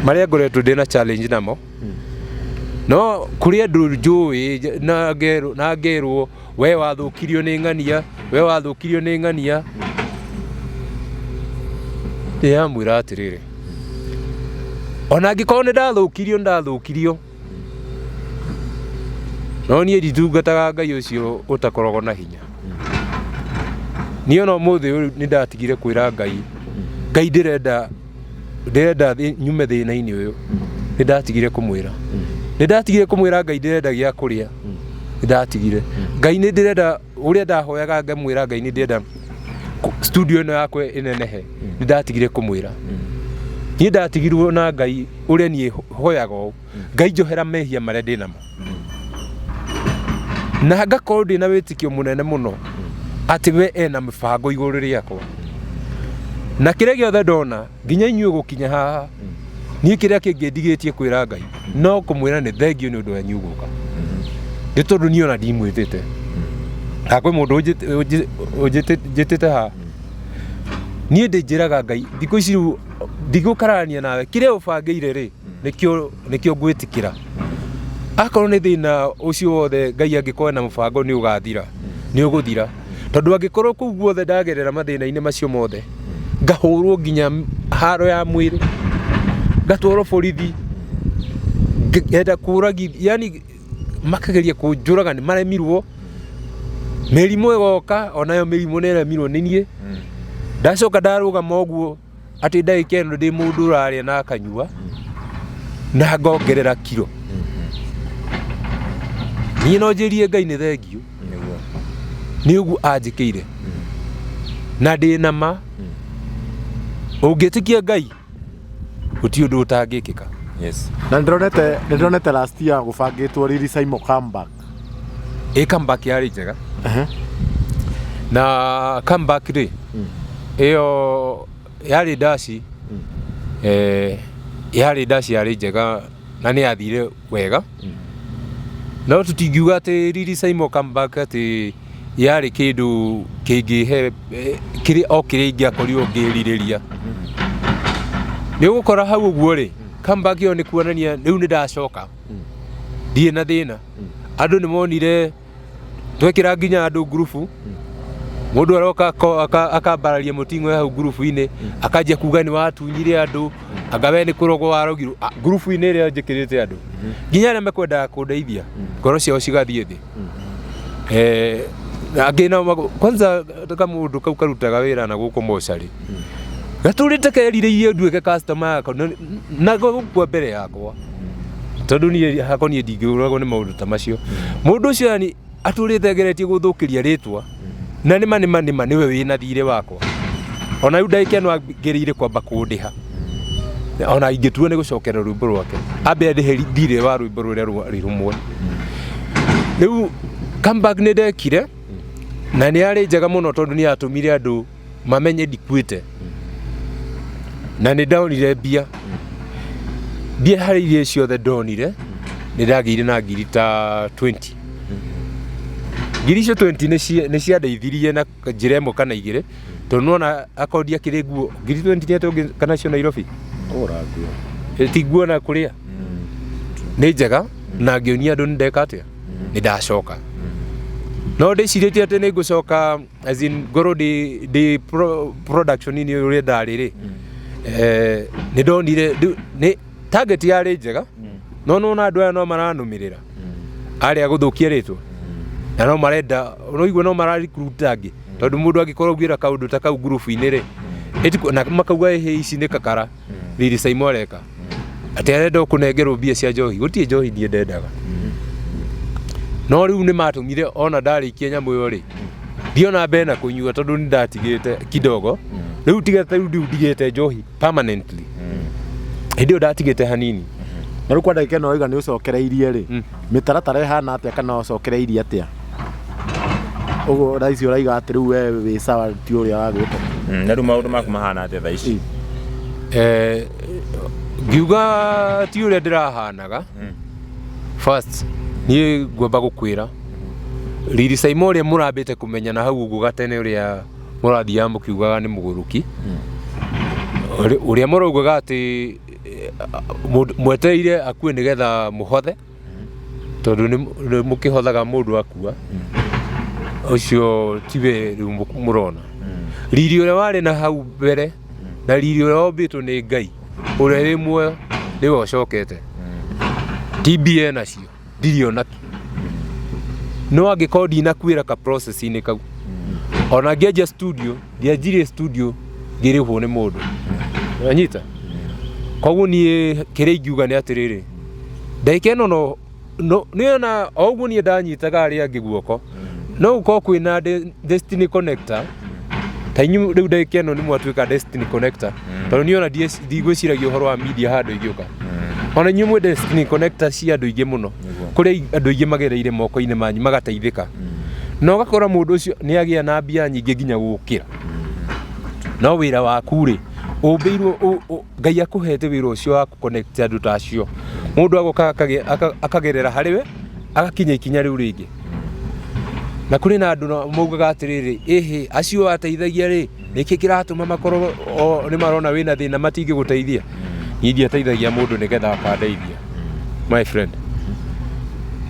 marĩa ngoretwo ndĩ na challenge namo no kũrĩ andũ njũĩ na ngerwo we wathũkirio nĩ ng'ania we wathũkirio nĩ ng'ania ndĩramwĩra atĩrĩrĩ ona angĩkorwo nĩ ndathũkirio nĩ ndathũkirio no niĩ nditungataga Ngai ũcio ũtakoragwo na hinya. Niĩ ona ũmũthĩ ũyũ nĩ ndatigire kwĩra Ngai Ngai ndĩrenda nyume thĩna-inĩ ũyũ nĩ ndatigire kũmwĩra nĩ ndatigire kũmwĩra Ngai ndĩrenda gĩa kũrĩa nĩ ndatigire Ngai nĩ ndĩrenda ũrĩa ndahoyaga ngamwĩra Ngai nĩ ndĩrenda studio ĩno yakwa ĩnenehe nĩ ndatigire kũmwĩra niĩ ndatigirwo na Ngai ũrĩa niĩ hoyaga ũũ Ngai njohera mehia marĩa ndĩ namo na ngakorwo ndĩ na wĩtĩkio mũnene mũno atĩ we ena mĩbango igũrũ rĩakwa na kĩrĩa gĩothe ndona nginya inyuĩ gũkinya haha niĩ kĩrĩa kĩngĩ ndigĩtie kwĩra Ngai no kũmwĩra nĩ thengio nĩ ũndũ wanyu gũka nĩ tondũ niĩ ona ndimwĩtĩte kana kwĩ mũndũ ũnjĩtĩte haha niĩ ndĩnjĩraga Ngai thikũ ici rĩu ndigũkararania nawe kĩrĩa ũbangĩire rĩ nĩkĩo ngwĩtĩkĩra akorwo nĩ thĩna ũcio wothe Ngai angĩkorwo na mũbango nĩ ũgathira nĩ ũgũthira tondũ angĩkorwo kũu guothe ndagerera mathĩna-inĩ macio mothe ngahũrwo nginya haro ya mwĩrĩ ngatwarwo borithi ngenda kũragi yani makageria kũnjũraga nĩ maremirwo mĩrimũ ĩgoka onayo mĩrimũ nĩ ĩremirwo nĩ niĩ ndacoka ndarũgama ũguo atĩ ndagĩka ĩno ndĩ mũndũ ũrarĩa na akanyua na ngongerera kiro niĩ no njĩrie Ngai nĩ thengio nĩ ũguo anjĩkĩire na ndĩ na ma ũngĩtĩkia Ngai gũtirĩ ũndũ ũtangĩkĩka. Yes. Na nĩndĩronete last year gũbangĩtwo Lily Simon comeback. Ĩ comeback yarĩ njega na comeback rĩ ĩyo yarĩ ndaci yarĩ ndaci yarĩ njega na nĩ yathire wega no tũtingiuga atĩ Lily Simon comeback atĩ yarĩ kĩndũ kĩngĩhe kĩrĩ o kĩrĩa ingĩakorirwo ngĩrirĩria nĩ ũgũkora hau ũguo rĩ comeback ĩyo nĩ kuonania rĩu nĩ ndacoka ndirĩ na thĩna andũ nĩ monire twekĩra nginya andũ ngurubu mũndũ aroka akambararia mũting'o hau ngurubu-inĩ akanjia kuga nĩ watunyire andũ anga we nĩ kũrogwo warogirwo ngurubu-inĩ ĩrĩa njĩkĩrĩte andũ nginya arĩa mekwendaga kũndeithia ngoro ciao cigathiĩ thĩ angĩ nao kwanza kamũndũ kau karutaga wĩra na gũkũ mocarĩ gatũrĩte kerirĩirie nduĩke customer yako na gũkua mbere yakwa tondũ niĩ hakwa niĩ ndingĩũragwo nĩ maũndũ ta macio mũndũ ũcio yani atũrĩte ageretie gũthũkĩria rĩtwa na nĩma nĩma nĩma nĩwe wĩna thirĩ wakwa ona rĩu ndagĩka ĩno angĩrĩire kwamba kũndĩha ona ingĩtua nĩ gũcokera rwĩmbo rwake ambe andĩhe thirĩ wa rwĩmbo rũrĩa rwarĩ rũmwe rĩu comeback nĩ ndekire na nĩ yarĩ njega mũno tondũ nĩ yatũmire andũ mamenye ndikuĩte na nĩ ndonire mbia mbia harĩ iria ciothe ndonire nĩ ndagĩire na ngiri ta 20. Ngiri icio 20 nĩ ciandeithirie na njĩra ĩmwe kana igĩrĩ, tondũ nĩwona akondi akĩrĩ nguo ngiri 20 nĩ atĩ kana cio Nairobi. Kũgũra nguo. Ti nguo na kũrĩa nĩ njega, na ngĩonia andũ nĩ ndeka atĩa, nĩ ndacoka. No ndĩcirĩtie atĩ nĩ ngũcoka, as in ngorwo ndĩ production-inĩ ũrĩa ndarĩ rĩ, nĩ ndonire nĩ target yarĩ njega, no nĩwona andũ aya no maranũmĩrĩra arĩa gũthũkia rĩtwa, na no marenda ũraigua no mara recruit angĩ, tondũ mũndũ angĩkorwo augĩra kaũndũ ta kau ngurubu-inĩ rĩ, na makauga ĩhĩ ici nĩ kakara Lili Saimo areka atĩ arenda kũnengerwo mbia cia njohi. Gũtirĩ njohi niĩ ndendaga, no rĩu nĩ matũmire ona ndarĩkia nyamũ ĩyo rĩ, ndiona mbere na kũnyua, tondũ nĩ ndatigĩte kidogo. Rĩu tiga ta rĩu ndigĩte njohi permanently, hĩndĩ ĩyo ndatigĩte hanini. Na rĩu kwa ndagĩka ĩno wauga nĩ ũcokereirie rĩ, mĩtaratara ĩhana atĩa kana ũcokereirie atĩa? Ũguo thaa ici ũraiga atĩ rĩu we wĩ sawa, ti ũrĩa wa gwĩka. Na rĩu maũndũ maku mahana atĩa thaa ici? Ngiuga ti ũrĩa ndĩrahanaga first, niĩ ngwamba gũkwĩra Lili Saimo ũrĩa mũrambĩte kũmenya na hau ũguo gatene, ũrĩa mũrathiaga mũkiugaga nĩ mũgũrũki, ũrĩa mũraugaga atĩ mwetereire akue nĩgetha mũhothe, tondũ nĩ mũkĩhothaga mũndũ akua, ũcio tiwe rĩu mũrona. Riri ũrĩa warĩ na hau mbere na riri ũrĩa wombĩtwo nĩ Ngai ũrĩa wĩ muoyo nĩwe ũcokete, ti mbia nacio ndirĩ ona kĩ. No angĩkorwo ndinakuĩra ka process-inĩ kau, ona ngĩanjia studio, ndianjirie studio ngĩrĩhwo nĩ mũndũ, anyita. Koguo niĩ kĩrĩa ingiuga nĩ atĩrĩrĩ, ndagĩka ĩno no nĩona o ũguo niĩ ndanyitaga arĩa angĩ guoko, no gũkorwo kwĩna destiny connector ta inyuĩ. Rĩu ndagĩka ĩno nĩ mwatuĩka destiny connector, tondũ niĩ ona ndigwĩciragia ũhoro wa media handũ ingĩũka. Ona inyuĩ mwĩ destiny connector cia andũ aingĩ mũno, kũrĩa andũ aingĩ magereire moko-inĩ manyu magateithĩka, na ũgakora mũndũ ũcio nĩ agĩa na mbia nyingĩ nginya gũkĩra. No wĩra waku rĩ, ũmbĩirwo Ngai akũhete wĩra ũcio wa connect andũ ta acio, mũndũ agoka akagerera harĩ we agakinya ikinya rĩu rĩngĩ. Na kũrĩ na andũ maugaga atĩrĩrĩ, ĩhĩ acio ateithagia rĩ, nĩkĩ kĩratũma makorwo nĩ marona wĩna thĩna matingĩgũteithia? Niĩ ndiateithagia mũndũ nĩgetha akandeithia, my friend.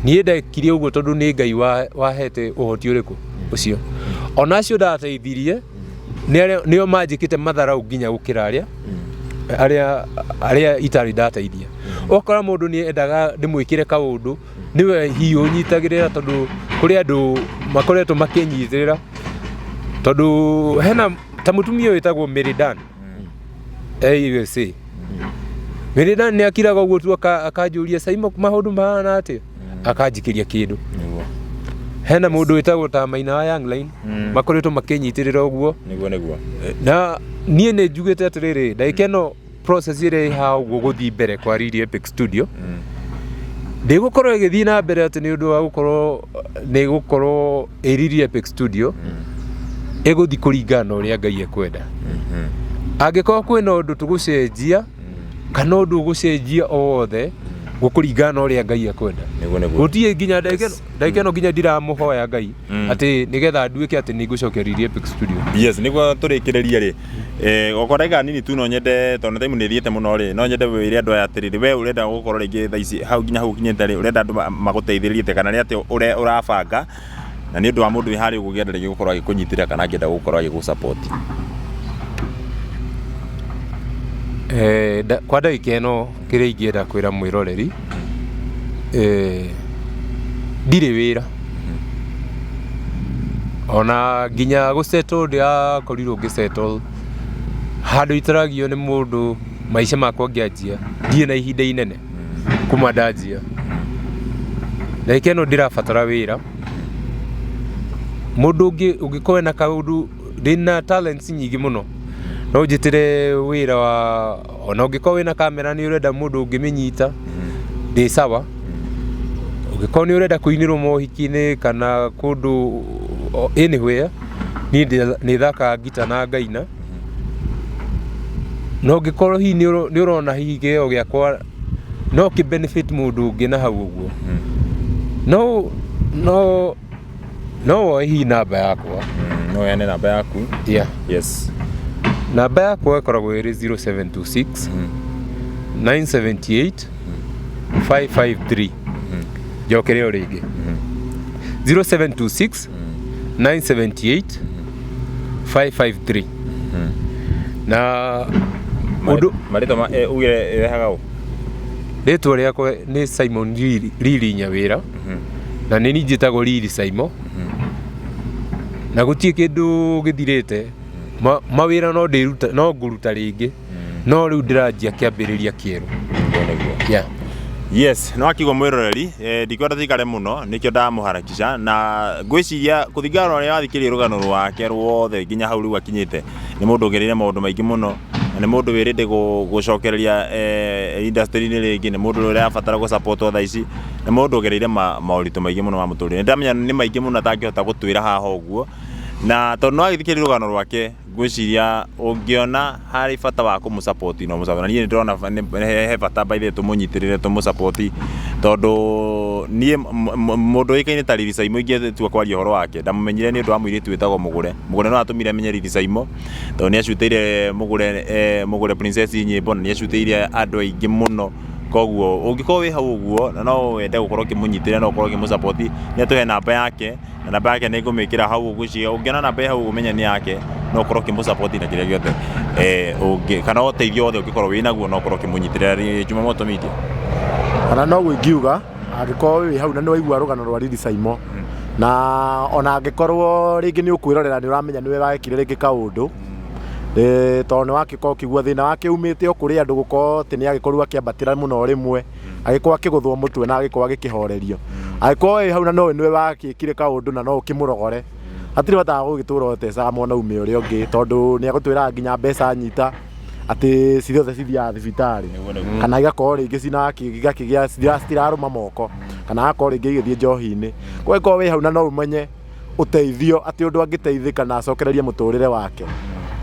Niĩ ndekire ũguo tondũ nĩ Ngai wahete ũhoti ũrĩkũ ũcio. Ona acio ndateithirie nĩo manjĩkĩte matharau nginya gũkĩra arĩa itarĩ ndateithia. Ũgakora mũndũ nĩ endaga ndĩmwĩkĩre kaũndũ, nĩwe hihi ũnyitagĩrĩra, tondũ kũrĩ andũ makoretwo makĩnyitĩrĩra, tondũ hena ta mũtumia ũyũ wĩtagwo Mary Dan e USA. Mary Dan nĩ akiraga ũguo tu akanjũria, "Saimo, maũndũ mahana atĩa?" Akanjikĩria kĩndũ. Hena mũndũ wĩtagwo ta Maina wa Young Line, makoretwo makĩnyitĩrĩra ũguo. Nĩguo nĩguo. Na niĩ nĩ njugĩte atĩrĩrĩ, ndagĩka ĩno process ĩrĩa ĩ haha ũguo gũthiĩ mbere kwa Riri Epic Studio ndĩgũkorwo ĩgĩthiĩ na mbere atĩ nĩ ũndũ wa gũkorwo nĩ gũkorwo ĩ Riri Epic Studio, ĩgũthiĩ kũringana na ũrĩa Ngai ekwenda. Angĩkorwo kwĩna ũndũ tũgũcenjia kana ũndũ ũgũcenjia o wothe, gũkũringana na ũrĩa Ngai ekwenda. Nĩguo nĩguo. Gũtirĩ nginya ndagĩka ĩno nginya ndiramũhoya Ngai atĩ nĩgetha nduĩke atĩ nĩ ngũcokia Riri Epic Studio. Yes, nĩguo tũrĩkĩrĩrie rĩ, okorwo ndagĩka nini tu, no nyende, tondũ time nĩ ĩthiĩte mũno rĩ, no nyende wĩre andũ aya atĩrĩrĩ, we ũrenda gũkorwo rĩngĩ thaa ici hau nginya hau ũkinyĩte rĩ, ũrenda andũ magũteithĩrĩrie atĩa, kana nĩ atĩa ũrĩa ũrabanga na nĩ ũndũ wa mũndũ wĩ harĩa ũguo ũngĩenda rĩngĩ gũkorwo agĩkũnyitĩrĩra kana angĩenda gũkorwo agĩgũ support? Kwa ndagĩka ĩno kĩrĩa ingĩenda kwĩra mwĩroreri, ndirĩ wĩra ona nginya gũsettle, ndĩrakorirwo ngĩsettle handũ itaragio nĩ mũndũ. Maica makwa ngĩanjia ndirĩ na ihinda inene kuma ndanjia. Ndagĩka ĩno ndĩrabatara wĩra, mũndũ ũngĩ ũngĩkorwo na kaũndũ. Ndĩna talents nyingĩ mũno, no njĩtĩre wĩra wa ona ũngĩkorwo wĩna kamera nĩ ũrenda mũndũ ũngĩmĩnyita, ndĩ sawa. Ũngĩkorwo nĩ ũrenda kũinĩrwo mohiki-inĩ kana kũndũ anywhere, niĩ nĩ thakaga ngita na ngaina. Na ũngĩkorwo hihi nĩ ũrona hihi kĩheo gĩakwa no kĩ benefit mũndũ ũngĩ na hau ũguo, no No woe hihi namba yakwa. No heane namba yaku. Yeah. Yes. Namba yakwa ĩkoragwo ĩrĩ 0726 978 553. Njokere o rĩngĩ, 0726 978 553. Na ũndũ Marĩtwa ma ugire ĩrehaga ũ? Rĩtwa rĩakwa nĩ Simon Riri, Riri Nyawĩra, na nĩ niĩ njĩtagwo Riri Saimo. Na gũtirĩ kĩndũ gĩthirĩte. Mawĩra no ndĩruta, no ngũruta rĩngĩ, no rĩu ndĩranjia kĩambĩrĩria kĩerũ. Nĩguo nĩguo. Yeah. Yes, no akigwo mwiroreri, ndikwenda tuikare muno nikio ndamuharakisha na ngwiciria kuthingana na uria wathikiririe rugano rwake rwothe nginya hau riu akinyite ni mundu ugereire maundu maingi muno na ni mundu wirinde gucokereria industry-inĩ rĩngĩ, nĩ mũndũ ũrabatara gũ-support thaa ici, nĩ mũndũ ũgereire maũritũ maingĩ mũno ma mũtũrĩre. Nĩndamenya nĩ maingĩ mũno atangĩhota gũtwĩra haha ũguo, na tondũ no agĩthikĩrĩria rũgano rwake, ngwĩciria ũngĩona harĩ bata wa kũmũ support no mũ support. Na niĩ nĩndĩrona he bata by the way tũmũnyitĩrĩre, tũmũ support, tondũ niĩ mũndũ ũĩkaine ta Lily Saimo ingĩtua kwaria ũhoro wake, ndamũmenyire nĩ ũndũ wa mũirĩtu wĩtagwo Mũgũre. Mũgũre no atũmire menye Lily Saimo tondũ nĩ acutĩire Mũgũre, Mũgũre Princess nyĩmbo na nĩ acutĩire andũ aingĩ mũno. Koguo ũngĩkorwo wĩ hau ũguo na no wende gũkorwo ũkĩmũnyitĩrĩra, no ũkorwo ũkĩmũ support, nĩ atũhe namba yake na namba yake nĩ ngũmĩkĩra hau ũguo. Ũngĩona namba ĩ hau ũguo menye nĩ yake, no ũkorwo ũkĩmũ support na kĩrĩa gĩothe ũngĩ kana ũteithio wothe ũngĩkorwo wĩ naguo, no ũkorwo ũkĩmũnyitĩrĩra. Jumamoto Media. Ona noguo ingiuga, angĩkorwo wĩ hau na nĩ waigua rũgano rwa Lily Saimo, na ona angĩkorwo rĩngĩ nĩ ũkwĩrorera, nĩ ũramenya nĩwe wekire rĩngĩ kaũndũ, tondũ nĩ wakĩkorwo ũkĩigua thĩna wake umĩte o kũrĩ andũ gũkorwo atĩ nĩ agĩkorirwo akĩambatĩra mũno rĩmwe, agĩkorwo akĩgũthwo mũtwe na agĩkorwo agĩkĩhorerio. Angĩkorwo wĩ hau na no nĩwe wakĩkire kaũndũ na no ũkĩmũrogore, hatirĩ bata wa gũgĩtũra ũtecaga mwanaume ũrĩa ũngĩ, tondũ nĩ agũtwĩraga nginya mbeca nyita atĩ ciothe cithiaga thibitarĩ, kana igakorwo rĩngĩ cina igakĩgĩa citirarũma moko, kana agakorwo rĩngĩ igĩthiĩ njohi-inĩ. Kwa hiyo wĩ hau na no ũmenye ũteithio atĩ ũndũ angĩteithĩka na acokererie mũtũrĩre wake,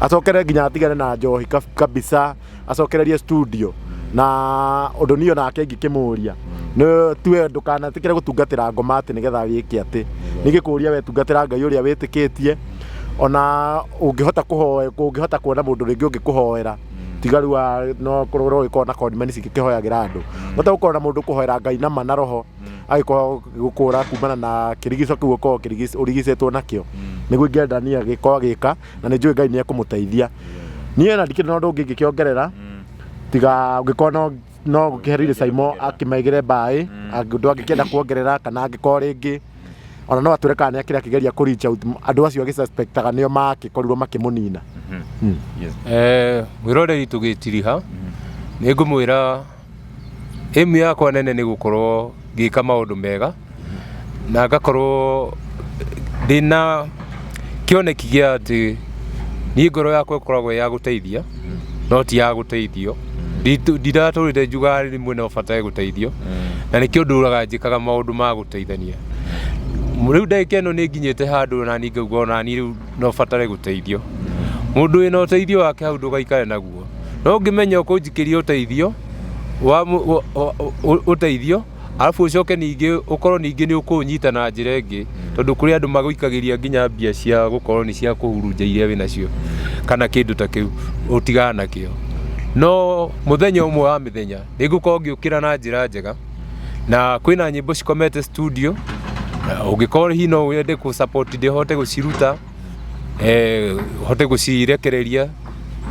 acokere nginya atigane na njohi kabisa, acokererie studio. Na ũndũ niĩ onake ingĩkĩmũria nĩ tuwe ndũkanetĩkĩre gũtungatĩra ngoma atĩ nĩgetha wĩke atĩ ningĩkũria we tungatĩra Ngai ũrĩa wĩtĩkĩtie. Ona ũngĩhota kũhoya, ũngĩhota kuona mũndũ rĩngĩ ũngĩkũhoera, tiga rĩu no korwo ũgĩkorwo na condiments cingĩkĩhoyagĩra andũ, no gũkorwo na mũndũ kũhoera Ngai na ma na roho agĩkorwo gũkũra kumana na kĩrigico kĩu ũkorwo ũrigicĩtwo nakĩo. Nĩguo ingĩenda niĩ agĩkorwo agĩka, na nĩ njũĩ Ngai nĩ ekũmũteithia. Niĩ na ndikĩrĩ na ũndũ ũngĩ ingĩkĩongerera, tiga ũngĩkorwo no gũkĩhe Lily Saimo akĩmaigĩre mbaĩ ũndũ angĩkĩenda kuongerera, kana angĩkorwo rĩngĩ ona no atwĩre kana nĩ akĩrĩ akĩgeria kũ reach out andũ acio agĩsuspectaga nĩo makĩkorirwo makĩmũnina. Mwĩroreri, tũgĩtiriha nĩ ngũmwĩra aim yakwa nene nĩ gũkorwo ngĩka maũndũ mega na ngakorwo ndĩna kĩoneki gĩa atĩ niĩ ngoro yakwa ĩkoragwo ĩ ya gũteithia no ti ya gũteithio. Ndiratũrĩte njugaga rĩmwe no batare gũteithio, na nĩkĩo ndũraga njĩkaga maũndũ ma gũteithania. Rĩu ndagĩka ĩno nĩ nginyĩte handũ na niĩ ngauga ona niĩ rĩu no batare gũteithio. Mũndũ wĩna ũteithio wake hau ndũgaikare naguo, no ũngĩmenya ũkũnjikĩria ũteithio wa ũteithio, arabu ũcoke ningĩ ũkorwo ningĩ nĩ ũkũnyita na njĩra ĩngĩ, tondũ kũrĩ andũ magũikagĩria nginya mbia cia gũkorwo nĩ cia kũhurunja iria wĩnacio kana kĩndũ ta kĩu, ũtigana nakĩo. No mũthenya ũmwe wa mĩthenya nĩ ngũkorwo ngĩũkĩra na njĩra njega, na kwĩna nyĩmbo cikomete studio, na ũngĩkorwo hihi no wende kũ support ndĩhote gũciruta, hote gũcirekereria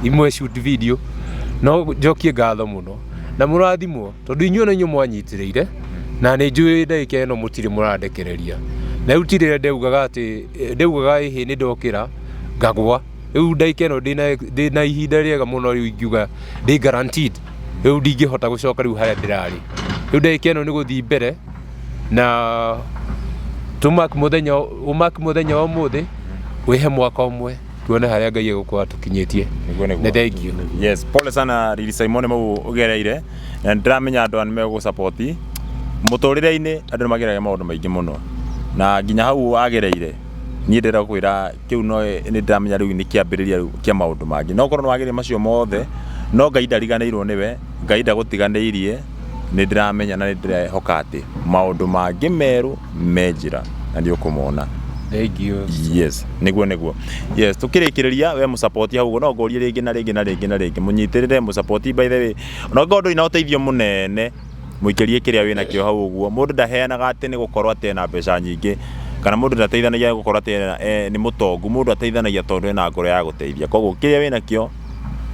imwe, shoot video. No njokie ngatho mũno na mũrathimwo, tondũ inyuĩ na inyuĩ mwanyitĩrĩire, na nĩ njũĩ ndagĩka ĩno mũtirĩ mũrandekereria. Na rĩu ti rĩrĩa ndaugaga atĩ ndaugaga ĩhĩ nĩ ndokĩra ngagwa. Rĩu ndagĩka ĩno ndĩna ihinda rĩega mũno. Rĩu ingiuga ndĩ guaranteed, rĩu ndingĩhota gũcoka rĩu harĩa ndĩrarĩ. Rĩu ndagĩka ĩno nĩ gũthiĩ mbere na tũmark mũthenya, ũmark mũthenya wa ũmũthĩ, wĩhe mwaka ũmwe, tuone harĩa Ngai egũkorwo atũkinyĩtie. Nĩguo nĩguo. Nĩ thank you. Yes, pole sana Lily Simon mau ũgereire, na nĩndĩramenya andũ aya nĩmegũ support mũtũrĩre-inĩ. Andũ nĩmageragia maũndũ maingĩ mũno na nginya hau wagereire, niĩ ndĩrenda gũkwĩra kĩu no nĩ ndĩramenya rĩu nĩ kĩambĩrĩria rĩu kĩa maũndũ mangĩ. No ũkorwo nĩ wagereire macio mothe, no Ngai ndariganĩirwo nĩwe, Ngai ndagũtiganĩirie. Nĩ ndĩramenya na nĩ ndĩrehoka atĩ maũndũ mangĩ merũ me njĩra na nĩ ũkũmona. Thank you. Yes, niguo niguo. Yes, tukirikiria we musupport hau no ngorie ringi na ringi na ringi na ringi munyitirire musupport. By the way, no ngorwo nduri na uteithio munene, muikerie kiria wina kio hau uguo. Mundu ndaheanaga ati ni gukorwo ati ena mbeca nyingi, kana mundu ndateithanagia gukorwo ati ni mutongu. Mundu ateithanagia tondu ena ngoro ya guteithia. Koguo kiria wina kio,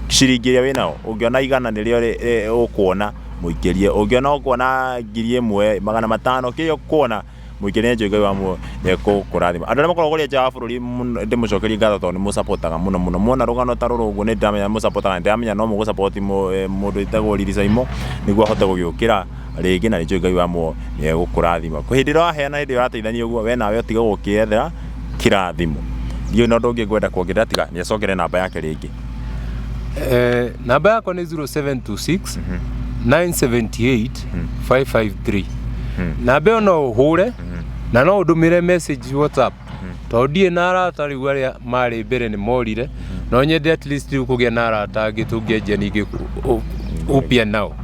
ciringi iria winao, ungiona 100 nirio ukuona, muikerie. Ungiona ukuona 1500, kiria ukuona, muikerie. Njũĩ Ngai wa muoyo nĩekũkũrathima. Andũ arĩa makoragwo kũrĩa nja wa bũrũri, ndĩmũcokerie ngatho tondũ nĩ mũsapotaga mũno mũno. Muona rũgano ta rũrũ ũguo, nĩ ndĩramenya mũsapotaga, ndĩramenya no mũgũsapoti mũndũ wĩtagwo Riri Saimo nĩguo ahote gũgĩũkĩra rĩngĩ, na nĩ njũĩ Ngai wa muoyo nĩegũkũrathima. Kwĩ hĩndĩ ĩrĩa waheana, hĩndĩ ĩrĩa ũrateithania ũguo, we nawe ũtigagwo ũkĩethera kĩrathimo. Ndiũĩ na ũndũ ũngĩ ngwenda kuongerera tiga nĩ acokere namba yake rĩngĩ. Namba yakwa nĩ 0726 978 553. Namba ĩyo no ũhũre na no ũndũmĩre message WhatsApp, tondũ ndirĩ na arata rĩu. Arĩa marĩ mbere nĩ morire. No nyende at least rĩu kũgĩa na arata angĩ tũngĩanjia ningĩ upya nao.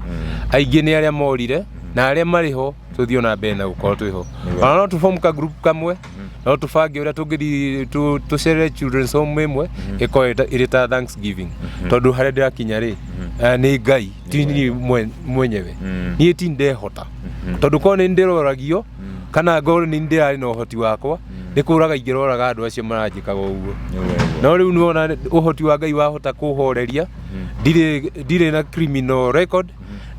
Aingĩ nĩ arĩa morire, na arĩa marĩ ho tũthiĩ ona mbere na gũkorwo twĩ ho. Ona no tũform ka group kamwe, no tũbange ũrĩa tũngĩthiĩ tũcerere children's home ĩmwe ĩkorwo ĩrĩ ta Thanksgiving, tondũ harĩa ndĩrakinya rĩ, nĩ Ngai, ti niĩ mwenyewe. Niĩ ti ndehota, tondũ korwo nĩ ndĩroragio kana ngorwo nĩ ndĩrarĩ na ũhoti wakwa, nĩ kũraga ingĩroraga andũ acio maranjĩkaga ũguo. No rĩu nĩwona ũhoti wa Ngai wahota kũhoreria. Ndirĩ na criminal record,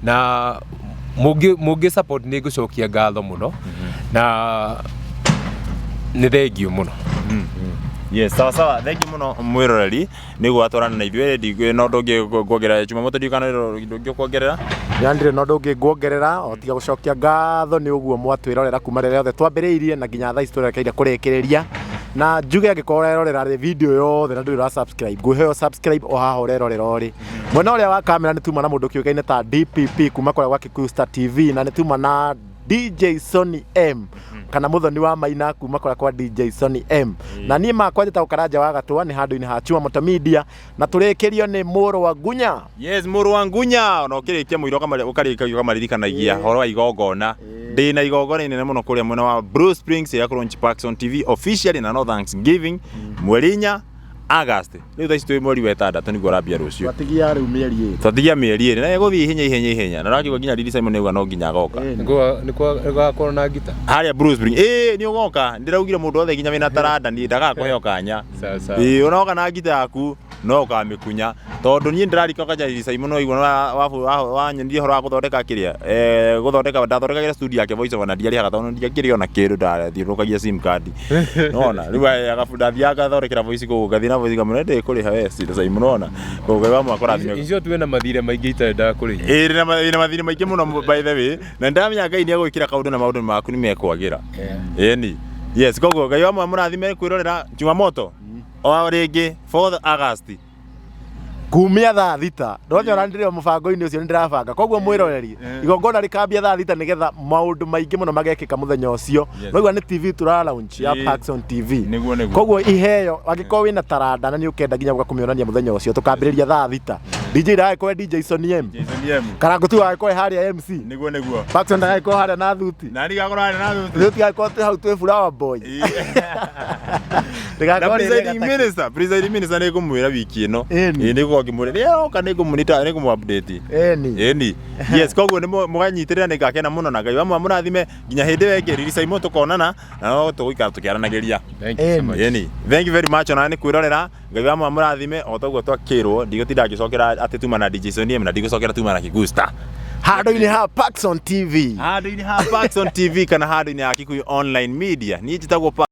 na mũngĩ support nĩ ngũcokia ngatho mũno, na nĩ thank you mũno. Yes, sawa sawa, thank you muno mwiroreri niguo atwarana na ithuĩ. Ndigũ no ũndũ ũngĩ nguongerera Jumamoto, ndiũ kana ũndũ ũngĩ ũkuongerera. Ya, ndirĩ na ũndũ ũngĩ nguongerera o tiga gũcokia ngatho nĩ ũguo mwatwĩrorera kuma rĩrĩa othe twambĩrĩirie na nginya thaa ici tũrekeire kũrĩkĩrĩria. Na njuge angĩkorwo ũrerorera rĩ video yothe na ndũrĩ ũra subscribe, ngwĩhoya subscribe o haha ũrerorera. Ũrĩ mwena ũrĩa wa kamera nĩ tuma na mũndũ kĩũkaine ta DPP kuma kũrĩa gwa Kikuyu Star TV, na nĩ tuma na DJ Sony M kana Muthoni wa Maina kuma kũrĩa kwa DJ Sony M. Na niĩ makwa njĩtagwo Karanja wa Gatũa, nĩ handũ-inĩ ha Chuma Moto Media, na tũrĩkĩrio nĩ mũrũ wa Ngunya. Yes, mũrũ wa Ngunya. Ona ũkĩrĩkia mũiro ũkarĩkia ũkamaririkanagia horo wa igongona. Ndĩ na igongona inene mũno kũrĩa mwena wa Blue Springs ya launch Parkson TV officially, na no Thanksgiving mweri 4 August. Rĩu thaa ici twĩ mweri wa 6, nĩguo ũrambia rũciũ. Twatigia rĩu mĩeri 2. Twatigia mĩeri 2 na ĩgũthiĩ ihenya ihenya ihenya, na ũrakĩigua nginya Lily Simon nĩauga no nginya agoka. Nĩ gwakorwo na ngita. Harĩa Blue Spring, ĩĩ, nĩ ũgoka. Ndĩraugire mũndũ wothe nginya wĩna taranda niĩ ndagakũheo kanya. Sawa sawa. Ĩĩ, ũnoka na ngita yaku no ũkamĩkunya, tondũ niĩ ndĩrarika kanja Lily Simon waigua wanyonirie ũhoro wa gũthondeka kĩrĩa gũthondeka ndathondekagĩra studio yake voice over na ndiarĩhaga tondũ ndiakĩrĩ ona kĩndũ, ndathiũrũrũkagia sim card. Nona rĩu agabu ndathiaga ngathondekera voice kũu, ngathiĩ na voice ngamwĩra ndĩkũrĩha we Lily Simon. Nona koguo Ngai wa mwaka ũrathime. Icio tuwe na mathirĩ maingĩ itarendaga kũrĩhia. Ĩĩ, na mathirĩ maingĩ mũno, by the way, na ndamenya Ngai nĩ egwĩkĩra kaũndũ na maũndũ maku nĩ mekwagĩra. Ĩni, yes, koguo Ngai wa mũrathime kwĩrorera Jumamoto o rĩngĩ 4th August. Kumia thaa 6 ndonyora ndĩrĩ o mũbango-inĩ ũcio nĩ ndĩrabanga. Koguo mwĩroreri, igongona rĩkambia thaa 6 nĩgetha maũndũ maingĩ mũno magekĩka mũthenya ũcio. Noigua nĩ TV tũra launch ya Parkson TV. Nĩguo nĩguo. Koguo iheo, angĩkorwo wĩna taranda na nĩ ũkenda nginya gũka kũmĩonania mũthenya ũcio, tũkambĩrĩria thaa 6. DJ ndagagĩkorwo DJ Sony M. Jason M. Karango tu agagĩkorwo harĩa MC. Nĩguo nĩguo. Parkson ndagagĩkorwo harĩa na thuti. Na nĩ gakorwo harĩa na thuti. Thuti gagĩkorwo twĩ hau twĩ flower boy. Na Ndĩgakorwo rĩ presiding gataki. minister, presiding minister nĩ ngũmwĩra wiki ĩno. Ĩni. Ĩĩ, nĩguo ngĩmwĩra nĩ aroka, nĩ ngũmũnita, nĩ ngũmũ update. Ĩni. Ĩni, yes, koguo nĩ mũganyitĩrĩra, nĩ ngakena mũno, na Ngai wa mũrathime nginya hĩndĩ ĩyo ĩngĩ. Riri Simon, tũkonana na no tũgũikara tũkĩaranagĩria. Thank you so Ĩni. much. Ĩni, thank you very much ona nĩ kwĩrorera. Ngai wa mũrathime. O toguo twakĩrwo, ndigũtinda ngĩcokera atĩ tuma na DJ Sony M, na ndigũcokera tuma na Kigusta. Handũ-inĩ ha Parkson TV. Handũ-inĩ ha Parkson TV kana handũ-inĩ ha Kikuyu Online Media. Niĩ njĩtagwo.